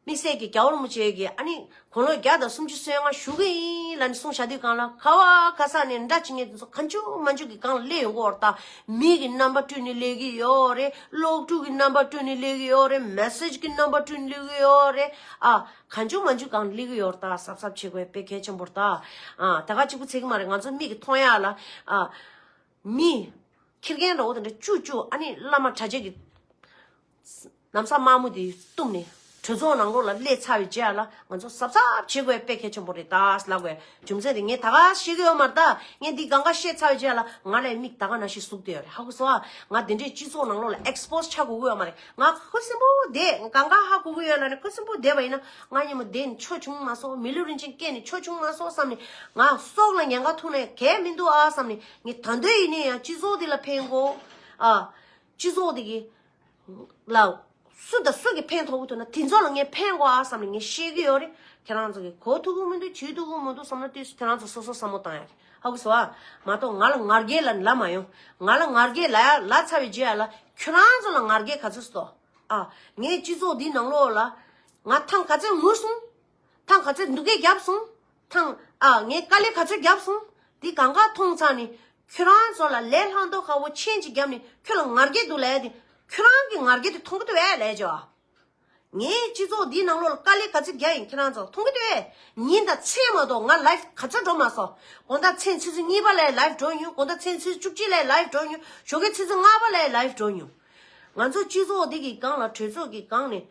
དམིགས་བསལ་གྱི་རྒྱལ་བ་རིན་པོ་ཆེ་གིས་ཨ་ནི་དགུང་ལོ་བརྒྱ་དང་སུམ་ཅུ་སོ་ལྔ་བཞུགས་ཀྱི་ཡིན་ལབ་ནས་གསུངས་བཞག་དུས་གང་ལ་ག་བ་ག་ས་ནས་འདྲ་བྱེད་མཁན་དེ་ཚོ་གང་བྱུང་མང་བྱུང་གི་སྒང་ལ་སླེབས་ཡོང་གི་ཡོད་རེད་ད། མི་གི་རྣམ་པ་སྤྲུལ་ནས་སླེབས་ཀྱི་ཡོད་རེད། གློག་ཕྲུག་གི་རྣམ་པ་སྤྲུལ་ནས་སླེབས་ཀྱི་ཡོད་རེད། མེ་སེ་ཇི་གི་རྣམ་པ་སྤྲུལ་ནས་སླེབས་ཀྱི་ཡོད་རེད། ཨ། གང་བྱུང་མང་བྱུང་སྒང་ལ་སླེབས་ཀྱི་ཡོད་རེད་ད། གཟབ་གཟབ་བྱེད་དགོས་དཔེ་གལ་ཆེན་པོ་རེད་ད། ཨ། ད་ག་གཅིག་པུ་ཚད་ཀྱི་མ་རེད། ང་ཚོ་མིག་གིས་མཐོང་ཡག་ལ། ཨ། མི། ཁྱི་རྒན་འདྲ་བོ་དེ་འདྲ་བཅུ་བཅུ་ཨ་ནི་བླ་མ་གྲྭ་ཆས་ཀྱི། ལམ་སང་དམར་མོ་དེ་བཏུམས་ནས་གྲོས་ཚོགས་ནང་ལོགས་ལ་སླེབས་ཚར་བའི་རྗེས་ལ་ང་ཚོ་གཟབ་གཟབ་བྱེད་དགོས་དཔེ་གལ་ཆེན་པོ་རེད་ད་ལབ་དགོས། རྒྱུ་མཚན་དེ་ངས་ད་ག་ཤེས་ཀྱི་ཡོད་མ་རེད་ད། ངས་འདི་གང་ག་བཤད་ཚར་བའི་རྗེས་ལ་ང་ལ་མིག་ད་ག་ནང་བཞིན་ཟུག་བསྡད་ཡོད་རེད། ཧ་གོ་སོང་ཨ། ང་དེ་འདྲའི་སྤྱི་ཚོགས་ནང་ལོགས་ལ་ཨེག་སི་པོ་སི་ཆགས་དགོས་ཀྱི་ཡོད་མ་རེད། ང་ཁུ་སིམ་པོ་བསྡད་གང་ག་ཧ་གོ་གི་ཡོད་ལབ་ནས་ཁུ་སིམ་པོ་བསྡད་པ་ཡིན་ན་ང་མཉམ་པོ་བསྡད་ནས་ཆོ་བྱུང་མ་སོང་། མི་ལུས་རིན་ཆེན་སྐྱེས་ནས་ཆོ་བྱུང་མ་སོང་བསམ་ནས་ང་སྲོག་ལ་ཉེན་ཁ་ཐུག་ནས་གལ་མི་འདུག་ཨ་བསམ་ནས་ངས་ད་འདོད་ཡིན་ནས་ཡང་སྤྱི་ཚོགས་འདི་ལ་ཕན་གོ་ཨ། སྤྱི་ཚོགས་འདི་གི་ལ་སུ་དང་སུ་གིས་ཕན་ཐོགས་ཀྱི་འདུག་ན་དེ་ཚོ་ལ་ངས་ཕན་གོ་ཨ་བསམ་ནས་ངས་བཤད་ཀྱི་ཡོད་རེད། ཁྱེད་རང་ཚོ་གིས་གོ་ཐུབ་ཀྱི་མི་འདུག་བྱེད་ཐུབ་ཀྱི་མི་འདུག་བསམ་ན་དུས་སུ་ཁྱེད་རང་ཚོ་སོ་སོ་བསམ་བློ་བཏང་ཡ་རེད། ཧ་གོ་སོང་ཨ། མ་གཏོགས་ང་ལ་ངར་སྐད་ལབ་ན་ལབ་མ་ཡོང་། ང་ལ་ངར་སྐད་ལབ་ཡ་ལབ་ཚར་བའི་རྗེས་ལ་ཁྱོད་རང་ཚོ་ལ་ངར་སྐད་ག་ཚོད་སོ། ཨ། ངས་སྤྱི་ཚོགས་འདིའི་ནང་ལོགས་ལ་ང་ཐེངས་ག་ཚོད་ངུ་སོང་། ཐེངས་ག་ཚོད་སྡུག་སྐད་བརྒྱབ་སོང་། ཐེངས་ཨ་ངས་དཀའ་ལས་ག་ཚོད་བརྒྱབ་སོང་། འདི་གང་ག་མཐོང་ཚར་ནས་ཁྱོད་རང་ཚོ་ལ་ལས་སླ་མདོག་ཁ་པོ་མཆན་ཅིག་བརྒྱབ་ནས་ཁྱོད་ལ་ངར་སྐད་འདུག་ལབ་ཡ་དེ་ཁྱོད་རང་གི་ངར་སྐད་དེ་མཐོང་གི་འདུག་བས་ལབ་ཡ་ཅོ། ངས་སྤྱི་ཚོགས་འདིའི་ནང་ལོགས་ལ་དཀའ་ལས་ག་ཚོད་བརྒྱབ་ཡིན་ཁྱེད་རང་ཚོ་མཐོང་གི་འདུག་བས། ཉིན་དང་མཚན་མ་གཏོགས་ང་ལའིབ་ག་ཚོད་འགྲོ་མ་སོང་། དགོང་དག་མཚན་ཆུ་ཚོད་གཉིས་པ་ལ་ལའིབ་འགྲོ་མྱོང་། དགོང་དག་མཚན་ཆུ་ཚོད་བཅུ་གཅིག་ལ་ལའིབ་འགྲོ་མྱོང་། ཞོགས་ཀའི་ཆུ་ཚོད་ལྔ་པ་ལ་ལའིབ་འགྲོ་མྱོང་། ང་ཚོ་སྤྱི་ཚོགས་འདི་གི་སྒང་ལ་གྲོས་ཚོགས་ཀྱི་སྒང་ནས་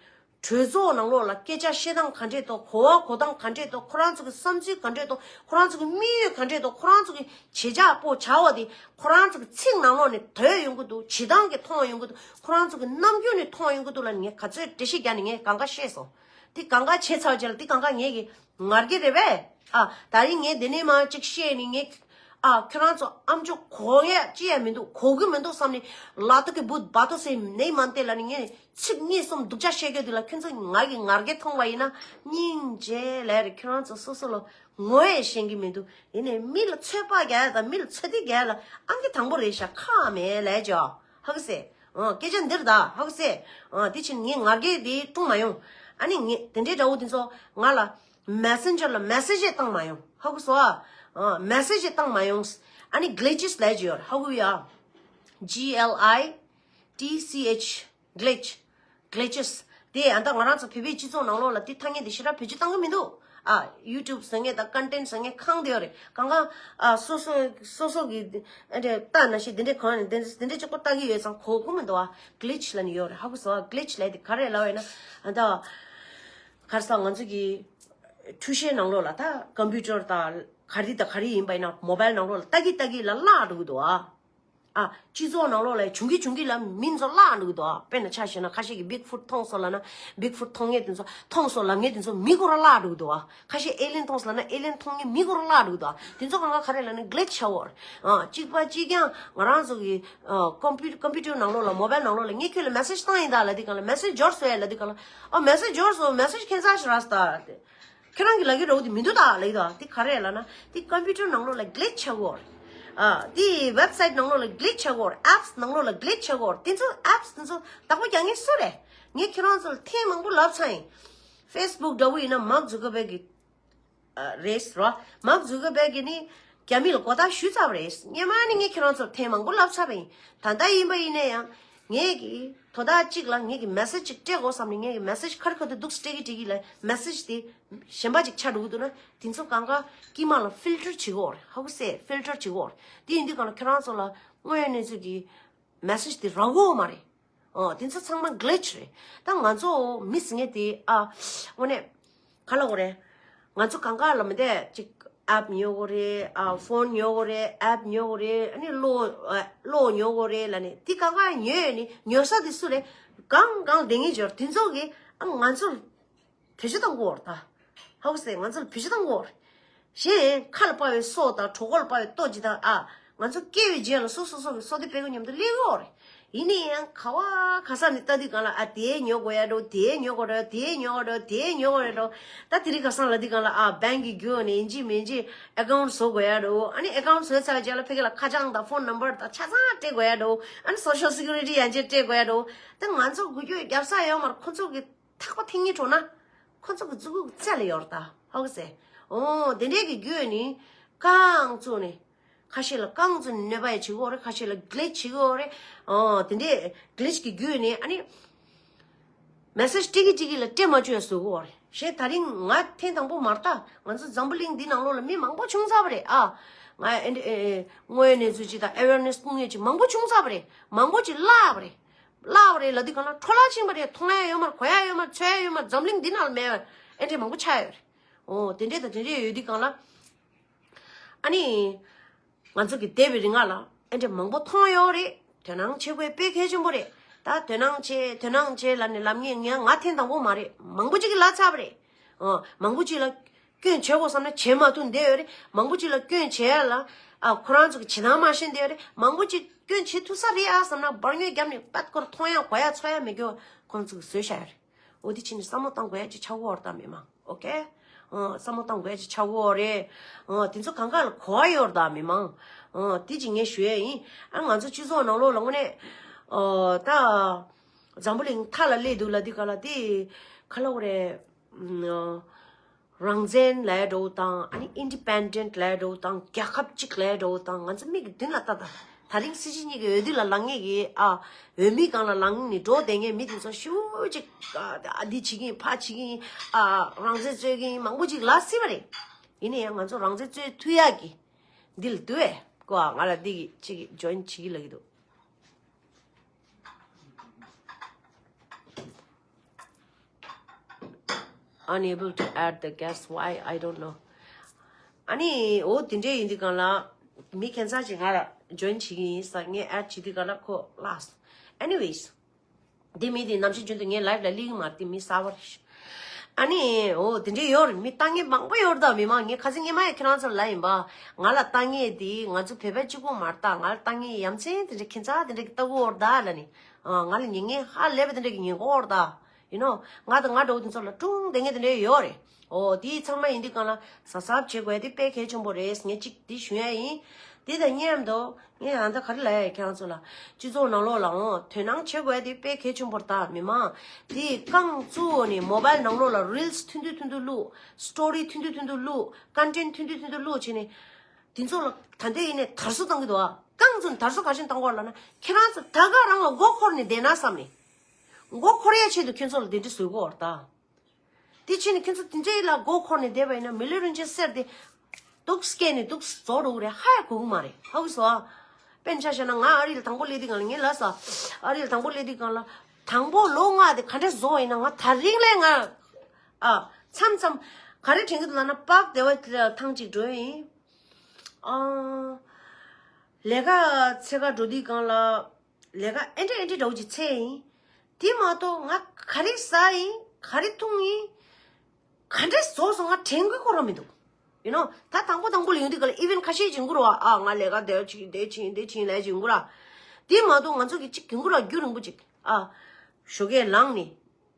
གྲོས་ཚོགས་ནང་ལོགས་ལ་སྐད་ཆ་བཤད་སྟངས་ག་འདྲས་འདུག་གོ་བ་གོ་སྟངས་ག་འདྲས་འདུག་ཁོ་རང་ཚོ་གི་བསམ་ཚུལ་ག་འདྲས་འདུག་ཁོ་རང་ཚོ་གི་དམིགས་ཡུལ་ག་འདྲས་འདུག་ཁོ་རང་ཚོ་གི་བྱེད་བྱ་པོ་བྱ་བ་དེ་ཁོ་རང་ཚོ་གི་ཚིག་ནང་ལོགས་ནས་ཐོས་ཡོང་གི་འདུག་བྱེད་སྟངས་ཀྱིས་མཐོང་ཡོང་གི་འདུག་ཁོ་རང་ཚོ་གི་རྣམ་འགྱུར་ནས་མཐོང་ཡོང་གི་འདུག་ལབ་ནས་ངས་ག་ཚོད་འགྲེལ་བཤད་རྒྱག་ནས་ངས་གང་ག་བཤད་སོང་། དེ་གང་ག་བྱས་ཚར་རྗེས་ལ་དེ་གང་ག་ངས་གི་ངར་སྐད་རེད་པས། ཨ། ད་རིང་ངས་འདི་ནས་མར་ཅིག་བཤད་ནས་ངས། ཨ། ཁྱོད་རང་ཚོ་ཨམ་ཅོག་གོ་ཡ་ཅི་ཡ་མི་འདུག་གོ་གི་མི་འདུག་བསམ་ནས་ལ་ཏོག་གི་བུད་བ་ཏོ་སེ་ནས་མ་བལྟས་ལ་ནི་ངས་ཚིག་གཉིས་གསུམ་སྡུག་ཅག་བཤད་རྒྱུ་དེ་ལ་ཁྱོད་ཚོ་ང་གི་ངར་སྐད་མཐོང་བ་ཡིན་ན་སྙིང་རྗེ་ལས་རེད། ཁྱོད་རང་ཚོ་སོ་སོ་ལ་ངོ་ཡ་ཤེས་ཀྱི་མི་འདུག་ཡིན་ནའི་མི་ལ་ཚོད་དཔག་རྒྱག་ཡ་དང་མི་ལ་ཚོད་ལྟ་རྒྱག་ཡ་ལ་ཨང་ཀི་དང་པོ་རེད་ཤག་ཁག་མེད་ལས་ཅོ། ཧ་གི་སེ། ཨ། སྐད་ཆ་འདིར་ད་ཧ་གི་སེ། ཨ། དེ་ཕྱིན་ངས་ངར་སྐད་དེ་བཏང་མ་ཡོང་། ཨ་ནི་ངས་དེ་འདྲའི་དགྲ་བོ་དེ་ཚོ་ང་ལ། མེ་སེན་ཇར་ལ་མེ་སེ་ཇི་བཏང་མ་ཡོང་། ཧ་གོ་སོང་ཨ། མེ་སེ་ཇི་བཏང་མ་ཡོང་། ཨ་ནི་གི་ལི་ཅི་སི་ལབ་ཀྱི་ཡོད་རེད། ཧ་གོ་ཡ། G L I T C H། གི་ལི་ཅི། གི་ལི་ཅི་སི། དེ་ཨ་ད་ང་རང་ཚོ་བོད་པའི་སྤྱི་ཚོགས་ནང་ལོགས་ལ་དེ་ཐ་སྙད་དེ་ཞེ་དྲག་བེད་སྤྱོད་བཏང་གི་མི་འདུག་ཨ། ཡུ་ཊུབ་བཟོ་མཁན་དང་ཀོན་ཊེན་བཟོ་མཁན་གང་དེ་ཡོད་རེད། གང་གང་ཨ། སོ་སོ་སོ་སོ་གི་ཨ་འདྲ་ལྟ་ན་ཤེས་དེ་འདྲའི་གང་ནས་དེ་འདྲའི་གཅིག་པོ་ལྟ་གི་ཡོད་ཙང་གོ་གི་མི་འདུག་ཨ། གི་ལི་ཅི་ལབ་ནི་ཡོད་རེད། ཧ་གོ་སོང་ཨ། གི་ལི་ཅི་ལབ་དེ་ག་རེ་ལབ་ཡོད་ན་ཨ་ད། ག་རེ་ཟེར་ང་ཚོ་གི་འཕྲུལ་ཆས་ནང་ལོགས་ལ་ད་ཀམ་པུ་ཊར་དང་ག་རེ་དང་ག་རེ་ཡིན་པ་ཡིན་ན་མོ་བལ་ནང་ལོགས་ལ་ལྟ་གི་ལྟ་གི་ལ་བརླག་འགྲོ་གི་འདུག་ཨ། ཨ། སྤྱི་ཚོགས་ནང་ལོགས་ལ་བྱུང་གི་བྱུང་གི་ལ་མི་ཚོ་བརླག་འགྲོ་གི་འདུག་ཨ། དཔེར་ན་ཆ་བཞག་ན་ཁ་ཤས་ཀྱིས་བིག་ཕུཊ་མཐོང་སོང་ལབ་ན་བིག་ཕུཊ་མཐོང་མཁན་དེ་ཚོ་མཐོང་སོང་ལབ་མཁན་དེ་ཚོ་མི་ཁོ་རང་བརླག་འགྲོ་གི་འདུག་ཨ། ཁ་ཤས་ཨེ་ལེན་མཐོང་སོང་ལབ་ན་ཨེ་ལེན་མཐོང་མཁན་མི་ཁོ་རང་བརླག་འགྲོ་གི་འདུག་ཨ། དེ་ཚོ་གང་ག་ག་རེ་ལབ་ན་གི་ལི་ཅི་ཆགས་ཡོད་རེད། ཨ། གཅིག་པ་གཅིག་རྐྱང་ང་རང་ཚོ་གི་ཨ། ཀམ་པུ་ཀམ་པུ་ཊར་ནང་ལོགས་ལ་མོ་བལ་ནང་ལོགས་ལ་ངས་ཁྱོད་ལ་མེ་སེ་ཇི་བཏང་ཡིན་ད་ལབ་དུས་གང་ལ་མེ་སེ་ཇི་འབྱོར་སོང་ཡ་ལབ་དུས་གང་ལ། ཨ། མེ་སེ་ཇི་འབྱོར་སོང་། མེ་སེ་ཇི་ཁྱད་མཚར་ཞིག་རག་སོང་ད། ཁྱེད་རང་གི་ལབ་ཀྱི་འདྲ་བོ་དེ་མི་འདུག་ད་ལབ་ཀྱི་འདུག་དེ་ག་རེ་ལབ་ན་དེ་ཀམ་པུ་ཊར་ནང་ལོགས་ལ་གི་ལི་ཅི་ཆགས་ཡོད་རེད། ཨ། དེ་ཝེབ་སའིཊ་ནང་ལོགས་ལ་གི་ལི་ཅི་ཆགས་ཡོད་རེད། ཨེབ་སི་ནང་ལོགས་ལ་གི་ལི་ཅི་ཆགས་ཡོད་རེད། དེ་ཚོ་ཨེབ་སི་དེ་ཚོ་བདག་པོ་རྒྱག་མཁན་སུ་རེད། ངས་ཁྱེད་རང་ཚོ་ལ་ཐེངས་མང་པོ་ལབ་ཚར་ཡིན། ཕེ་སི་བུག་འདྲ་བོ་ཡིན་ན་མཱག་ཛུ་ཀར་བྷག་གི་རེད་རོ། མཱག་ཛུ་ཀར་བྷག་གིས་ནི་རྒྱ་མི་ལ་མགོ་བཏགས་ཞུས་ཚར་བ་རེད། སྔོན་མ་ནི་ངས་ཁྱེད་རང་ཚོར་ཐེངས་མང་པོ་ལབ་ཚར་བ་ཡིན། ད་ལྟ་ཡིན་པ་ཡིན་ན་ཡང་ངས་ཀྱི་དོ་བདག་གཅིག་ལ་ངས་ཀྱི་མེ་སེ་ཇི་ཅིག་སྤྲད་དགོས་བསམ་ནས་ངས་ཀྱི་མེ་སེ་ཇི་ཁ་རི་ཁ་ཐུག་འདུག་སྤྲད་ཀྱི་སྤྲད་ཀྱི་ལ་མེ་སེ་ཇི་དེ་གཞན་པ་ཅིག་ཆགས་འགྲོ་གི་འདུག་ན་དེ་ཚོ་གང་ག་དཀྱིལ་མ་ལ་ཕིལ་ཊར་བྱེད་དགོས་རེད། ཧ་གོ་སོང་། ཕིལ་ཊར་བྱེད་དགོས་རེད། དེ་ཡིན་དུས་གང་ལ་ཁྱེད་རང་ཚོ་ལ་དངོས་ཡོད་གནས་ཚུལ་གྱི་མེ་སེ་ཇི་དེ་རག་གི་ཡོད་མ་རེད། ཨོ། དེ་ཚོ་ཚང་མ་གི་ལི་ཅི་རེད། ད་ང་ཚོ་མི་ཟེར་མཁན་དེ་ཨ། དངོས་གནས་ག་ལབ་དགོས་རེད། ང་ཚོ་གང་ག་ལ་མི་བསྡད་ཅིག་ཨེབ་ཉོ་དགོས་རེད། ཨ། ཕོན་ཉོ་དགོས་རེད། ཨེབ་ཉོ་དགོས་རེད། ཨ་ནི་གློག་ཨ། གློག་ཉོ་དགོས་རེད་ལབ་ནས་དེ་གང་ག་ཉོས་ནི་ཉོ་ས་དེ་སུ་རེད། གང་གང་བསྡད་མཁན་ཅིག་ཡོད་རེད། དེ་ཚོ་གིས་ཨ་ང་ཚོར་བེད་སྤྱོད་གཏོང་གི་ཡོད་རེད་ད། ཧ་གོ་སོང་། ང་ཚོ་ལ་བེད་སྤྱོད་གཏོང་གི་ཡོད་རེད། གཞན་ཁ་ལ་དཔའ་བའི་སོ་དང་གྲོད་ཁོག་ལ་དཔའ་བའི་ལྟོ་ཅིག་དང་ཨ། ང་ཚོ་སྐྱེས་པའི་རྗེས་ལ་སོ་སོ་སོ་གི་བསོད་བདེ་སྤེལ་གི་མཉམ་དུ་སླེབས་ཡོད་རེད། ཡིན་ན་ཡང་ག་བ་ག་ས་ནས་ལྟ་དུས་སྒང་ལ་ཨ་དེ་ཉོ་དགོས་ཡ་འགྲོ། དེ་ཉོ་དགོས་རེད། དེ་ཉོ་དགོས་རེད། དེ་ཉོ་དགོས་རེད་འགྲོ། ད་དེ་རིང་ཁ་སང་ལ་དུས་སྒང་ལ་ཨ་བེང་གི་བརྒྱུད་ནས་ཡིན་གཅིག་མིན་གཅིག་ཨེ་ཀའུན་བཟོ་དགོས་ཡ་འགྲོ། ཨ་ནི་ཨེ་ཀའུན་བཟོས་ཚར་རྗེས་ལ་ཕ་གི་ལ་ཁ་བྱང་དང་ཕོན་ནམ་བར་དང་ཆ་ཚང་སྤྲད་དགོས་ཡ་འགྲོ། ཨ་ནི་སོ་ཤལ་སི་ཀུ་རི་ཊི་ཡང་ཅིག་སྤྲད་དགོས་ཡ་འགྲོ། ད་ང་ཚོ་འགུལ་སྐྱོད་རྒྱབ་ས་ཡོད་མ་རེད། ཁོ་ཚོ་གི་ཐག་པ་འཐེན་སྙིང་བྲོ་ན། ཁོ་ཚོ་གི་མཛུབ་གུ་རྩ་ལ་ཡོད་རེད་ད། ཧོ་གི་སེ། ཨོ་དེ་འདྲས་ཀྱི་བརྒྱུད་ནས་རྐང་བཙུགས་ནས། ཁ་ཤས་ལ་རྐང་བཙུགས་ནས་གནོད་པ་ཡང་བྱེད་ཀྱི་ཡོད་རེད། ཁ་ཤས་ལ་གི་ལིཆ་བྱེད་ཀྱི་ཡོད་རེད། ཨོ་དེ་འདྲས་གི་ལིཆ་གི་བརྒྱུད་ནས་ཨ་ནི་མེ་སེཇ་སྤྲད་ཀྱི་སྤྲད་ཀྱི་ལ་སྤྲད་མ་བཅུག་ཡ་བཟོ་གི་ཡོད་རེད། གཞན་ད་རིང་ང་ཐེངས་དང་པོ་མ་རེད་ད། ང་ཚོ་འཛམ་བུ་གླིང་འདི་ནང་ལོགས་ལ་མི་མང་པོ་བྱུང་ཚར་བ་རེད་ཨ། ང་ཨེ་འདྲ་ཨེ་ཨེ་དངོས་ཡོད་གནས་ཚུལ་ཅིག་དང་ཨེ་ཝེར་ནེ་སི་སྤུངས་མཁན་ཅིག་མང་པོ་བྱུང་ཚར་བ་རེད། མང་པོ་ཅིག་བརླགས་པ་རེད། བརླགས་པ་རེད་ལབ་དུས་སྒང་ལ་འཕྲོ་བརླག་ཕྱིན་པ་རེད། མཐོང་ཡ་ཡོད་མ་རེད། གོ་ཡ་ཡོད་མ་རེད། ཚོར་ཡ་ཡོད་མ་རེད། འཛམ་གླིང་འདི་ནང་ལ་མེད་པ་ཨེ་འདྲས་མང་པོ་ཆགས་ཡོད་རེད། ཨོ་དེ་འདྲས་དང་དེ་འདྲས་ཡོད་དུས་སྒང་ལ། ཨ་ནི། ང་ཚོ་གི་འདས་པའི་རིང་ལ་ཨེ་འདྲས་མང་པོ་མཐོང་ཡོད་རེད། དོ་སྣང་བྱེད་དགོས་དཔེ་གལ་ཆེན་པོ་རེད། ད་དོ་སྣང་བྱེད་དོ་སྣང་བྱེད་ལབ་ནས་ལབ་མཁན་ངས་ང་ཐེངས་དང་པོ་མ་རེད། མང་པོ་ཅིག་གིས་ལབ་ཚར་བ་རེད། ཨོ་མང་པོ་ཅིག་ལ་སྐྱོན་བྱེད་དགོས་བསམ་ན་བྱེད་མ་ཐུབ་བསྡད་ཡོད་རེད། མང་པོ་ཅིག་ལ་སྐྱོན་བྱེད་ཡ་ལ་ཨ་ཁོ་རང་ཚོ་གི་བྱེད་སྟངས་མ་ཤེས་བསྡད་ཡོད་རེད། མང་པོ་ཅིག་སྐྱོན་བྱེད་ཐུབ་ས་རེད་ཨ་བསམ་ན་སྦར་ཉོལ་རྒྱབ་ནས་པད་སྐོར་མཐོང་ཡ་གོ་ཡ་ཚོར་ཡ་མེད་རྒྱུ་ཁོང་ཚོ་གིས་བཟོས་བཞག་ཡོད་རེད། འོ་དེ་ཕྱིན་ནས་བསམ་བློ་བཏང་དགོས་ཡ་ཅིག་ཆགས་ཀྱི་ཡོད་རེད་ད་མི་མང་། ཨོ་ཁེ། ཨོ་བསམ་བློ་བཏང་དགོས་ཡ་ཅིག་ཆགས་ཀྱི་ཡོད་རེད། ཨོ་དེ་ཚོ་གང་ག་ལ་གོ་བ་ཡོད་རེད་ད་མི་མང་། ཨོ་དེ་ཅིག་ངས་ཞུ་ཡ་ཡིན། ཨ་ང་ཚོ་སྤྱི་ཚོགས་ནང་ལོགས་ལ་དངོས་གནས་ཨོ་ད་འཛམ་བུ་གླིང་མཐའ་ལ་སླེབས་འདུག་ལབ་དུས་སྒང་ལ་དེ་ག་ལབ་དགོས་རེད། ཨོ་རང་བཙན་ལབ་ཡ་འདྲ་བོ་དང་ཨ་ནི་ཨིན་ཌི་པེན་ཌེན་ཊི་ལབ་ཡ་འདྲ་བོ་དང་རྒྱལ་ཁབ་གཅིག་ལབ་ཡ་འདྲ་བོ་དང་ང་ཚོ་མིག་གི་མདུན་ལ་ལྟ་ད། ད་རིང་སྲིད་སྤྱི་གཉིས་ཀྱི་འོས་བསྡུ་ལ་ལངས་མཁན་གྱི་ཨ་འོས་མི་སྒང་ལ་ལངས་ནས་འགྲོ་བསྡད་མཁན་མི་དེ་ཚོ་ཞེ་པོ་ཅིག་ཨ་འདི་བྱེད་ཀྱི་ཡིན་ཕ་བྱེད་ཀྱི་ཡིན་ཨ་རང་བཙན་རྩོད་ཀྱི་ཡིན་མང་པོ་ཅིག་ལབ་སྲིད་པ་རེད། ཡིན་ན་ཡང་ང་ཚོ་རང་བཙན་རྩོད་ཐུབ་ཡག་གི་འདི་ལ་འདུག་ཨེ་ཀོ་ཨ་ང་ལ་འདི་གི་ཅིག་ཇོ་ཡིན་བྱེད་ཀྱི་ལབ་ཀྱི་འདུག Unable to add the guest. Why? I don't know. ཨ་ནི་འོ་དེ་འདྲས་ཡིན་དུས་སྒང་ལ་མི་ཁྱད་མཚར་ཅིག་ང་ལ་ཇོ་ཡིན་བྱེད་ཀྱི་ཡིན་ས་ངས་ཨེ་ཌི་བྱེད་དུས་སྒང་ལ་ཁོ་ལགས། Anyways འདི་མི་དེ་ནམ་ཞིག་རྒྱུན་དུ་ངའི་ལའིབ་ལ་སླེབས་ཀྱི་མ་རེད། དེ་མི་གསར་པ་རེད། ཨ་ནི་འོ་དེ་འདྲས་ཡོད་རེད། མི་ལྟ་མཁན་མང་པོ་ཡོད་རེད་ད་མི་མང་། ངས་ཁ་སང་སྔོན་མ་ཡང་ཁྱེད་རང་ཚོར་ལབ་ཡིན་པ། ང་ལ་ལྟ་མཁན་དེ་ང་ཚོ་བོད་པ་གཅིག་པོ་མ་རེད་ད། ང་ལ་ལྟ་མཁན་ཡ་མཚན་དེ་འདྲས་ཁྱད་མཚར་དེ་འདྲས་ཀྱི་ལྟ་བུ་ཡོད་རེད་ད་ལབ་ནི། ང་ལ་ཉན་མཁན་ཧ་ལས་པ་དེ་འདྲས་ཀྱི་ཉན་གོ་ཡོད་རེད་ད། You know ང་དང་ང་འདྲ་བོ་དེ་ཚོ་ལ་ཀྲུང་བསྡད་མཁན་དེ་འདྲས་ཡོད་རེད། ཨོ་དེ་ཚང་མ་ཡིན་དུས་སྒང་ལ་གཟབ་གཟབ་བྱེད་དགོས་དེ་དཔེ་གལ་ཆེན་པོ་རེད། ངས་གཅིག་དེ་ཞུ་ཡ་ཡིན། དེ་དང་མཉམ་དུ་ངས་ཨ་ད་ག་རེ་ལབ་ཡ་ཡིན་ཁྱེད་རང་ཚོ་ལ། སྤྱི་ཚོགས་ནང་ལོགས་ལའང་དོ་སྣང་བྱེད་དགོས་དེ་དཔེ་གལ་ཆེན་པོ་རེད་ད་མི་མང་། དེ་རྐང་བཙུགས་ནས་མོ་བལ་ནང་ལོགས་ལ་རིལ་སི་ཐུང་ཐུང་ཐུང་ཐུང་བླུགས། སི་ཊོ་རི་ཐུང་ཐུང་ཐུང་ཐུང་བླུགས། ཀོན་ཊེན་ཊི་ཐུང་ཐུང་ཐུང་ཐུང་བླུགས་བྱས་ནས། དེ་ཚོ་ལ་ད་ལྟ་ཡིན་ནས་དར་སྲོལ་བཏང་གི་འདུག་ཨ། རྐང་བཙུགས་ནས་དར་སྲོལ་ག་བྱས་ནས་བཏང་གི་ཡོད་ལབ་ན་ཁྱེད་རང་ཚོ་ད་ག་རང་ལ་མགོ་འཁོར་ནས་བསྡད་ན་བསམ་ནས། མགོ་འཁོར་ཡ་ཆེད་དུ་ཁྱོད་ཚོ་ལ་དེ་འདྲ་བཟོས་གོ་བར་ད། དེ་ཕྱིན་ནས་ཁྱོད་ཚོ་དེ་འདྲའི་ལ་མགོ་འཁོར་ནས་བསྡད་པ་ཡིན་ན་མི་ལུས་རིན་ཆེན་གསེར་དེ་སྡུག་སྐྱེས་ནས་སྡུག་རྫོགས་འགྲོ་གི་རེད། ཧ་ཡ་གོ་གི་མ་རེད། ཧ་གོ་སོང་ཨ། དཔེར་ན་ཆ་བཞག་ན་ང་ཨ་རི་ལ་དང་པོ་སླེབས་དུས་སྒང་ལ་ངས་ལབ་སོང་། ཨ་རི་ལ་དང་པོ་སླེབས་དུས་སྒང་ལ་དང་པོ་ལོ་ལྔ་དེ་ག་འདྲ་བཟོ་བ་ཡིན་ན་ང་དེ་རིང་ལས་ང་ཨ་མཚམས་མཚམས་ག་རེ་དྲན་གི་འདུག་ལབ་ན་པག་བདེ་བ་ཐང་ཅིག་འགྲོ་ཡིན། ཨ། ལས་ཀ་འཚོལ་ག་འགྲོ་དུས་སྒང་ལ་ལས་ཀ་ཨེ་འདྲ་ཨེ་འདྲ་འདྲ་བོ་ཅིག་འཚོལ་ཡིན། དེ་མ་གཏོགས་ང་ག་རེ་ཟ་ཡིན་ག་རེ་འཐུང་ཡིན་ག་འདྲ་བཟོ་སོང་ང་དྲན་གི་ཁོ་རང་མི་འདུག་ཡིན་ནོ། ད་དང་པོ་དང་པོ་ལ་ཡོང་དུས་སྒང་ལ་ཨི་ཝེན་ཁ་ཤས་ཅིག་ཡོང་གི་རེད་བ། ཨ་ང་ལས་ཀ་འདིར་ཕྱིན་འདིར་ཕྱིན་འདིར་ཕྱིན་ལས་ཅིག་ཡོང་གི་ར། དེ་མ་གཏོགས་ང་ཚོ་གི་ཅིག་ཡོང་གི་ར་རྒྱུན་རིང་པོ་ཅིག་ཨ། ཞོགས་ཀས་ལངས་ནས།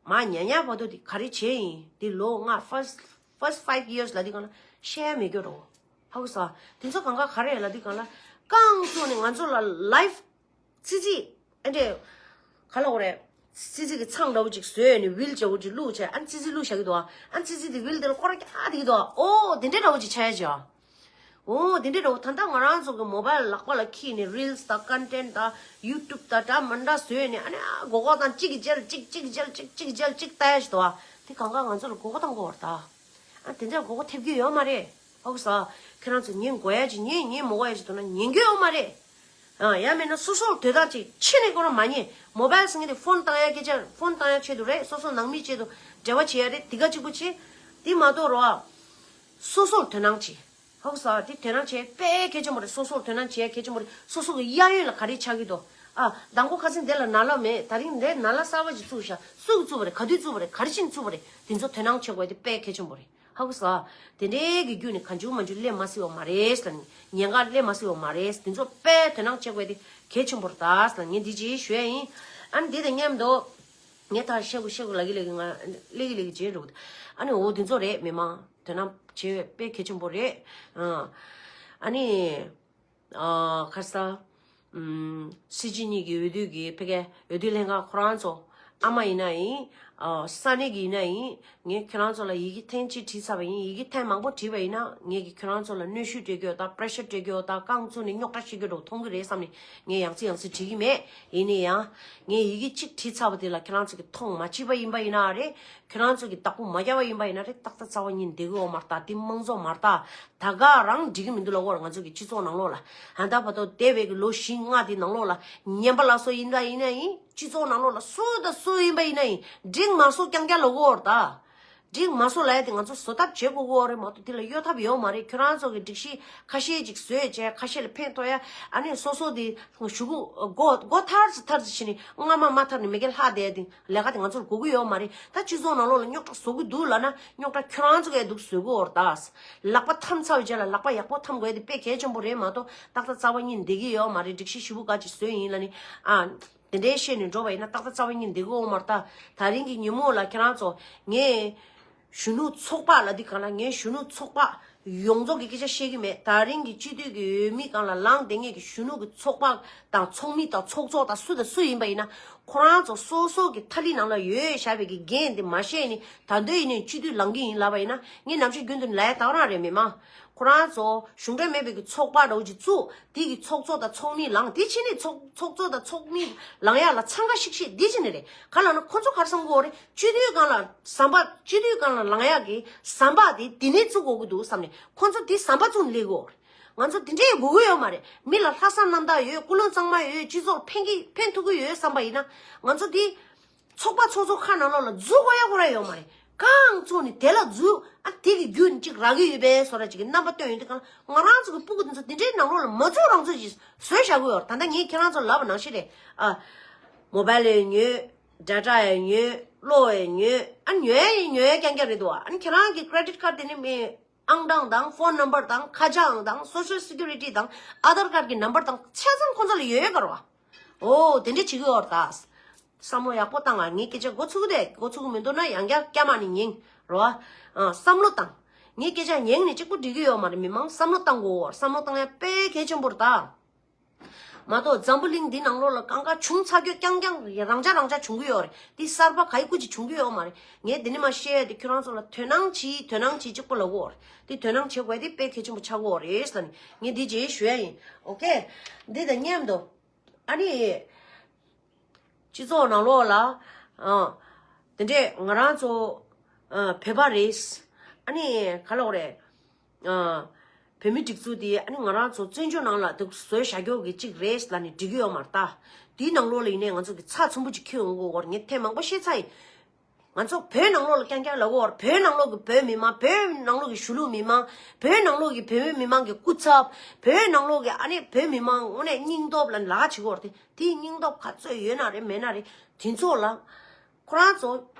མ་ཉལ་ཉལ་བར་དུ་དེ་ག་རེ་བྱས་ཡིན་དེ་ལོ་ལྔ་first first five years ལ་དེ་གང་ལ་བཤད་མི་དགོས་རོ། ཧ་གོ་སོང་། དེ་ཚོ་གང་ག་ག་རེ་ལ་དེ་གང་ལ་རྐང་བཙུགས་ནས་ང་ཚོ་ལ་ལའིབ་ཙི་ཙི་ཨ་འདྲས་ག་ལ་འོ་རེད། ཙི་ཙི་གི་ཚང་འདྲ་བོ་ཅིག་བཟོས་ནས་ཝིལ་ཅེར་བོ་ཅིག་བླུགས་བྱས་ཨ་ཙི་ཙི་བླུགས་བཞག་གི་འདུག་ཨ་ཙི་ཙི་དེ་ཝིལ་དེ་ལ་སྐོར་ར་རྒྱག་བསྡད་ཀྱི་འདུག་ཨ། ཨོ་དེ་འདྲས་འདྲ་བོ་ཅིག་ཆགས་ཡ་ཅིག་ཨ། འོ་དེ་འདྲའི་འདྲ་བོ་ད་ལྟ་ང་རང་ཚོ་གི་མོ་བལ་ལག་པ་ལ་འཁྱེར་ནས་རིལ་སི་དང་ཀོན་ཊེན་ཊི་དང་ཡུ་ཊུབ་དང་འདྲ་མི་འདྲ་བཟོས་ནས་ཨ་ནི་ཨ་མགོ་སྐོར་བཏང་གཅིག་གི་རྗེས་ལ་གཅིག་གཅིག་གི་རྗེས་ལ་གཅིག་གཅིག་གི་རྗེས་ལ་གཅིག་ལྟ་ཡ་ཞིག་འདུག་ཨ། དེ་གང་ག་ང་ཚོ་ལ་མགོ་སྐོར་བཏང་དགོས་པ་རེད་ད། ཨ་དེ་འདྲ་མགོ་སྐོར་ཐེབས་རྒྱུ་ཡོད་མ་རེད། ཧ་གོ་སོང་། ཁྱེད་རང་ཚོ་ཉན་དགོས་ཡ་ཅིག་ཉན་ཉན་མི་དགོས་ཡ་ཅིག་འདུག་ན་ཉན་རྒྱུ་ཡོད་མ་རེད། ཨ་ཡང་མིན་ན་སོ་སོར་དོ་སྣང་ཅིག་ཕྱི་ནས་ཁོ་རང་མ་ཉན། མོ་བལ་ཟེར་མཁན་དེ་ཕོན་བཏང་ཡ་སྐད་ཆ་ཕོན་བཏང་ཡ་ཆེད་དུ་རེད། སོ་སོ་ནང་མིའི་ཆེད་དུ་འབྲེལ་བ་བྱེད་ཡ་རེད། དེ་ག་གཅིག་པུ་བྱེད། དེ་མ་གཏོགས་རོ། སོ་སོར་དོ་སྣང་བྱེད། ཧ་གོ་སོང་། དེ་དོ་སྣང་བྱེད་དཔེ་གལ་ཆེན་པོ་རེད། སོ་སོར་དོ་སྣང་བྱེད་གལ་ཆེན་པོ་རེད། སོ་སོ་གི་གཡས་གཡོན་ལ་ག་རེ་ཆགས་ཀྱི་འདུག་ཨ་མདང་དགོང་ཁ་སང་དེ་ལ་ན་ལོ་མེད། ད་རིང་འདིར་ན་ལོ་གསར་པ་ཅིག་བཙུགས་ཤག་སུ་གིས་བཙུགས་པ་རེད། ག་དུས་བཙུགས་པ་རེད། ག་རེ་བྱས་ནས་བཙུགས་པ་རེད། དེ་ཚོ་དོ་སྣང་བྱེད་དགོས་དེ་དཔེ་གལ་ཆེན་པོ་རེད། ཧ་གོ་སོང་། དེ་འདྲའི་གི་རྒྱུ་ནི་གང་བྱུང་མང་བྱུང་སླེབས་མ་སྲིད་པ་མ་རེད་ལ། ཉེན་ཁ་སླེབས་མ་སྲིད་པ་མ་རེད། དེ་ཚོ་དཔེ་དོ་སྣང་བྱེད་དགོས་དེ་གལ་ཆེན་པོ་རེད་ད་ལ། ངས་འདི་ཅིག་ཞུ་ཡ་ཡིན། ཨ་ནི་འདི་དང་མཉམ་དུ་ངས་ད་བཤད་དགོས་བཤད་དགོས་ལབ་ཀྱི་ལབ་ཀྱི་ང་ལབ་ཀྱི་ལབ་ཀྱི་བྱས་འགྲོ། ཨ་ནི་འོ་དེ་ཚོ་རེད། མི་མང་དོ་སྣང་བྱེད་དཔེ་གལ་ཆེན་པོ་རེད། ཨ་ནི། ཨ་ཁ་ས། ཨམ། སྲིད་སྤྱི་གཉིས་ཀྱི་འོས་བསྡུ་གི་ཕ་གིའི་འོས་བསྡུ་ལྷན་ཁང་ཁོ་རང་ཚོ། ཨ་མ་ཡིན་ན་ཡིན། ཨ་ས་གནས་ཀྱི་ཡིན་ན་ཡིན། ངས་ཁྱེད་རང་ཚོ་ལ་ཡི་གེ་ཐེངས་གཅིག་བྲིས་ཚར་བ་ཡིན། ཡི་གེ་ཐེངས་མང་པོ་བྲིས་པ་ཡིན་ན་ངས་ཀྱིས་ཁྱེད་རང་ཚོ་ལ་གནོན་ཤུགས་སྤྲད་ཀྱི་ཡོད་ད། པྲེ་ཤར་སྤྲད་ཀྱི་ཡོད་ད། རྐང་བཙུགས་ནས་རྙོག་དྲ་བཤད་ཀྱི་འགྲོ་མཐོང་གི་རེད་བསམ་ནས་ངས་ཡང་རྩིས་ཡང་རྩིས་བྲིས་ཀྱི་མེད། ཡིན་ན་ཡང་། ངས་ཡི་གེ་གཅིག་བྲིས་ཚར་བ་དེ་ལ་ཁྱེད་རང་ཚོ་གིས་མཐོང་མ་མཆིས་པ་ཡིན་པ་ཡིན་ན་རེད། ཁྱེད་རང་ཚོ་གིས་བདག་པོ་མ་བརྒྱབ་པ་ཡིན་པ་ཡིན་ན་རེད། ཏག་ཏག་རྩ་བ་ཉིད་བསྡད་ཀྱི་ཡོད་མ་རེད་ད། འདི་དམངས་གཙོ་མ་རེད་ད། ད་ག་རང་འགྲིག་གི་མི་འདུག་ལབ་ཀྱི་ཡོད་རེད། ང་ཚོ་གི་སྤྱི་ཚོགས་ནང་ལོགས་ལ། ད་ལྟ་བར་དུ་འདས་པའི་གི་ལོ་བཞི་ལྔ་དེ་ནང་ལོགས་ལ་ངན་པ་ལ་སོགས་ཡིན་ད་ཡིན་ན་ཡིན། སྤྱི་ཚོགས་ནང་ལོགས་ལ་སུ་དང་སུ་ཡིན་པ་ཡིན་ན་ཡིན། འགྲིག་མ་སོང་རྐྱང་རྐྱང་ལབ་ཀྱི་ཡོད་རེད་ད། འགྲིག་མ་སོང་ལབ་ཡ་དེ་ང་ཚོ་བཟོ་ཐབས་བྱེད་དགོས་ཀྱི་ཡོད་རེད་མ་གཏོགས་དེ་ལ་གཡོལ་ཐབས་ཡོད་མ་རེད། ཁྱོད་རང་ཚོ་གི་སྒྲིག་གཞི་ཁ་ཤས་ཅིག་བཟོས་བྱས་ཁ་ཤས་ལ་ཕན་ཐོགས་ཡ། ཨ་ནི་སོ་སོ་དེ་གཞུག་གུ་མགོ་མགོ་ཐར་ཙམ་ཐར་ཙམ་བྱས་ནས་སྔ་མ་མ་ཐར་ནས་མ་གི་ལྷག་བསྡད་ཡ་དེ། ལས་ཀ་དེ་ང་ཚོར་དགོས་ཀྱི་ཡོད་མ་རེད། ད་སྤྱི་ཚོགས་ནང་ལོགས་ལ་རྙོག་དྲ་བཟོ་གི་འདུག་ལབ་ན་རྙོག་དྲ་ཁྱོད་རང་ཚོ་གིས་འདུག་བཟོ་གི་ཡོད་རེད་ད། ལག་པ་འཐམ་ཚར་བའི་རྗེས་ལ་ལག་པ་ཡག་པོ་འཐམ་དགོས་ཡ་དེ་དཔེ་གལ་ཆེན་པོ་རེད་མ་གཏོགས་ཏག་ཏག་རྩ་བ་ཉིད་བསྡད་ཀྱི་ཡོད་མ་རེད། སྒྲིག་གཞི་ཞེ་པོ་ག་ཅིག་བཟོས་ཡིན་ལབ་ནི། ཨ། དེ་འདྲའི་བཤད་ནས་འགྲོ་བ་ཡིན་ན་ཏག་ཏག་རྩ་བ་ཉིད་བསྡད་ཀྱི་ཡོད་མ་རེད་ད། ད་རིང་གི་ཉིན་མོ་ལ་ཁྱེད་རང་ཚོ་ངས་གཞོན་ནུ་ཚོགས་པ་ལ་འདི་གང་ལ་ངས་གཞོན་ནུ་ཚོགས་པ་ཡོངས་རྫོགས་ཀྱི་སྐད་ཆ་བཤད་ཀྱི་མེད། ད་རིང་གི་སྤྱི་འཐུས་ཀྱི་འོས་མི་སྒང་ལ་ལངས་བསྡད་མཁན་གྱི་གཞོན་ནུ་གི་ཚོགས་པ་དང་ཚོགས་མི་དང་ཚོགས་གཙོ་དང་སུ་དང་སུ་ཡིན་པ་ཡིན་ན། ཁོ་རང་ཚོ་སོ་སོ་གི་ཐ་ལི་ནང་ལ་ཡོད་བཞག་པའི་གི་འགན་དེ་མ་བཞེས་ནས་ད་འདོད་ཡིན་ནས་སྤྱི་འཐུས་ལངས་ཀྱི་ཡིན་ལབ་པ་ཡིན་ན། ངས་ནམ་ཞིག་རྒྱུན་དུ་ལབ་ཡ་ད་ག་རང་རེད། མི་མང་ཁོ་རང་ཚོ་གཞུང་འབྲེལ་མེད་པའི་གི་ཚོགས་པ་འདྲ་བོ་ཅིག་བཙུགས། དེ་གི་ཚོགས་གཙོ་དང་ཚོགས་མི་ལངས། དེ་ཕྱི་ནས་ཚོགས་ཚོགས་གཙོ་དང་ཚོགས་མི་ལངས་ཡ་ལ་འཚང་ཁ་ཤིག་ཤིག་འདི་ཕྱི་ནས་རེད། ག་ལབ་ན་ཁོ་ཚོ་ག་རེ་བསམ་གི་ཡོད་རེད། སྤྱི་འཐུས་སྒང་ལ་ཟམ་པ། སྤྱི་འཐུས་སྒང་ལ་ལངས་ཡག་གི་ཟམ་པ་དེ་འདི་ནས་བཙུགས་དགོས་ཀྱི་འདུག་བསམ་ནས་ཁོ་ཚོ་འདི་ཟམ་པ་བཙུགས་ནས་སླེབས་ཀྱི་ཡོད་རེད། ང་ཚོ་འདི་འདྲའི་དགོས་ཀྱི་ཡོད་མ་རེད། མི་ལ་ལྷག་བསམ་རྣམ་དག་ཡོད། ཀུན་སློང་གཙང་མ་ཡོད། སྤྱི་ཚོགས་ལ་ཕན་གྱི་ཕན་ཐོགས་ཀྱི་ཡོད་བསམ་པ་ཡིན་ན། ང་ཚོ་འདི་ཚོགས་པ་ཚོགས་གཙོ་ཁག་ནང་ལོགས་ལ་འཛུལ་དགོས་ཡ་ཁོ་རང་ཡོད་མ་རེད། གང་བཙུགས་ནས་དེ་ལ་འཛུལ། ཨ་དེ་གི་རྒྱུ་ནི་གཅིག་རག་གི་ཡོད་པས་བཟོ་འདྲ་ཅིག་གི་རྣམ་པ་སྟོན་ཡོང་དུས་གང་ལ་ང་རང་ཚོ་གི་སྤུ་གུ་འདི་ཚོ་འདི་འདྲའི་ནང་ལོགས་ལ་མ་འཛུལ་རང་ཚོ་ཞིག་བཟོས་བཞག་གི་ཡོད་རེད། ད་ལྟ་ངས་ཁྱེད་རང་ཚོ་ལབ་པ་ནང་བཞིན་རེད། ཨ། མོ་བལ་ཡང་ཉོས། ཌེ་ཊ་ཡང་ཉོས། གློག་ཡང་ཉོས། ཨ་ཉོ་ཡ་ཡིན་ཉོ་ཡ་རྐྱང་རྐྱང་རེད་འདུག་ཨ་ནི་ཁྱེད་རང་གི་ཀི་རེ་ཌིཊ་ཁཌ་དེ་ནི་མི་ཨང་གྲངས་དང་ཕོན་ནམ་བར་དང་ཁ་བྱང་དང་སོ་ཤལ་སི་ཀུ་རི་ཊི་དང་ཨ་དྷར་ཁཌ་གི་ནམ་བར་དང་ཆ་ཚང་ཁོང་ཚོ་ལ་ཡོད་ཡོད་ག་རེད་བ། ཨོ་དེ་འདྲ་བྱེད་ཀྱི་ཡོད་རེད་ད། བསམ་བློ་ཡག་པོ་བཏང་ཨ། ངའི་སྐད་ཆ་མགོ་ཚོས་ཀྱི་འདུག་མགོ་ཚོས་ཀྱི་མི་འདུག་ན་ཡང་བསྐྱར་བསྐྱར་མ་ནས་ཉན་རེད་བ། ཨ་བསམ་བློ་བཏང་། ངའི་སྐད་ཆ་ཉན་ནས་གཅིག་པུ་འགྲིག་གི་ཡོད་མ་རེད། མི་མང་བསམ་བློ་བཏང་དགོས། བསམ་བློ་བཏང་ཡ་དཔེ་གལ་ཆེན་པོ་རེད་ད། མ་གཏོགས་འཛམ་བུ་གླིང་འདི་ནང་ལོགས་ལ་གང་ག་བྱུང་ཚར་རྒྱུ་རྐྱང་རྐྱང་རང་འཇགས་རང་འཇགས་བྱུང་གི་ཡོད་རེད། འདི་གསར་པ་ག་ཡི་སྐུ་ཅིག་བྱུང་གི་ཡོད་མ་རེད། ངས་འདི་ནས་མར་བཤད་ཡ་དེ་ཁྱོད་རང་ཚོ་ལ་དོ་སྣང་བྱེད། དོ་སྣང་བྱེད་གཅིག་པོ་ལབ་ཀྱི་ཡོད་རེད། འདི་དོ་སྣང་བྱེད་དགོས་དེ་དཔེ་གལ་ཆེན་པོ་ཆགས་ཀྱི་ཡོད་རེད་ཟེར་ནས་ངས་འདི་རྗེས་ཞུ་ཡ་ཡིན། ཨོ་ཁེ། འདི་དང་མཉམ་དུ་ཨ་ནི་སྤྱི་ཚོགས་ནང་ལོགས་ལ་ཨ་དེ་འདྲས་ང་རང་ཚོ་ཨ་བོད་པ་རེད། ཨ་ནི་ག་ལབ་དགོས་རེད། ཨ་བོད་མི་སྒྲིག་འཛུགས་དེ་ཨ་ནི་ང་རང་ཚོ་བཙན་བྱོལ་ནང་ལ་འདུག་བཟོས་བཞག་རྒྱུ་གི་གཅིག་རེད་ལབ་ནས་འགྲིག་གི་ཡོད་མ་རེད་ད། དེའི་ནང་ལོགས་ལ་ཡིན་ནའི་ང་ཚོ་གི་ཚགས་ཚུད་པོ་ཅིག་འཁྱེར་ཡོང་དགོས་སྐོར་ངས་ཐེངས་མང་པོ་བཤད་ཚར་ཡིན། ང་ཚོ་བོད་ནང་ལོགས་ལ་རྐྱང་རྐྱང་ལབ་ཀྱི་ཡོད་རེད། བོད་ནང་ལོགས་ཀྱི་བོད་མི་མང་། བོད་ནང་ལོགས་ཀྱི་གཞུང་ལུགས་མི་མང་། བོད་ནང་ལོགས་ཀྱི་བོད་མི་མི་མང་གི་སྐུ་ཚབ། བོད་ནང་ལོགས་ཀྱི་ཨ་ནི་བོད་མི་མང་དངོས་གནས་སྙིང་སྟོབས་ལ་ལ་བྱེད་ཀྱི་ཡོད་རེད། དེ་དེའི་སྙིང་སྟོབས་ག་ཚོད་ཡོད་ན་རེད་མེད་ན་རེད། དེ་ཚོ་ལ་ཁོ་རང་ཚོ་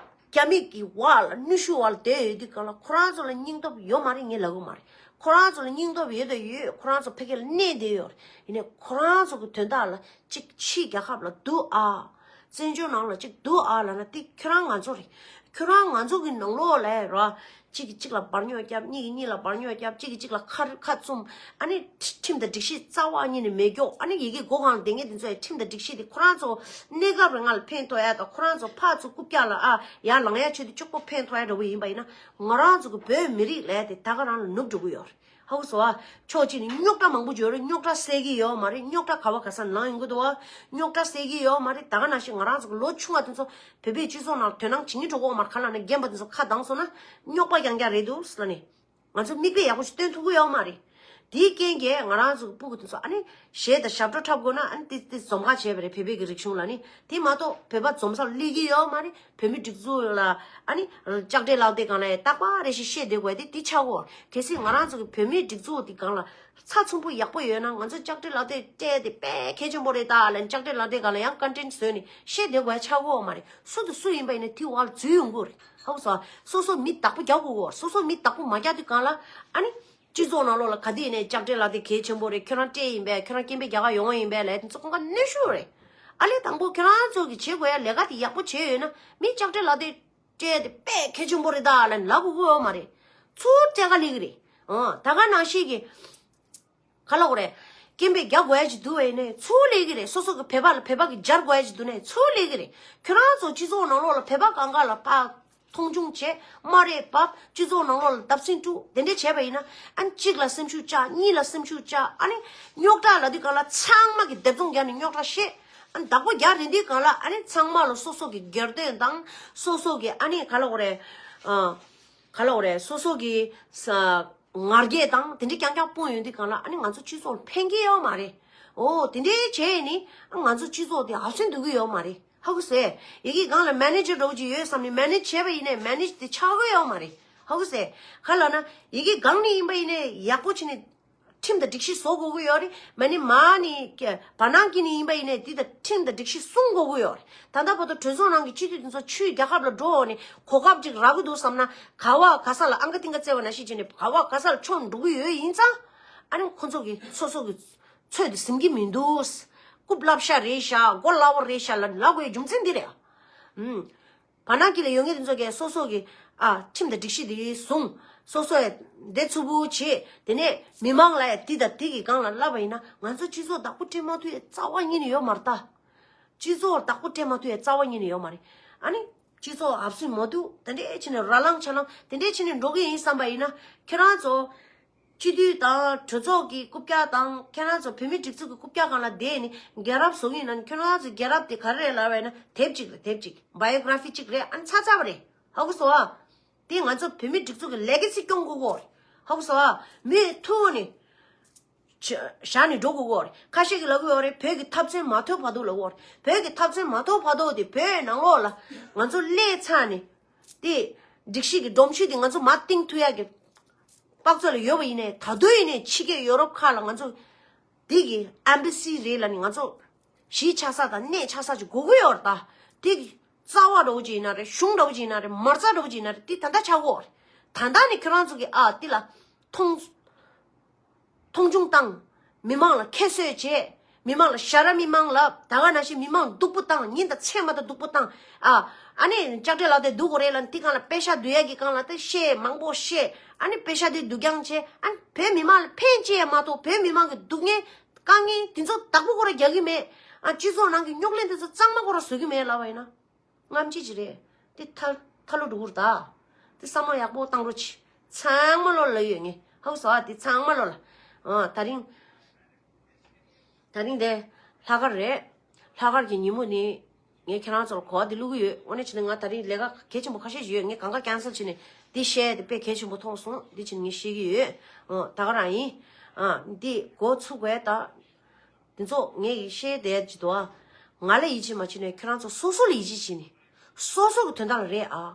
རྒྱ་མི་གི་འོག་ལ་ནུས་ཤུགས་འོག་ལ་བསྡད་ཡོད་དུས་གང་ལ་ཁོ་རང་ཚོ་ལ་སྙིང་སྟོབས་ཡོད་མ་རེད་ངས་ལབ་ཀྱི་མ་རེད། ཁོ་རང་ཚོ་ལ་སྙིང་སྟོབས་ཡོད་དང་ཡོད། ཁོ་རང་ཚོ་ཕ་གི་ལ་གནས་བསྡད་ཡོད་རེད། ཡིན་ནའི་ཁོ་རང་ཚོ་གི་དོན་དག་ལ་གཅིག་ཕྱིའི་རྒྱལ་ཁབ་ལ་སྡུག་ཨ། བཙན་བྱོལ་ནང་ལ་གཅིག་སྡུག་ཨ་ལབ་ན་དེ་ཁྱོད་རང་ང་ཚོ་རེད། ཁྱོད་རང་ང་ཚོ་གི་ནང་ལོགས་ལ་ར། གཅིག་གིས་གཅིག་ལ་བར་སྙོག་བརྒྱབ། གཉིས་ཀྱིས་གཉིས་ལ་བར་སྙོག་བརྒྱབ། གཅིག་གིས་གཅིག་ལ་ཁ་ཁ་བཙུམ། ཨ་ནི་ཁྲིམས་དང་སྒྲིག་གཞི་རྩ་བ་ཉིད་ནས་མེད་མཁན། ཨ་ནི་ཡི་གེ་སྒོ་ཁང་ལ་བསྡད་མཁན་དེ་ཚོ་ཡང་ཁྲིམས་དང་སྒྲིག་གཞི་དེ་ཁོ་རང་ཚོ་གནས་སྐབས་རིང་ལ་ཕན་ཐོགས་ཡ་དང་ཁོ་རང་ཚོ་ཕར་ཚུར་རྐུབ་བཀྱག་ལ་ཨ་ཡར་ལངས་ཡ་ཆེད་དུ་གཅིག་པོ་ཕན་ཐོགས་ཡ་འདྲ་བོ་ཡིན་པ་ཡིན་ན་ང་རང་ཚོ་གི་བོད་མི་རིགས་ལ་དེ་ད་ག་རང་ལ་ནུབ་འགྲོ་གི་ཡོད་རེད། ཧ་གོ་སོང་ཨ། ཕྱོགས་གཅིག་ནས་རྙོག་དྲ་མང་པོ་ཡོད་རེད། རྙོག་དྲ་སེལ་གྱི་ཡོད་མ་རེད། རྙོག་དྲ་ག་བ་ག་ས་ནས་ལངས་ཡོང་གི་འདུག་ཨ། རྙོག་དྲ་སེལ་གྱི་ཡོད་མ་རེད། ད་ག་ནང་བཞིན་ང་རང་ཚོ་གི་ལོ་ཆུང་བ་དེ་ཚོ་བོད་པའི་སྤྱི་ཚོགས་ནང་དོ་སྣང་བྱེད་ཀྱི་འགྲོ་གི་ཡོད་མ་རེད། ག་ལབ་ན་རྒན་པ་དེ་ཚོ་ཁ་གདངས་སོང་ན་རྙོག་པ་རྐྱང་རྐྱང་རེད་འདུག་ཟེར་ལབ་ནས། ང་ཚོ་མིག་དཔེ་ཡག་པོ་ཞིག་སྟོན་ཐུབ་ཀྱི་ཡོད་མ་རེད། དེའི་རྐྱེན་གྱིས་ང་རང་ཚོ་གི་སྤུ་གུ་དེ་ཚོ་ཨ་ནི་གཞས་དང་ཞབས་བྲོ་འཁྲབ་དགོས་ན་ཨ་ནི་དེ་དེ་འཛོམས་ཁ་བྱས་པ་རེད། བོད་པའི་གི་རིག་གཞུང་ལ་ནི་དེ་མ་གཏོགས་བོད་པ་འཛོམས་སར་སླེབས་ཀྱི་ཡོད་མ་རེད། བོད་མི་སྒྲིག་འཛུགས་ལ་ཨ་ནི་ལྕགས་སྤྲེལ་ལག་དེབ་སྒང་ལ་ཡང་རྟག་པར་རེ་ཞིག་བཤད་བསྡད་དགོས་དེ་དེ་ཆགས་ཀྱི་ཡོད་རེད། གལ་སྲིད་ང་རང་ཚོ་གི་བོད་མིའི་སྒྲིག་འཛུགས་དེ་སྒང་ལ་ཚགས་ཚུད་པོ་ཡག་པོ་ཡོད་ན་ང་ཚོ་ལྕགས་སྤྲེལ་ལག་དེབ་སྤྲད་དེ་དཔེ་གལ་ཆེན་པོ་རེད་ད་ལབ་ནས་ལྕགས་སྤྲེལ་ལག་དེབ་སྒང་ལ་ཡང་ཀོན་ཊེན་བཟོས་ནས་བཤད་བསྡད་དགོས་ཡ་ཆགས་ཀྱི་ཡོད་མ་རེད། སུ་དང་སུ་ཡིན་པ་ཡིན་ན་དེའི་འོག་ལ་འཛུལ་ཡོང་གི་ཡོད་རེད། ཧ་གོ་སོང་ཨ། སོ་སོ་མི་བདག་པོ་རྒྱག་དགོས་ཀྱི་ཡོད་རེད། སོ་སོ་མི་བདག་པོ་མ་རྒྱག་དུས་སྒང་ལ་ཨ་ནི། སྤྱི་ཚོགས་ནང་ལོགས་ལ་ག་དུས་ཡིན་ནའི་ལྕགས་སྤྲེལ་ལག་དེབ་གལ་ཆེན་པོ་རེད། ཁྱོད་རང་སྤྲད་ཡིན་པས། ཁྱོད་རང་སྐད་འབོད་རྒྱག་ག་ཡོང་བ་ཡིན་པས་ལབ་དེ་ཚོ་ཁོང་ཁ་གནོན་ཤུགས་རེད། ཨ་ལས་དང་པོ་ཁྱོད་རང་ཚོ་གི་བྱེད་དགོས་ཡ་ལས་ཀ་དེ་ཡག་པོ་བྱས་ཡོད་ན་མི་ལྕགས་སྤྲེལ་ལག་དེབ་སྤྲད་དེ་དཔེ་གལ་ཆེན་པོ་རེད་ད་ལབ་ལབ་དགོས་ཀྱི་ཡོད་མ་རེད། ཚུར་སྤྲད་ག་སླེབས་ཀྱི་རེད། ཨང་ད་ག་ནང་བཞིན་གི་ག་ལབ་དགོས་རེད། སྐད་འབོད་རྒྱག་དགོས་ཡ་ཅིག་འདུག་བས་ནས་ཚུར་སླེབས་ཀྱི་རེད། སོ་སོ་གི་བོད་པ་ལ་བོད་པ་གི་སྦྱར་དགོས་ཡ་ཅིག་འདུག་ནས་ཚུར་སླེབས་ཀྱི་རེད། ཁྱོད་རང་ཚོ་སྤྱི་ཚོགས་ནང་ལོགས་ལ་བོད་པ་གང་ག་ལ་ཕར། མཐོང་ཆུང་བྱས། སྨ་རེ་བབས། སྤྱི་ཚོགས་ནང་ལོགས་ལ་བརྡབ་གསིག་དཀྲུག་དེ་འདྲས་བྱས་པ་ཡིན་ན། ཨ་ནི་གཅིག་ལ་སེམས་ཤུགས་བཅག་གཉིས་ལ་སེམས་ཤུགས་བཅག་ཨ་ནི་རྙོག་དྲ་ལབ་དུས་སྒང་ལ་ཚང་མ་གི་སྡེབ་བཙོང་རྒྱག་ནས་རྙོག་དྲ་བཤད། ཨ་ནི་བདག་པོ་རྒྱག་རན་དུས་སྒང་ལ་ཨ་ནི་ཚང་མ་ལ་སོ་སོ་གི་སྒེར་དོན་དང་སོ་སོ་གི་ཨ་ནི་ག་ལབ་དགོས་རེད། ཨ། ག་ལབ་དགོས་རེད། སོ་སོ་གི་ས་ང་རྒྱལ་དང་དེ་འདྲས་རྐྱང་རྐྱང་སྤུངས་ཡོང་དུས་སྒང་ལ་ཨ་ནི་ང་ཚོ་སྤྱི་ཚོགས་ལ་ཕན་གྱི་ཡོད་མ་རེད། འོ་དེ་འདྲས་བྱས་ནི་ཨ་ང་ཚོ་སྤྱི་ཚོགས་དེ་ཨབ་སེན་འདུག་གི་ཡོད་མ་རེད། ཧ་གོ་སོང་ཨེ། ཡི་གེ་སྒང་ལ་མེ་ནེ་ཇར་འདྲ་བོ་ཅིག་ཡོད་བསམ་ནས་མེ་ནེཇ་བྱས་པ་ཡིན་ནའི་མེ་ནེཇ་དེ་ཆགས་ཀྱི་ཡོད་མ་རེད། ཧ་གོ་སོང་ཨེ། ག་ལབ་ན་ཡི་གེ་སྒང་ནས་ཡིན་པ་ཡིན་ནའི་ཡག་པོ་བྱས་ནས་ཁྲིམས་དང་སྒྲིག་གཞི་བཟོ་དགོས་ཀྱི་ཡོད་རེད། མ་ནི་མ་ནི་བར་སྣང་གི་ནས་ཡིན་པ་ཡིན་ནའི་དེ་དང་ཁྲིམས་དང་སྒྲིག་གཞི་སྲུང་དགོས་ཀྱི་ཡོད་རེད། ད་ལྟ་བར་དུ་གྲོས་ཚོགས་ནང་གི་སྤྱི་འཐུས་དེ་ཚོ་ཕྱིའི་རྒྱལ་ཁབ་ལ་འགྲོ་འོང་ནས་གོ་སྐབས་ཅིག་རག་གི་འདུག་བསམ་ན་ག་བ་ག་ས་ལ་ཨང་ཀི་ཏིང་ཀ་བཙལ་བ་ནང་བཞིན་བྱས་ནས་ག་བ་ག་ས་ལ་མཆོངས་འགྲོ་གི་ཡོད་ཡིན་ཙང་། ཨ་ནི་ཁོ་ཚོ་གི་སོ་སོ་གི་ཚོད་དེ་ཟིན་གྱི་མི་འདུག་རྐུབ་བསླབ་ཤ་རེད་ཤག་མགོ་སླ་བོ་རེད་ཤག་ལབ་ལབ་དགོས་རྒྱུ་མཚན་འདི་རེད། ཨུམ། བར་སྣང་གི་ལ་ཡོད་མཁན་དེ་ཚོ་གས་སོ་སོ་གི་ཨ་ཁྲིམས་དང་སྒྲིག་གཞི་དེ་བཟུང་། སོ་སོ་ཡ་བདེ་ཚུལ་པོ་བྱེད། དེ་ནས་མི་མང་ལ་ཡ་དེ་དང་དེ་གི་སྒང་ལ་ལབ་པ་ཡིན་ན་ང་ཚོ་སྤྱི་ཚོགས་བདག་པོ་སྤྲད་མ་ཐུབ་ཡ་རྩ་བ་ཉིད་ནས་ཡོད་མ་རེད་ད། སྤྱི་ཚོགས་བདག་པོ་སྤྲད་མ་ཐུབ་ཡ་རྩ་བ་ཉིད་ནས་ཡོད་མ་རེད། ཨ་ནི་སྤྱི་ཚོགས་ཨབ་སུ་མ་ཐུབ་དེ་འདྲས་བྱས་ནས་ར་ལངས་ཆ་ལངས་དེ་འདྲས་བྱས་ནས་འགྲོ་གི་ཡིན་བསམ་པ་ཡིན་ན་ཁྱེད་རང་ཚོ། སྤྱི་འཐུས་དང་གྲོས་ཚོགས་ཀྱི་རྐུབ་བཀྱག་དང་ཁྱེད་རང་ཚོ་བོད་མི་སྒྲིག་འཛུགས་ཀྱི་རྐུབ་བཀྱག་སྒང་ལ་བསྡད་ནས་རྒྱལ་རབས་བཟོ་གི་ཡིན་ན་ཁྱེད་རང་ཚོ་རྒྱལ་རབས་དེ་ག་རེ་རེད་ལབ་པ་ཡིན་ན་དེབ་ཅིག་རེད། དེབ་ཅིག་བ་ཡོ་གྷ་ར་ཕི་ཅིག་རེད། ཨ་ནི་ཚར་ཚར་བ་རེད། ཧ་གོ་སོང་ཨ། དེ་ང་ཚོ་བོད་མི་སྒྲིག་འཛུགས་ཀྱི་ལེ་ག་སི་སྐྱོང་དགོས་ཀྱི་ཡོད་རེད། ཧ་གོ་སོང་ཨ། མི་ཐུག་ནས་བཞག་ནས་འགྲོ་དགོས་ཀྱི་ཡོད་རེད། ཁ་ཤས་ཀྱིས་ལབ་ཀྱི་ཡོད་རེད། བོད་ཀྱི་འཐབ་རྩོད་མ་ཐོབ་བར་དུ་ལབ་ཀྱི་ཡོད་རེད། བོད་ཀྱི་འཐབ་རྩོད་མ་ཐོབ་བར་དུ་དེ་བོད་ནང་ལོགས་ལ་ང་ཚོ་སླེབས་ཚར་ནས། དེ་སྒྲིག་གཞི་གི་སྒྲོམ་གཞི་དེ་ང་ཚོ་མར་བཏིང་ཐུབ་ཡག་གི་དཔག་ཚོད་ལ་ཡོད་པ་ཡིན་ནའི་ད་དུང་ཡིན་ནའི་ཕྱི་རྒྱལ་ཡོ་རོབ་ཁག་ལ་ང་ཚོ་དེ་གི་ཨེམ་བྷ་སི་རེད་ལབ་ནས་ང་ཚོ་གཞིས་ཆགས་ས་དང་གནས་ཆགས་ས་ཅིག་དགོས་ཀྱི་ཡོད་རེད་ད། དེ་གི་རྩ་བ་འདྲ་བོ་ཅིག་ཡིན་ན་རེད། གཞུང་འདྲ་བོ་ཅིག་ཡིན་ན་རེད། མ་རྩ་འདྲ་བོ་ཅིག་ཡིན་ན་རེད། དེ་ད་ལྟ་ཆགས་ཀྱི་ཡོད་རེད། ད་ལྟ་ནས་ཁྱོད་རང་ཚོ་གི་ཨ་དེ་ལ་མཐོང་། མཐོང་ཆུང་བཏང་། མི་མང་ལ་ཁྱད་གསོད་བྱས། མི་མང་ལ་ཞ་ར་མི་མང་ལ་ད་ག་ནང་བཞིན་མི་མང་སྡུག་པོ་བཏང་། ཉིན་དང་མཚན་མ་དང་སྡུག་པོ་བཏང་། ཨ། ཨ་ནི་ལྕགས་སྤྲེལ་ལག་དེབ་སྡུག་གོ་རེད་ལབ་ནས་དེ་སྒང་ལ་པེ་ཤ་བསྡུ་ཡས་ཀྱི་སྒང་ལ་དེ་བཤད་མང་པོ་བཤད། ཨ་ནི་པེ་ཤ་དེ་བསྡུ་རྐྱང་བྱས། ཨ་ནི་བོད་མི་མང་ལ་ཕན་བཅས་ཡ་མ་གཏོགས་བོད་མི་མང་གི་སྡུག་བསྔལ་དཀའ་ངལ་དེ་ཚོ་བདག་པོ་ཁོ་རང་རྒྱག་གི་མེད། ཨ། སྤྱི་ཚོགས་ནང་གི་རྙོག་གླེང་དེ་ཚོ་གཙང་མ་ཁོ་རང་བཟོ་གི་མེད་ལབ་པ་ཡིན་ན། རྔམ་བརྗིད་ཅིག་རེད། དེ་ཐལ་ཐལ་ལོ་འགྲོ་གི་རེད་ད། དེ་བསམ་བློ་ཡག་པོ་བཏང་རོགས་གྱིས། ཚང་མ་ལོ་ལ་ཡོད་ངས་ཧ་གོ་སོང་ཨ། དེ་ཚང་མ་ལོ་ལ། ཨ། ད་རིང་། ད་རིང་དེ་ལྷག་དཀར་རེད། ལྷག་དཀར་གྱི་ཉིན་མོ་ནི་ངས་ཁྱེད་རང་ཚོར་གོ་བ་འདི་བླུག་གི་ཡོད། དངོས་གནས་བྱས་ན་ང་ད་རིང་ལས་ཀ་གལ་ཆེན་པོ་ཁ་ཤས་ཤིག་ཡོད། ངས་གང་ག་ཀན་སལ་བྱས་ནས་འདི་བཤད་དེ་དཔེ་གལ་ཆེན་པོ་མཐོང་སོང་། འདི་བྱས་ནས་ངས་བཤད་ཀྱི་ཡོད། ཨ། ད་ག་རང་ཡིན། ཨ། འདི་འགོ་ཚུགས་དགོས་ད། དེ་ཚོ་ངས་ཡི་བཤད་བསྡད་ཀྱི་འདུག་ཨ། ང་ལ་ཡིད་ཆེས་མ་བྱེད་ནས་ཁྱོད་རང་ཚོ་སོ་སོ་ལ་ཡིད་ཆེས་བྱེད་ནས། སོ་སོ་གི་དོན་དག་ལ་རེད་ཨ།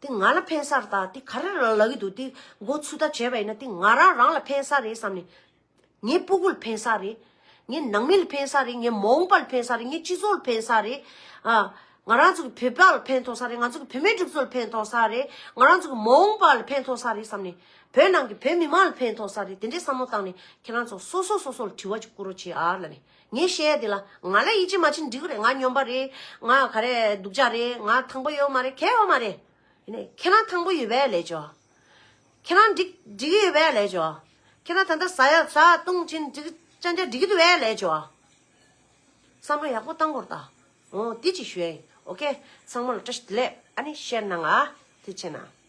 དེ་ང་ལ་ཕན་ས་རེད་ད། དེ་ག་རེ་ལ་ལབ་ཀྱི་འདུག་དེ་འགོ་ཚུགས་ད་བྱས་པ་ཡིན་ན་དེ་ང་རང་རང་ལ་ཕན་ས་རེད་བསམ་ནས། ངའི་སྤུ་གུ་ལ་ཕན་ས་རེད། ངའི་ནང་མི་ལ་ཕན་ས་རེད། ངའི་མ་འོངས་པ་ལ་ཕན་ས་རེད། ངའི་སྤྱི་ཚོགས་ལ་ཕན་ས་རེད། ཨ། ང་རང་ཚོ་གི་བོད་པ་ལ་ཕན་ཐོགས་ས་རེད། ང་ཚོ་གི་བོད་མིའི་སྒྲིག་འཛུགས་ལ་ཕན་ཐོགས་ས་རེད། ང་རང་ཚོ་གི་མ་འོངས་པ་ལ་ཕན་ཐོགས་ས་རེད་བསམ་ནས། བོད་ནང་གི་བོད་མི་མང་ལ་ཕན་ཐོགས་ས་རེད། དེ་འདྲའི་བསམ་བློ་བཏང་ནས་ཁྱེད་རང་ཚོ་སོ་སོ་སོ་སོ་ལ་དྲི་བ་ཅིག་བསྐུར་རོགས་བྱེད་ཨ་ལབ་ནས། ངས་བཤད་ཡ་དེ་ལ་ང་ལ་ཡིད་ཆེས་མ་བྱེད་འགྲིག་གི་རེད། ང་སྨྱོན་པ་རེད། ང་ག་རེ་སྡུག་ཅག་རེད། ང་ཐང་པོ་ཡོད་མ་རེད། གལ་ཡོད་མ་རེད། ཡིན་ནའི་ཁྱེད་རང་ཐང་པོ་ཡོད་པས་ལས་ཆོག་ཁྱེད་རང་འགྲིག་འགྲིག་གི་ཡོད་པས་ལས་ཆོག་ཁྱེད་རང་ད་ལྟ་ཟ་ཡ་ཟ་བཏུང་ཕྱིན་འགྲིག་ཅང་ཅང་འགྲིག་གི་འདུག་པས་ལས་ཆོག་བསམ་བློ་ཡག་པོ་བཏང་དགོས་རེད་ད། འོ་དེ་ཅིག་ཞུ་ཡ་ཡིན། ཨོ་ཁེ། ཚང་མ་ལ་བཀྲ་ཤིས་བདེ་ལེགས། ཨ་ནི་ཤེར་གནང་ཨ། ཐུགས་རྗེ་གནང་།